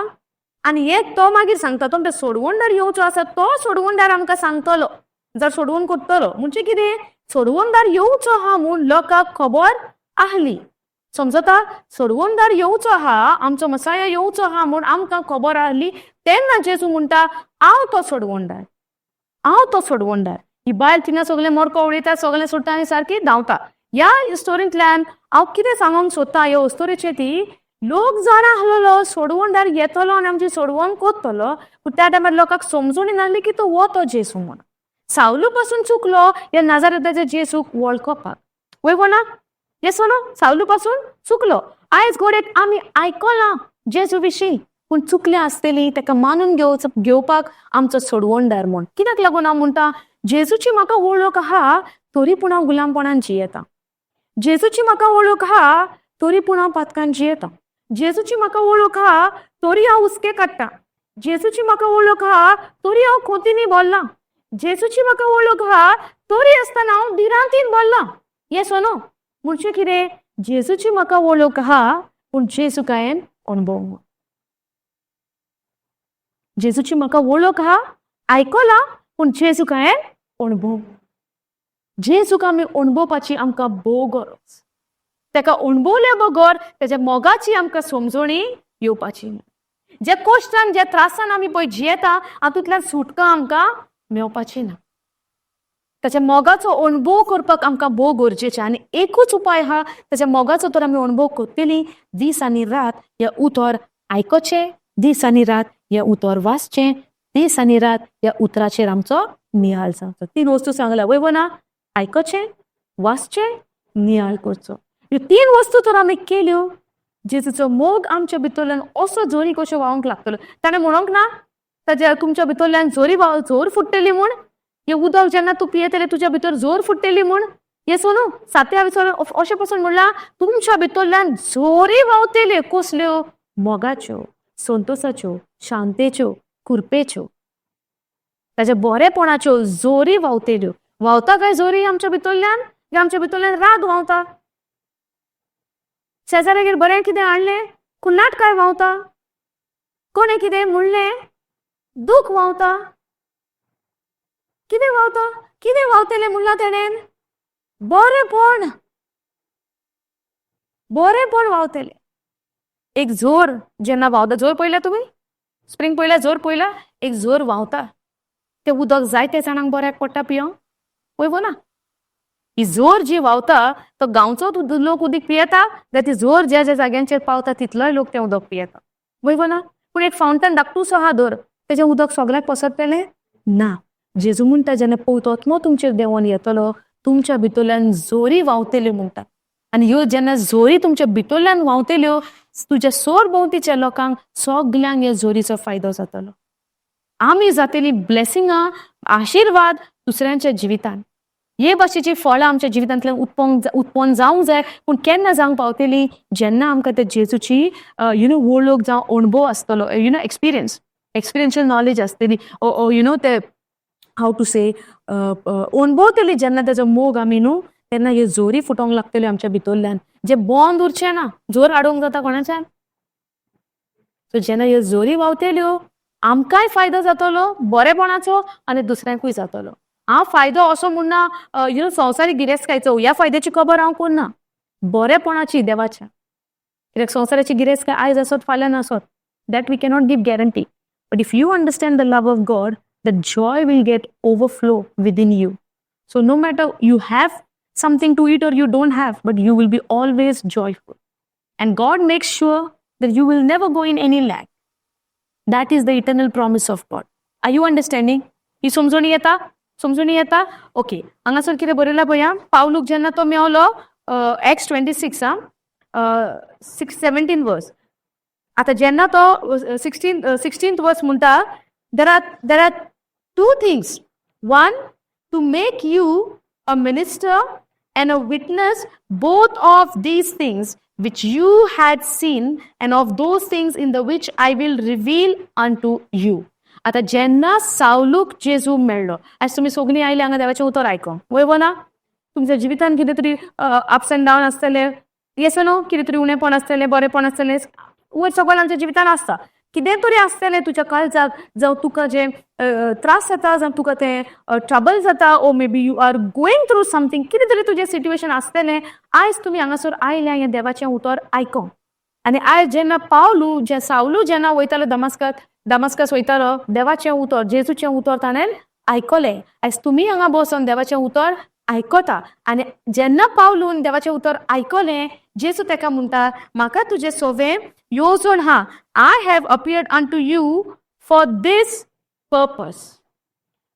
आनी एक तो मागीर सांगता, तो म्हणटा सोडवणदार येवचो आसा, तो सोडवणदार आमकां सांगतलो, जर सोडवण करतलो. म्हणजे कितें? सोडवणदार येवचो आहा म्हूण लोकांक खबर आहली, समजता? सोडवणदार येवचो आहा, आमचो मसाया येवचो आहा म्हूण आमकां खबर आहली. तेन्ना जेजू म्हणटा हांव तो सोडवणदार, हांव तो सोडवणदार. ही बायल थिंगा सगळें मडको उडयता, सगळें सोडटा आनी सारकी धांवता. ह्या स्टोरींतल्यान हांव कितें सांगूंक सोदता ह्या अस्तोरेचे, ती लोक जाणा आसलेलो सोडवणदार येतलो आनी आमची सोडवण करतलो, पूण त्या टायमार लोकांक समजून नासली की तो हो तो जेजू म्हणून. सावलू पासून चुकलो ह्या नाजारेताच्या जेजूक वळखपाक, वय कोणा? येस नो? सावलू पासून चुकलो. आयज घडयेक आमी आयकलां जेजू विशीं, पूण चुकल्या आसतली ताका मानून घेवपाक आमचो सोडवणदार म्हूण. कित्याक लागून हांव म्हणटा, जेजूची म्हाका वळख आहा तरी पूण हांव गुलामपणान जियेता. जेजूची म्हाका वळख आहा तरी पूण हांव पातकान जियेता. जेजूची म्हाका वळख आहा तरी हांव हुस्के काडटा. जेजूची म्हाका वळख आहा तरी हांव खोतींनी भरलां. जेजूची म्हाका वळख आहा तरी आसतना हांव भिरांतीन भरलां. येस नो? म्हणजे कितें? जेजूची म्हाका वळख आहा, पूण जेजूक हांवें अणभवूंक. जेजूची म्हाका वळख आहा, आयकलां, पूण जेजूक हांवें अणभव. जेजूक आमी अणभवपाची आमकां भोव गरज. ताका अणभवल्या बगर तेज्या मोगाची आमकां समजणी येवपाची ना. जे कश्टान, ज्या त्रासान आमी पळय जियेता, हातूंतल्यान सुटका आमकां मेवपाची ना. ताच्या मोगाचो अणभव करपाक आमकां भोव गरजेचें आनी एकूच उपाय आहा. ताच्या मोगाचो तर आमी अणभव करतलीं, दीस आनी रात हें उतर आयकोचें, दीस आनी रात हें उतर वाचचें, दीस आनी रात ह्या उतराचेर आमचो नियाळ जावचो. तीन वस्तू सांगल्या वय ना? आयकोचें, वाचचें, नियाळ करचो. ह्यो तीन वस्तू तर आमी केल्यो, जेजूचो मोग आमच्या भितरल्यान असो जोरी कश्यो व्हांवंक लागतलो. ताणें म्हणोंक ना ताज्या तुमच्या भितरल्यान जोरी जोर फुट्टली म्हूण? हें उदक जेन्ना तूं पियेतलें, तुज्या भितर जोर फुट्टली म्हूण? येस न्हू? सात्या अशें पसून म्हणलां, तुमच्या भितरल्यान जोरी व्हांवतल्यो. कसल्यो? मोगाच्यो, संतोसाच्यो, शांतेच्यो, कृपेच्यो, ताज्या बरेपणाच्यो जोरी व्हांवतल्यो. व्हांवता काय जोरी आमच्या भितरल्यान? आमच्या भितरल्यान राग व्हांवता. शेजाऱ्यागेर बरें कितें हाडलें, कुन्नाट काय व्हांवता. कोणें कितें म्हणलें, दूख व्हांवता. कितें व्हांवता? कितें व्हांवतलें म्हणलां तेणेन? बरेंपण, बरेंपण व्हांवतलें. एक जोर जेन्ना व्हांवता, जोर पळयल्या तुमी? स्प्रींग पळयल्या? जोर पळयला? एक जोर व्हांवता, तें उदक जायते जाणांक बऱ्याक पडटा पियोंक. पळय ना, ही जोर जी व्हांवता, तो गांवचोच लोक उदीक पियेता, जाल्यार ती जोर ज्या ज्या जाग्यांचेर पावता, तितलोय लोक तें उदक पियेता. वय ना? पूण एक फावंटन धाकटूसो आहा धर, तेजें उदक सगळ्याक पसरतलें ना. जेजू म्हणटा, जेन्ना पवित्र तुमचेर देंवोन येतलो, तुमच्या भितरल्यान जोरी व्हांवतल्यो म्हणटा. आनी ह्यो जेन्ना जोरी तुमच्या भितरल्यान व्हांवतल्यो, तुज्या सरभोंवतीच्या लोकांक सगल्यांक ह्या जोरीचो फायदो जातलो. आमी जातली ब्लेसिंगां, आशिर्वाद दुसऱ्यांच्या जिवितान. हे भाशेची फळां आमच्या जिवितांतल्यान उत्पन्न जावंक जाय. पूण केन्ना जावंक पावतली? जेन्ना आमकां त्या जेजूची you know वळख जावं अणभव आसतलो, you know experience, experiential knowledge आसतली, you know ते हाव टू से, अणभवतली जेन्ना तेजो मोग आमी न्हू, तेन्ना ह्यो जोरी फुटोंक लागतल्यो आमच्या भितरल्यान, जे बंद उरचे ना. जोर हाडूंक जाता कोणाच्यान? सो जेन्ना ह्यो जोरी व्हांवतल्यो, आमकांय फायदो जातलो बरेपणाचो आनी दुसऱ्यांकूय जातलो. हांव फायदो असो म्हणना, you know संवसारीक गिरेस्तकायचो. ह्या फायद्याची खबर हांव करना, बरेपणाची देवाच्या. कित्याक संवसाराची गिरेस्तकाय आयज आसत, फाल्यां नासत, that we cannot give guarantee. But if you understand the love of God, the joy will get overflow within you. So no matter you have something to eat or you don't have, but you will be always joyful. And God makes sure that you will never go in any lack. That is the eternal promise of God. Are you understanding? ही समजणी येता? समजणी येता? Okay. हांगासर कितें बरयलां पळया. पावलूक जेन्ना तो मेवलो, x 26 आं, 6 17 वर्स. आतां जेन्ना तो 16th वर्स म्हणटा, there are two things. One, to make you a minister and a witness both of these things which you had seen and of those things in the which I will reveal unto you. आतां जेन्ना सावलूक जेजू मेळ्ळो, आयज तुमी सगळीं आयली हांगा देवाचें उतर आयकोंक, वय ना? तुमच्या जिवितान कितें तरी अप्स एंड डावन आसतले, येस नो? कितें तरी उणेपण आसतलें, बरेंपण आसतलें, वयर सगळें आमच्या जिवितान आसता. कितें तरी आसतलें तुज्या काळजाक, जावं तुका जें त्रास जाता, जावं तुका तें ट्रबल जाता, or maybe you are going through something. कितें तरी तुजें सिट्युएशन आसतलें. आयज तुमी हांगासर आयल्या हें देवाचें उतर आयकोंक. आनी आयज जेन्ना पावलू जे सावलू जेन्ना वयतालो दमास्कात, दमास्कस वयतालो, देवाचें उतर, जेजूचें उतर ताणें आयकलें. आयज तुमी हांगा बसून देवाचें उतर आयकता. आनी जेन्ना पावलून देवाचें उतर आयकलें, जेजू ताका म्हणटा, म्हाका तुजें सोवें येवजण हा. I have appeared unto you for this purpose.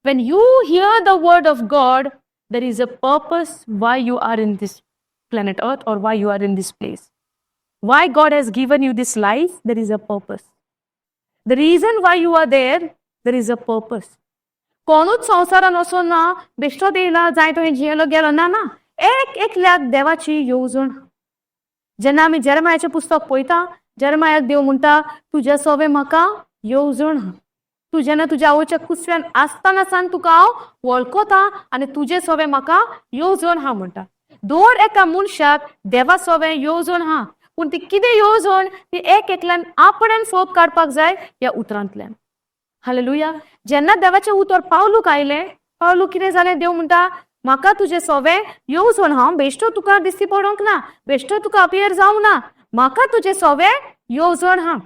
When you hear the word of God, there is a purpose why you are in this planet Earth or why you are in this place. Why God has given you this life, there is a purpose. The reason why you are there, there is a purpose. कोणूच संवसारान असो ना, बेश्टोच येयला, जाय तो जियेलो, गेलो. ना ना, एक एकल्याक देवाची येवजण. जेन्ना आमी जेरमायाचें पुस्तक पळयता, जेरमायाक देव म्हणटा, तुज्या सोवे म्हाका येवजण. तूं जेन्ना तुज्या आवयच्या कुसव्यान आसतना सान तुका हांव वळखता आनी तुजे सोवे म्हाका येवजण हा म्हणटा. दर एका मनशाक देवा सोवें येवजण आहा, पूण ती कितें येवजण ती एक एकल्यान आपणान सोद काडपाक जाय ह्या उतरांतल्यान. हालेलुया. जेन्ना देवाचें उतर पावलूक आयलें, पावलूक कितें जालें, देव म्हणटा म्हाका तुजें सोवें येवजण, हांव बेश्टो तुका दिश्टी पडोंक ना, बेश्टो तुका अपियर जावंक ना, म्हाका तुजें सोवें येवजण आहा.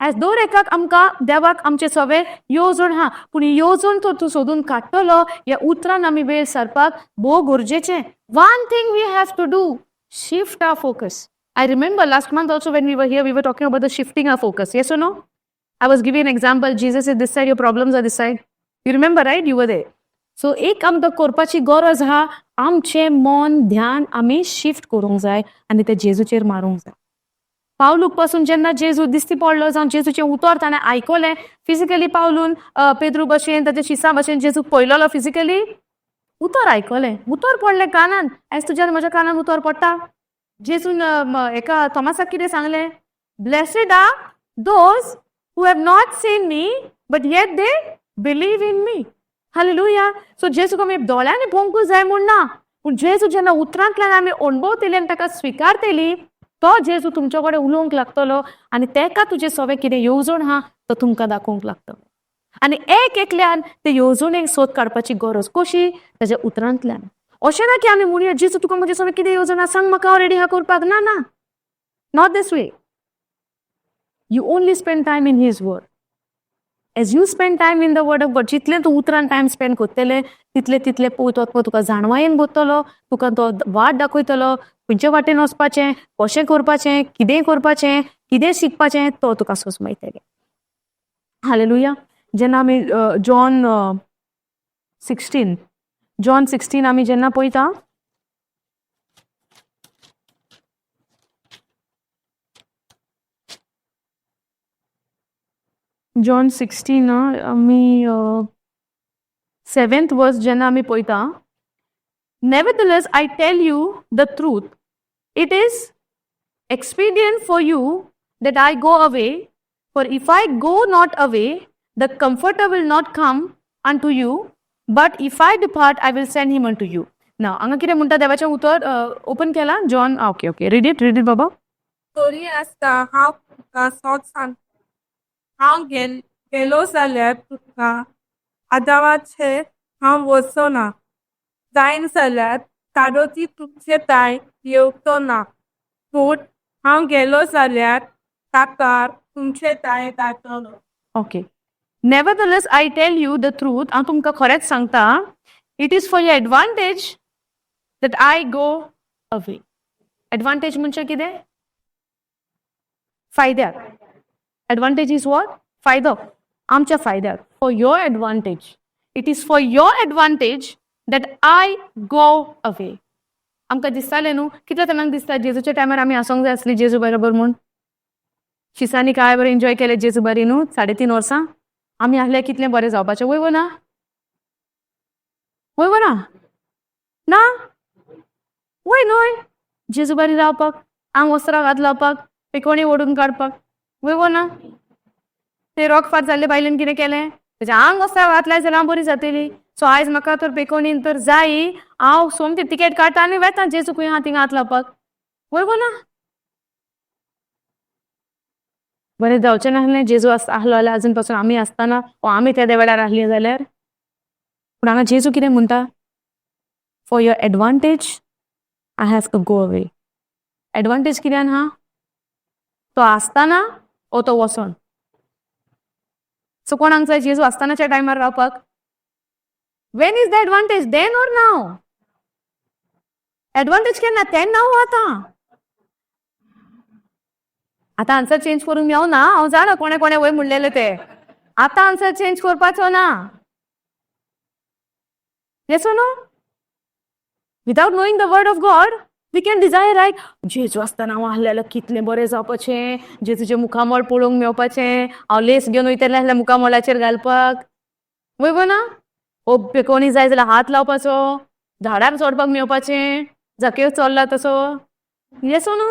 आयज दर एकाक आमकां देवाक आमचें सोवें येवजण आहा, पूण ही येवजण तर तूं सोदून काडटलो ह्या उतरान आमी वेळ सारपाक भोव गरजेचें. One thing we have to do, shift our focus. I remember last month also when we were here, we were talking about the shifting our focus. Yes or no? I was giving an example. Jesus is this side, your problems are this side. You remember, right? You were there. So एक आमकां करपाची गरज आहा, आमचें मन ध्यान आमी shift करूंक जाय आनी तें जेजूचेर मारूंक जाय. पावलूक पासून जेन्ना जेजू दिश्टी पडलो, जावं जेजूचें उतर ताणें आयकलें फिजिकली, पावलून पेद्रू भशेन ताच्या शिसां भशेन जेजूक पळयलेलो फिजिकली, उतर आयकलें, उतर पडलें कानान. आयज तुज्या म्हज्या कानान उतर पडटा? जेजून एका थॉमासाक कितें सांगलें? Blessed are those who have not seen me but yet they believe in me. Hallelujah. So जेजूक आमी दोळ्यांनी पळोवंकूच जाय म्हूण ना, पूण जेजू जेन्ना उतरांतल्यान आमी अणभवतली आनी ताका स्विकारतली, तो जेजू तुमच्या कडेन उलोवंक लागतलो आनी तेका तुजें सगळें कितें येवजण आहा तो तुमकां दाखोवंक लागतलो. आनी एक एकल्यान ते येवजणेक सोद काडपाची गरज कशी, ताच्या उतरांतल्यान. अशें ना की आमी म्हणया जेजू तुका म्हजें सगळें कितें येवजण आहा सांग म्हाका, हांव रेडी आहा करपाक. ना ना, not this way. You only spend time in his word. As you spend time in the word of God, जितलें तूं उतरान टायम स्पेंड करतलें तितलें तितलें पवित्र तुका जाणवायेन भरतलो, तुका तो वाट दाखयतलो, खंयचे वाटेन वचपाचें, कशें करपाचें, कितें करपाचें, कितें शिकपाचें, तो तुका सोजमयतलें. हालेलुया. जेन्ना आमी जॉन 16, जॉन 16 आमी जेन्ना पळयता, जॉन 16 आमी सेवेंथ वर्स जेन्ना आमी पळयता, Nevertheless, I tell you the truth, it is expedient for you that I go away, for if I go not away, the Comforter will not come unto you, but if I depart, I will send him unto you. Now, हांगा कितें म्हणटा देवाचें उतर? Open केला John? Okay, read it, read it बाबा. तरी आसता हांव तुमकां सत सांगता, हांव गेलो जाल्यार तुमकां आदावाचें हांव वचो ना, जायन जाल्यार तारोती तुमचे ठांय येवचो ना, पूण हांव गेलो जाल्यार ताका तुमचे ठांय धाडटलो. Okay. Nevertheless, I tell you the truth, हांव तुमकां खरेंच सांगता, it is for your advantage that I go away. Advantage म्हणजे कितें? फायद्याक. Advantage is what? फायदो. आमच्या फायद्याक. For your advantage. It is for your advantage that I go away. आमकां दिसतालें न्हू, कितल्या जाणांक दिसता जेजूच्या टायमार आमी आसोंक जाय आसली जेजू बरोबर म्हूण? शिसांनी काय बरें एन्जॉय केलें जेजू बरी न्हू 3.5 वर्सां. आमी आहले कितलें बरें जावपाचें, वय वो ना? वय वो ना? ना वय न्हय? जेजू बरी रावपाक, आंग वस्त्रां हात लावपाक, पिकोणी ओडून काडपाक, वय वो ना? ते रोगफात जाल्ले बायलेन कितें केलें? तेजें आंग वस्त्रां हात लायत जाल्यार हांव बरी जातली. सो आयज म्हाका तर पेकोणीन तर जायी, हांव सोमती तिकेट काडटा आनी वेता जेजू खंय आहा थिंगा हात लावपाक, वय गो ना? बरें जावचें नासलें जेजू आहलो जाल्यार? अजून पासून आमी आसतना वो आमी तेद्या वेळार आहली जाल्यार? पूण हांगा जेजू कितें म्हणटा? For your advantage I have to go away. Advantage कित्यान आहा? तो आसतना वो तो वचोन? सो कोणाक जाय जेजू आसतनाच्या टायमार रावपाक? When is the advantage, then or now? Advantage केन्ना, तेन्ना वो आतां? आतां आन्सर चेंज करूंक मेवना. हांव जाणा कोणे कोणे वय म्हणलेले ते. आतां आन्सर चेंज करपाचो ना. Yes or no? Without knowing the word of God, we can desire, right? जेजू आसतना हांव आहलें जाल्यार कितलें बरें जावपाचें, जेजूचें मुखामळ पळोवंक मेवपाचें, हांव लेस घेवन वयतलें आसलें मुखामळाचेर घालपाक, वय गो ना? ओ कोणी जाय जाल्यार हात लावपाचो, झाडार चडपाक मेवपाचें, जाकेव चल्ला तसो. Yes or no?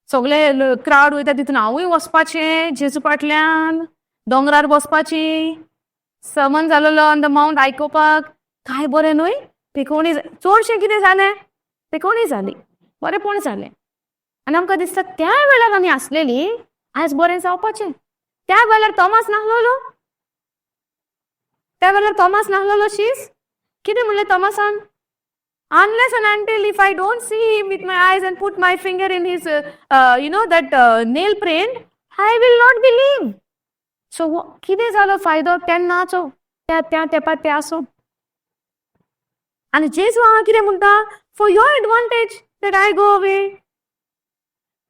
सगळे क्रावड वयता तितून हांवूय वचपाचें, जेजू फाटल्यान दोंगरार बसपाची, समन जालेलो ऑन the Mount आयकुपाक. काय बरें न्हय? पिकोवणी चडशें कितें जालें? पेकोणी जाली, बरेंपण जालें. आनी आमकां दिसता त्या वेळार आमी आसलेली आयज बरें जावपाचें. त्या वेळार तोमास नासलेलो, त्या वेळार तोमास नासलेलो शीस. कितें म्हणलें तोमासान? Unless and until if I don't see him with my eyes and put my finger in his, that nail print, I will not believe. So, कितें जालो फायदो तेन्नाचो, त्या त्या तेंपार ते आसो. आनी जेजू हांगा कितें म्हणटा? For your advantage that I go away.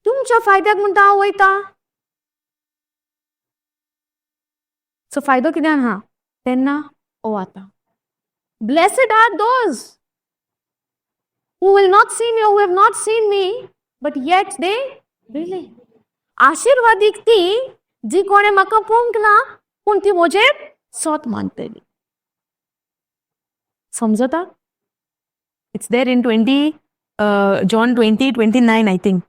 तुमच्या फायद्याक म्हणटा हांव वयता. सो फायदो कित्यान आहा तेन्ना ओ आतां. Blessed are those who will not see me or who have not seen me, but yet they believe. आशिर्वादीक ती जी कोणें म्हाका पळोवंक ना पूण ती म्हजेर सोत मानतली. समजता? It's there in 20, John 20:29, I think.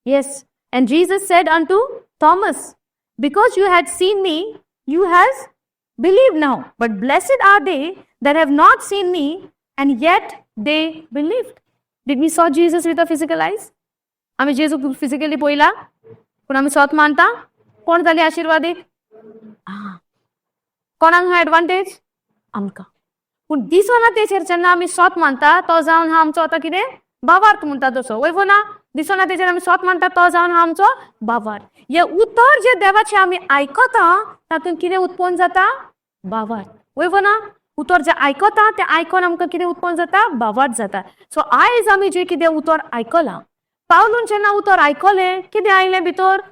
Yes. And Jesus said unto Thomas, because you had seen me, you has believed now. But blessed are they that have not seen me, and yet they believed. Did we saw Jesus with our physical eyes? आमी जेजू physically पळयला पूण आमी सोत मानता. कोण जाली आशिर्वादीक? कोणाक हा एडवांटेज? आमकां. पूण दिसना तेचेर जेन्ना आमी सोत मानता तो जावन हा आमचो आतां कितें बावार्थ म्हणटा तसो वय ना. दिसना तेचेर आमी सोत मानता तो जावन हा आमचो बावार्थ. हे उतर जे देवाचें आमी आयकता तातूंत कितें उत्पन्न जाता? बावार्थ. वय ना. उतर जें आयकता तें आयकोन आमकां कितें उत्पन्न जाता? बावार्थ जाता. सो आयज आमी जें कितें उतर आयकलां, पावलून जेन्ना उतर आयकलें कितें आयलें भितर?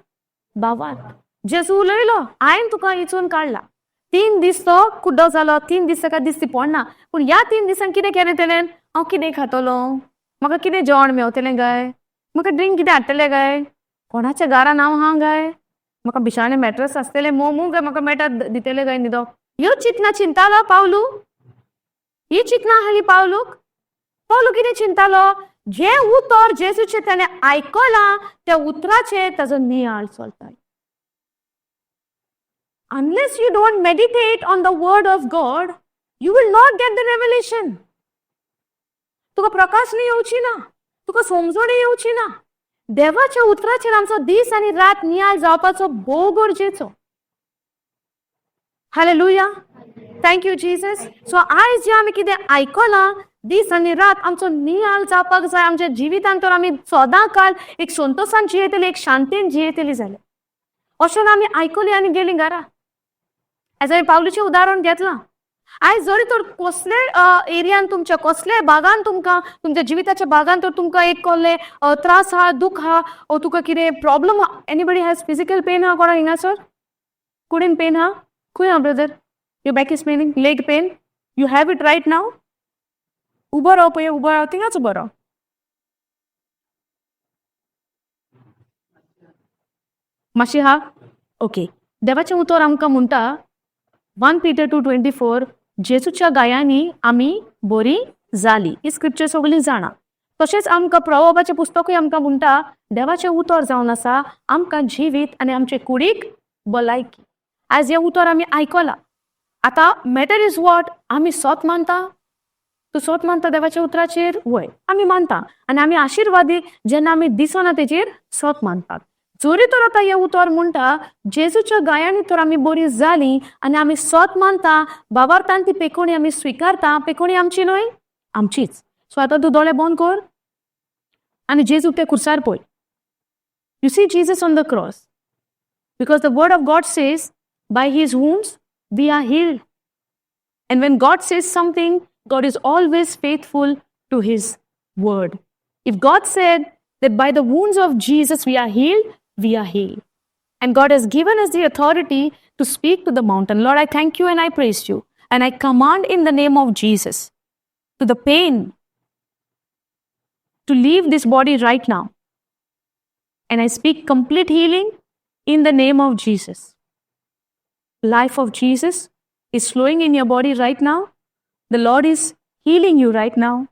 बावार्थ. जेजू उलयलो, हांवें तुका इचून काडला. 3 दीस तो कुड्डो जालो, 3 दीस ताका दिसती पडना. पूण ह्या 3 दिसांक कितें केलें तेणें? हांव कितें खातलो, म्हाका कितें जेवण मेवतलें काय, म्हाका ड्रिंक कितें हाडटलें काय, कोणाच्या घरान हांव आहा काय, म्हाका बिशाणे मॅट्रस आसतलें मोमू काय म्हाका मेटा दितले काय न्हिदो. ह्यो चिंतना चिंतालो पावलू, ही चिंतना आसली पावलूक. पावलू कितें चिंतालो? जें उतर जेजूचें तेणें आयकलां त्या उतराचेर ताजो नियाळ चलता. Unless you don't meditate on the word of God, you will not get the revelation. तुका प्रकाश न्ही येवची ना, तुका समजणी येवची ना. देवाच्या उतराचेर आमचो दीस आनी रात नियाळ जावपाचो भोव गरजेचो. Hallelujah, thank you Jesus. So आयज जें आमी कितें आयकलां, दीस आनी रात आमचो नियाळ जावपाक जाय. आमच्या जिवितांत तर आमी सदां काल एक संतोशान जियेतली, एक शांतीन जियेतली जाल्यार. अशें आमी आयकली आनी गेली घरा. आयज हांवें पावलूचें उदाहरण घेतलां. आयज जरी तर कसले एरियान तुमच्या कसले भागान तुमकां तुमच्या जिविताच्या भागान तर तुमकां एक कसले त्रास आहा, दुख आहा, ओ तुका कितें प्रॉब्लम आहा. एनीबडी हॅज फिजिकल पेन आहा कोणा हिंगासर? कुडीन पेन आहा? खंय आहा brother? Your back is paining, leg pain, you have it right now? उबो राव पळय, उबो राव, थिंगाच उबो राव. मातशी हा, ओके. देवाचें उतर आमकां म्हणटा 1 Peter 2:24, जेजूच्या गायांनी आमी बरी जाली. ही स्क्रिप्चर सगळीं जाणा. तशेंच आमकां प्रभावाचें पुस्तकूय आमकां म्हणटा देवाचें उतर जावन आसा आमकां जिवीत आनी आमचे कुडीक भलायकी. आयज हें उतर आमी आयकलां. आतां मॅटर is what, आमी सोत मानता? तूं सोत मानता देवाच्या उतराचेर? वय, आमी मानता. आनी आमी आशिर्वादी जेन्ना आमी दिसना तेचेर सोत मानतात. जरी तर आतां हें उतर म्हणटा जेजूच्या गायांनी तर आमी बरी जाली आनी आमी सोत मानता, बाबार्थान ती पेकोणी आमी स्विकारता. पेकोणी आमची न्हय, आमचीच. सो आतां तूं दोळे बंद कर आनी जेजूक ते खुर्सार पळय. You see Jesus on the cross, because the word of God says by his wounds we are healed. And when God says something, God is always faithful to his word. If God said that by the wounds of Jesus we are healed, we are healed. And God has given us the authority to speak to the mountain. Lord, I thank you and I praise you. And I command in the name of Jesus to the pain to leave this body right now. And I speak complete healing in the name of Jesus. Life of Jesus is flowing in your body right now. The Lord is healing you right now.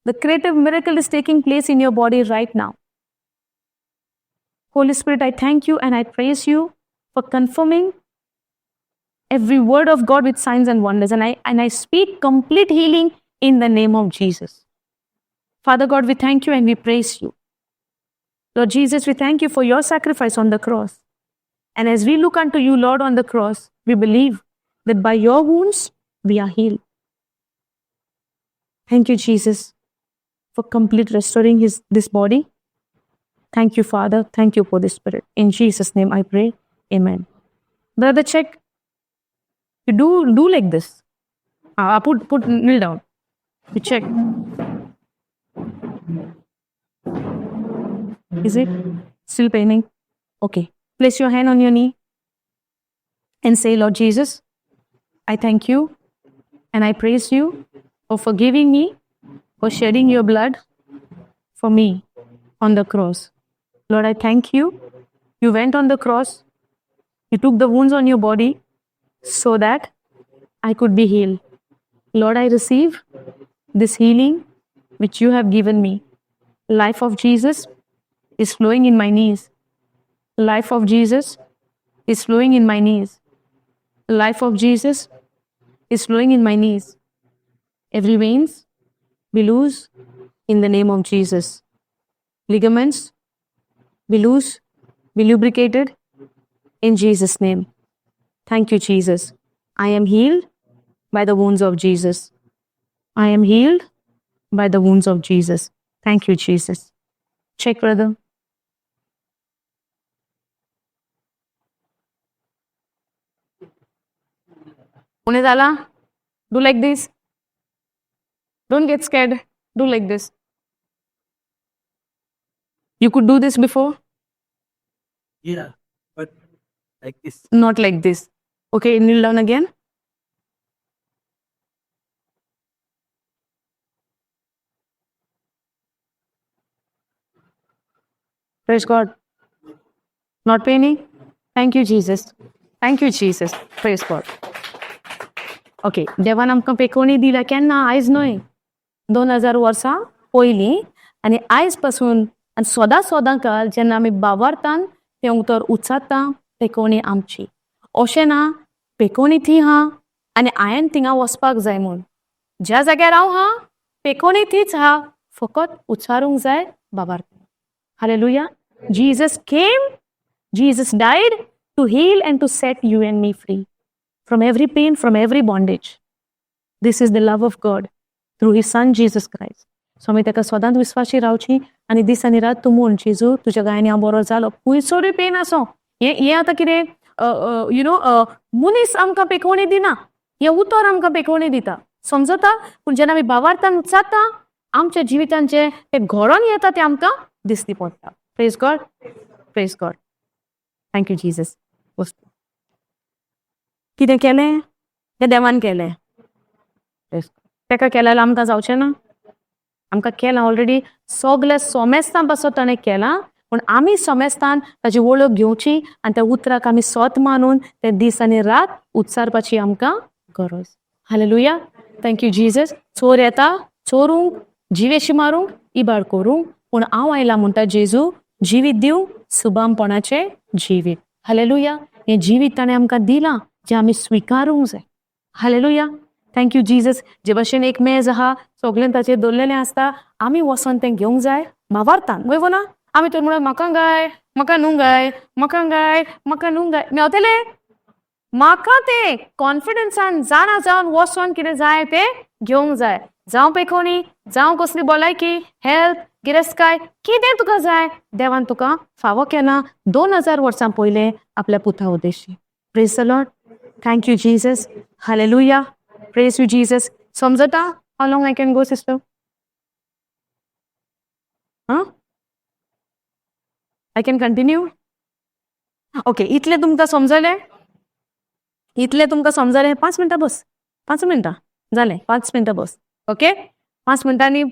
The creative miracle is taking place in your body right now. Holy Spirit, I thank you and I praise you for confirming every word of God with signs and wonders, and I speak complete healing in the name of Jesus. Father God, we thank you and we praise you. Lord Jesus, we thank you for your sacrifice on the cross. And as we look unto you, Lord, on the cross, we believe that by your wounds we are healed. Thank you, Jesus, for complete restoring his this body. Thank you, Father. Thank you for the Spirit. In Jesus' name I pray. Amen. Brother, check. You do like this. Put kneel down. You check. Is it still paining? Okay. Place your hand on your knee and say, "Lord Jesus, I thank you and I praise you for forgiving me, for shedding your blood for me on the cross. Lord, I thank you. You went on the cross, you took the wounds on your body so that I could be healed. Lord, I receive this healing which you have given me. Life of Jesus is flowing in my knees. Life of Jesus is flowing in my knees. Life of Jesus is flowing in my knees. Every veins be loose in the name of Jesus. Ligaments be loose, be lubricated in Jesus' name. Thank you, Jesus. I am healed by the wounds of Jesus. I am healed by the wounds of Jesus. Thank you, Jesus. Check, brother. उणें जाला? Do like this. Don't get scared. Do like this. You could do this before? Yeah, but like this. Not like this. Okay, kneel down again. Praise God. Not paining? Thank you, Jesus. Thank you, Jesus. Praise God. Okay, देवान आमकां पेकोवणी दिल्या केन्ना? आयज न्हय, 2000 वर्सां पयलीं. आनी आयज पासून आनी सदां सदां काल जेन्ना आमी बावारतान तें उतर उच्चारता, पेकोवणी आमची. अशें ना पेकोवणी थी हा आनी हांवें थिंगा वचपाक जाय म्हूण. ज्या जाग्यार हांव हा, पेकोवणी तीच हा, फकत उच्चारूंक जाय बाबार्थ. Hallelujah. Jesus came, Jesus died to heal and to set you and me free from every pain, from every bondage. This is the love of God through His Son Jesus Christ. So आमी ताका सदांच विस्वाशी रावची आनी दीस आनी रात तूं म्हूण, जेजू, तुज्या गायनी हांव बरो जालो. खुंयसरूय पेन आसो, हें हें आतां कितें you know मनीस आमकां पेकोवणी दिना, हें उतर आमकां पेकोवणी दिता, समजता? पूण जेन्ना आमी बावार्थान उच्चारता, आमच्या जिवितान जें तें घडोन येता तें आमकां दिसती पडटा. Praise God. Praise God. Thank you, Jesus. कितें केलें तें देवान केलें. ताका केलें जाल्यार आमकां जावचें ना? आमकां केलां ऑलरेडी सगळें. सोमेस्तां पासत ताणें केलां, पूण आमी सोमेस्तान ताची वळख घेवची आनी त्या उतराक आमी सोत मानून ते दीस आनी रात उच्चारपाची आमकां गरज. Hallelujah. Thank you, Jesus. चोर येता चोरूंक, जिवेशी मारूंक, इबाड करूंक, पूण हांव आयला म्हणटा जेजू जिवीत दिवंक, सुबामपणाचें जिवीत. हालेलुया. हें जिवीत ताणें आमकां दिलां जें आमी स्विकारूंक जाय. Hallelujah. Thank you, Jesus. जे भशेन एक मेज आहा, सगळें ताचेर दवरलेलें आसता, आमी वचोन तें घेवंक जाय मावारतान वय ना? आमी तर म्हणून म्हाका गाय, म्हाका न्हू गाय, म्हाका गाय, म्हाका न्हू गाय, मेवतले म्हाका तें कॉन्फिडन्सान जाणा जावन वचोन कितें जाय तें घेवंक जाय. जावं पेकोणी, जावं कसली भलायकी, हेल्थ, गिरेस्तकाय, कितें तुका जाय, देवान तुका फावो केला 2000 वर्सां पयलें आपल्या पुता उद्देशी. Praise the Lord. Thank you, Jesus. Hallelujah. Praise you, Jesus. समजता? How long I can go, sister? हां, I can continue? Okay. इतलें तुमकां समजलें? इतलें तुमकां समजलें? 5 मिनटां बस, 5 मिनटां जालें, 5 मिनटां बस. ओके, 5 मिनटांनी.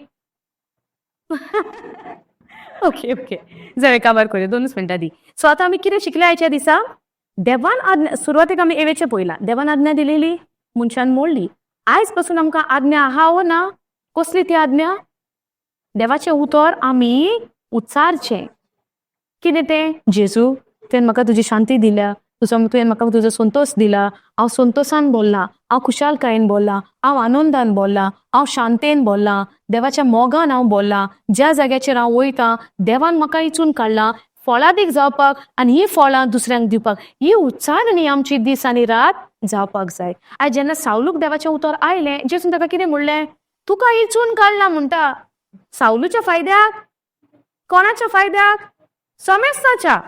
ओके ओके, जालें, काबार करूया, 2च मिनटां दी. सो आतां आमी कितें शिकले आयच्या दिसा? देवान आज्ञा, सुरवातेक आमी एवेचें पळयलां. देवान आज्ञा दिलेली, मनशान मोडली. आयज पासून आमकां आज्ञा आहा वो ना? कसली ती आज्ञा? देवाचें उतर आमी उच्चारचें. कितें तें? जेजू, तुवें म्हाका तुजी शांती दिल्या. तुजो तुवें म्हाका तुजो संतोश दिला. हांव संतोशान बोल्लां, हांव खुशालकायेन बोल्लां, हांव आनंदान बोल्लां, हांव शांतेन बोल्लां, देवाच्या मोगान हांव बोल्लां. ज्या जाग्याचेर हांव वयतां, देवान म्हाका इचून काडलां फळादीक जावपाक आनी ही फळां दुसऱ्यांक दिवपाक. ही उच्चारणी आमची दीस आनी रात जावपाक जाय. आयज जेन्ना सावलूक देवाचें उतर आयलें, जेजून ताका कितें म्हणलें? तुका इचून काडला म्हणटा. सावलूच्या फायद्याक? कोणाच्या फायद्याक? समेस्ताच्या.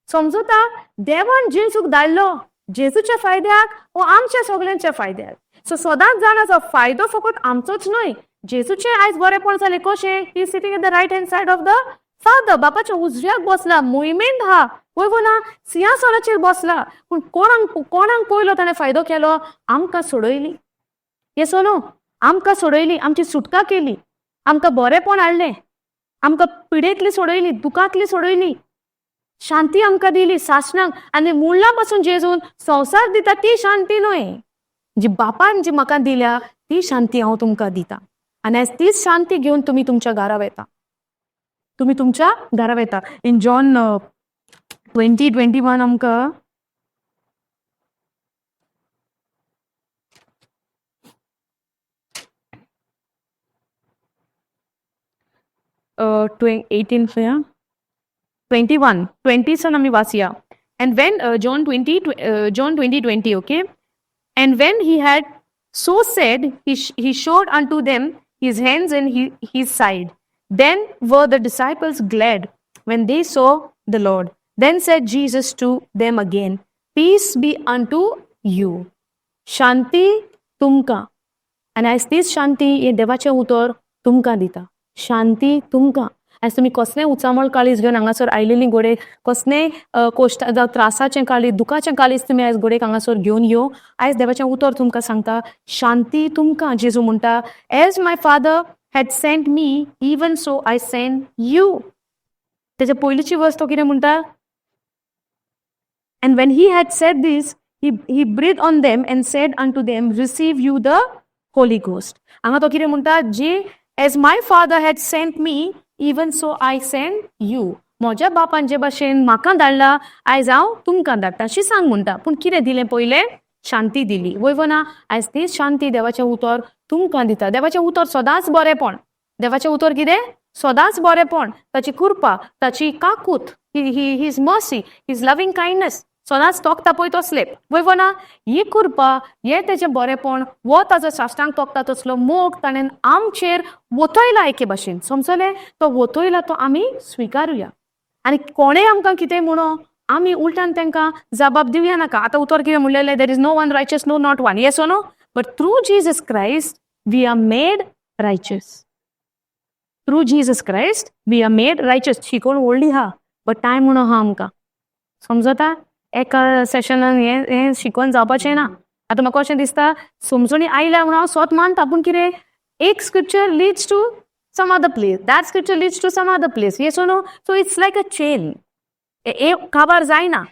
समजता? देवान जेजूक धाडलो जेजूच्या फायद्याक वो आमच्या सगल्यांच्या फायद्याक. सो सदांच जाणा, फायदो फकत आमचोच न्हय. जेजूचें आयज बरेपण जालें कशें? He sitting at the right hand side of the Father. बापाच्या उजव्याक बसला, मोहिमेंत हा, वय गो ना, सिंहासनाचेर बसला. पूण कोणाक कोणाक पयलो ताणें फायदो केलो? आमकां सोडयली. येस नो? आमकां सोडयली, आमची सुटका केली, आमकां बरेपण हाडलें, आमकां पिडेंतली सोडयली, दुखांतली सोडयली, शांती आमकां दिली सासणाक. आनी मुळा पासून जेजून संवसार दिता ती शांती न्हय, जी बापान जी म्हाका दिल्या ती शांती हांव तुमकां दिता. आनी आयज तीच शांती घेवन तुमी तुमच्या घरा वता, तुमी तुमच्या घरा वता. इन जॉन 20:21 आमकां 18, 21, 20 सन आमी वाचया. And when John 20, John 20:20, okay. And when he had so said, he showed unto them his hands and his side. Then were the disciples glad when they saw the Lord. Then said Jesus to them again, "Peace be unto you." शांती तुमकां. आनी आयज तीच शांती हें देवाचें उतर तुमकां दिता. शांती तुमकां. आयज तुमी कसलें उचामळ काळीज घेवन हांगासर आयलेलीं घोडे, कसलें कोश्ट जावं त्रासाचें काळीज, दुखाचें काळीज तुमी आयज घोडेक हांगासर घेवन यो, आयज देवाचें उतर तुमकां सांगता, शांती तुमकां. जेजू म्हणटा, "As my Father had sent me, even so I send you." तेच्या पयलींची वर्स तो कितें म्हणटा? And when he had said this, he breathed on them and said unto them, "Receive you the Holy Ghost." हांगा तो कितें म्हणटा? जे as my Father had sent me, even so I send you. म्हज्या बापान जे भाशेन म्हाका धाडला, आयज हांव तुमकां धाडटा अशें सांग म्हणटा. पूण कितें दिलें पयलें? शांती दिली, वय ना? आयज तीच शांती देवाचें उतर तुमकां दिता. देवाचें उतर सदांच बरेंपण. देवाचें उतर कितें? सदांच बरेंपण. ताची कृपा, ताची काकूत, his mercy, his loving kindness सदांच तोखता पळय तसले, वय ना? ही कृपा, हें तेजें बरेंपण, वो ताजो साश्टांक तोखता तसलो मोग ताणें आमचेर वतयला एके भाशेन. समजलें? तो वतयला तो आमी स्विकारुया आनी कोणेय आमकां कितें म्हणो, आमी उलटान तांकां जबाब दिवया नाका. आतां उतर कितें म्हणलेलें? There is no one righteous, no, not one. Yes, no? But through Jesus Christ we are made righteous. Through Jesus Christ we are made righteous. शिकोवन व्हडली आहा, बट टायम म्हणून आहा आमकां. समजता? एका सेशनान हें हें शिकोवन जावपाचें ना. आतां म्हाका अशें दिसता, समजणी आयल्या म्हणून हांव स्वत मानता, पूण कितें, एक scripture leads to some other place, that scripture leads to some other place. Yes, no? So it's like a chain. ए काबार जायना.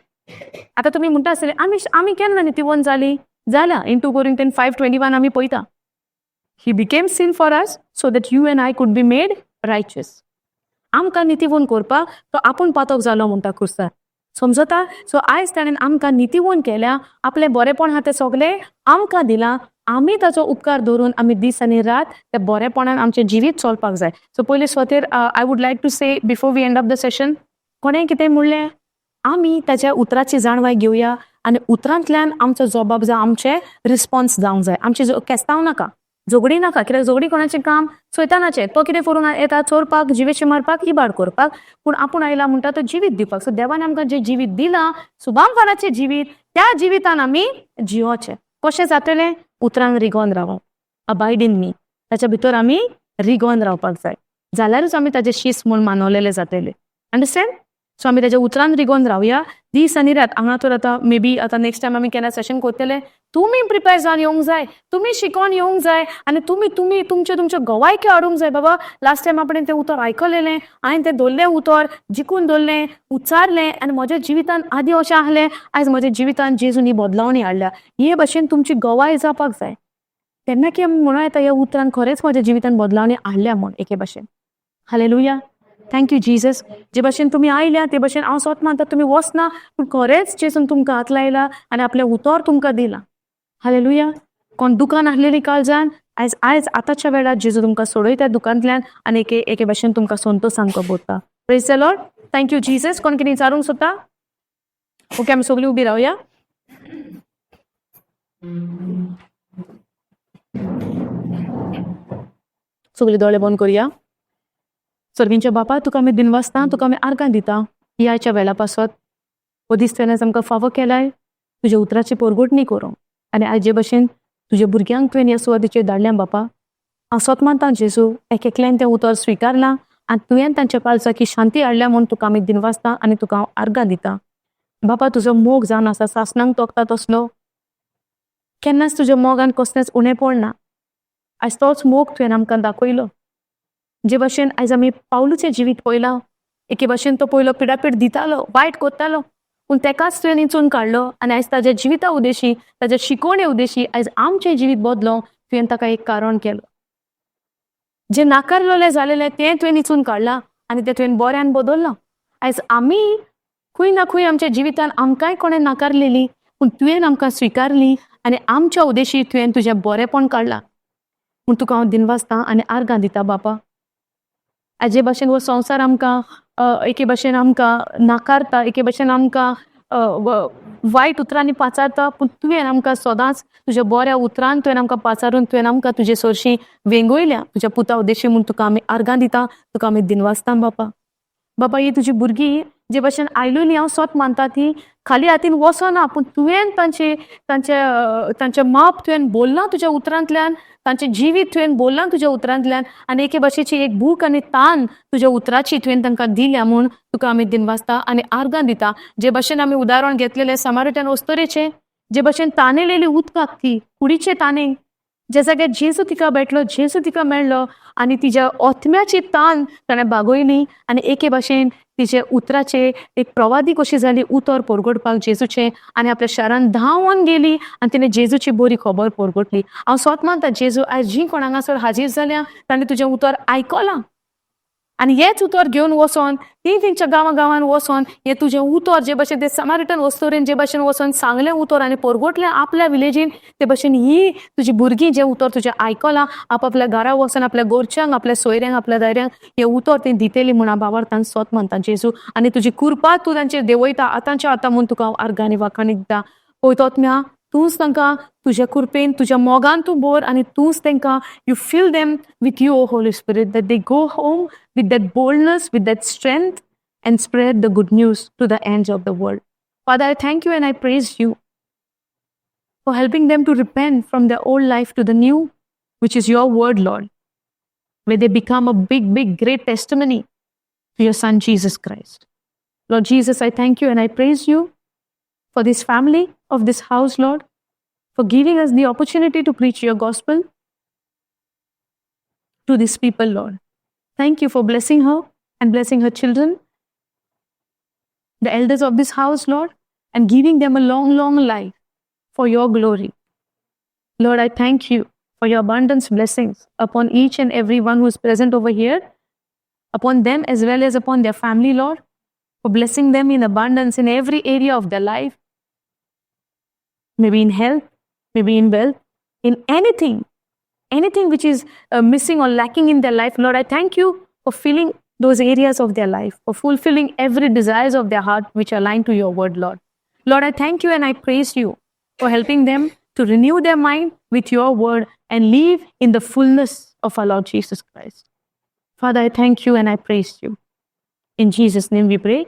आतां तुमी म्हणटा आसतले, आमी केन्ना नितीवंत जाली? जाल्या. In 2 Corinthian 5:21 आमी पळयता, he became sin for us so that you and I could be made righteous. आमकां नितीवंत करपाक तो आपूण पातक जालो म्हणटा क्रिस्तार. समजता? सो आयज ताणें आमकां नितीवंत केल्या. आपलें बरेंपण आहा तें सगलें आमकां दिलां. आमी ताचो उपकार धरून आमी दीस आनी रात त्या बरेपणान आमचें जिवीत चलपाक जाय. सो पयलीं स्वतेर I would like to say before we end up the session, कोणें कितें म्हणलें, आमी ताच्या उतराची जाणवाय घेवया आनी उतरांतल्यान आमचो जबाब जावं, आमचें रिस्पॉन्स जावंक जाय. आमचें केस्तांव नाका, झगडी नाका. कित्याक झगडी कोणाचें काम? सैतानाचें. तो कितें करूंक येता? चोरपाक, जिवेशे मारपाक, इबाड करपाक. पूण आपूण आयला म्हणटा तो जिवीत दिवपाक. सो देवान आमकां जें जिवीत दिलां, सुभामफानाचें जिवीत, त्या जिवितान आमी जियोचें. कशें जातलें? उतरान रिगोन रावप. Abide in me. ताच्या भितर आमी रिगोन रावपाक जाय, जाल्यारूच आमी ताजे शीस म्हूण मानवलेले जातले. अंडरस्टँड? सो आमी ताच्या उतरान रिगोन रावया दीस आनी रात. हांगा तर आतां मे बी आतां नेक्स्ट टायम आमी केन्ना सेशन करतले, तुमी प्रिपेर जावन येवंक जाय, तुमी शिकोन येवंक जाय आनी तुमी तुमचे तुमच्यो गवायक्यो हाडूंक जाय. बाबा, लास्ट टायम आपणें तें उतर आयकलेलें, हांवें तें धरलें, उतर जिखून दवरलें, उच्चारलें आनी म्हज्या जिवितान आदीं अशें आहलें, आयज म्हज्या जिवितान जेजून ही बदलावणी हाडल्या. हे भशेन तुमची गवाय जावपाक जाय. तेन्ना की आमी म्हणूं येता, ह्या उतरान खरेंच म्हज्या जिवितान बदलावणी हाडल्या म्हूण एके भशेन. हालेलुया. Thank you Jesus. जे भशेन तुमी आयल्या ते भशेन हांव सोत मानता तुमी वचना, पूण खरेंच जेजून तुमकां हात लायला आनी आपलें उतर तुमकां दिलां. हालेलुया. कोण दुकान आहलेली काळजान आयज आयज आतांच्या वेळार जेजू तुमकां सोडयता दुकानांतल्यान आनी एके एके भशेन तुमकां संतोश सामको भरता. Praise the Lord. Thank you Jesus. कोण कितें विचारूंक सोदता? ओके, आमी सगळीं उबी रावया. सगळीं दोळे बंद करुया. सर्गींच्या बापा, तुका आमी दिनवासता, तुका आमी आर्गां दिता ह्याच्या वेळा पासत. हो दीस तुवें आमकां फावो केलाय तुज्या उतराची पोरगोटणी करूंक आनी आयज जे भशेन तुज्या भुरग्यांक तुवें ह्या सुवातेचेर धाडल्या बापा, हांव सोत मानता जेजू, एक एकल्यान तें उतर स्विकारलां आनी तुवें तांच्या पालसाकी शांती हाडल्या म्हूण तुका आमी दिनवासता आनी तुका हांव आर्गां दिता. बापा, तुजो मोग जावन आसा सासणांक तोखता तसलो, केन्नाच तुज्या मोगान कसलेंच उणें पडना. आयज तोच मोग तुवें आमकां दाखयलो. जे भशेन आयज आमी पावलूचें जिवीत पळयलां, एके भशेन तो पयलो पिडापीड दितालो, वायट करतालो, पूण तेकाच तुवें निचून काडलो आनी आयज ताज्या जिविता उद्देशी, ताज्या शिकवणे उद्देशी आयज आमचें जिवीत बदलो तुवें ताका एक कारण केलो. जें नाकारलेलें जालेलें तें तुवें निचून काडलां आनी तें तुवें बऱ्यान बदल्लां. आयज आमी खंय ना खंय आमच्या जिवितान आमकांय कोणें नाकारलेली, पूण तुवें आमकां स्विकारली आनी आमच्या उद्देशी तुवें तुजें बरेंपण काडलां म्हूण तुका हांव दिनवासता आनी आर्गां दिता बापा. आयज जे भशेन हो संवसार आमकां एके भशेन आमकां नाकारता, एके भशेन आमकां वायट उतरांनी पाचारता, पूण तुवें आमकां सदांच तुज्या बऱ्या उतरान तुवें आमकां पाचारून तुवें आमकां तुजे सरशी वेंगयल्या तुज्या पुता उद्देशी म्हूण तुका आमी आर्गां दिता, तुका आमी दिनवासता बापा. बापा, ही तुजी भुरगीं जे भशेन आयलोली, हांव सोत मानता ती खाली हातीन वचना, पूण तुवें तांचे तांचे तांचें माप तुवें बोल्लां तुज्या उतरांतल्यान, तांचें जिवीत तुवें बोल्लां तुज्या उतरांतल्यान आनी एके भाशेची एक भूक आनी तान तुज्या उतराची तुवें तांकां दिल्या म्हूण तुका आमी दिनवासता आनी आर्गां दिता. जे भशेन आमी उदाहरण घेतलेलें समारिटन अस्तुरेचें, जे भशेन तानेलेली उदकाक ती कुडीचे ताने, ज्या जाग्यार जेजू तिका भेटलो, जेजू तिका मेळ्ळो आनी तिज्या ओतम्याची तान ताणें बागयली आनी एके भाशेन तिचे उतराचे एक प्रवादी कशी जाली उतर परगटपाक जेजूचें आनी आपल्या शारान धांवन गेली आनी तिणें जेजूची बरी खबर परगटली. हांव सोत मानता जेजू, आयज जीं कोण हांगासर हाजीर जाल्या ताणें तुजें उतर आयकलां आनी हेंच उतर घेवन वचोन ती तेंच्या गांवां गांवान वचोन हें तुजें उतर जे भशेन ते समारिटन अस्तुरेन जे भशेन वचोन सांगलें उतर आनी परगटलें आपल्या विलेजीन, ते भशेन ही तुजी भुरगीं जें उतर तुजें आयकलां आपआपल्या घरा वचोन आपल्या घरच्यांक, आपल्या सोयऱ्यांक, आपल्या दायऱ्यांक हें उतर ती दितली म्हूण हांव बाबार्थान सोत मानता जेजू. आनी तुजी कृपा तूं तांचेर देंवयता आतांच्या आतां म्हूण तुका हांव आर्गां आनी वाखाणी दिता. पळयतो तूंच तांकां तुज्या कृपेन, तुज्या मोगान तूं भर आनी तूंच तांकां you fill them with your Holy Spirit, that they go home with that boldness, with that strength, and spread the good news to the ends of the world. Father, I thank you and I praise you for helping them to repent from their old life to the new, which is your word, Lord, where they become a big, big, great testimony to your Son, Jesus Christ. Lord Jesus, I thank you and I praise you for this family of this house, Lord, for giving us the opportunity to preach your gospel to these people, Lord. Thank you for blessing her and blessing her children, the elders of this house, Lord, and giving them a long, long life for your glory. Lord, I thank you for your abundance blessings upon each and every one who is present over here, upon them as well as upon their family, Lord, for blessing them in abundance in every area of their life, maybe in health, maybe in wealth, in anything, anything which is missing or lacking in their life. Lord, I thank you for filling those areas of their life, for fulfilling every desires of their heart which align to your word, Lord. Lord, I thank you and I praise you for helping them to renew their mind with your word and live in the fullness of our Lord Jesus Christ. Father, I thank you and I praise you. In Jesus' name we pray.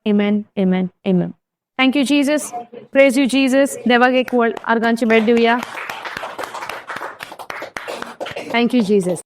Amen, amen, amen. Thank you, Jesus. Praise you, Jesus. देवाक एक व्हड आर्गांची भेट दिवया. Thank you, Jesus.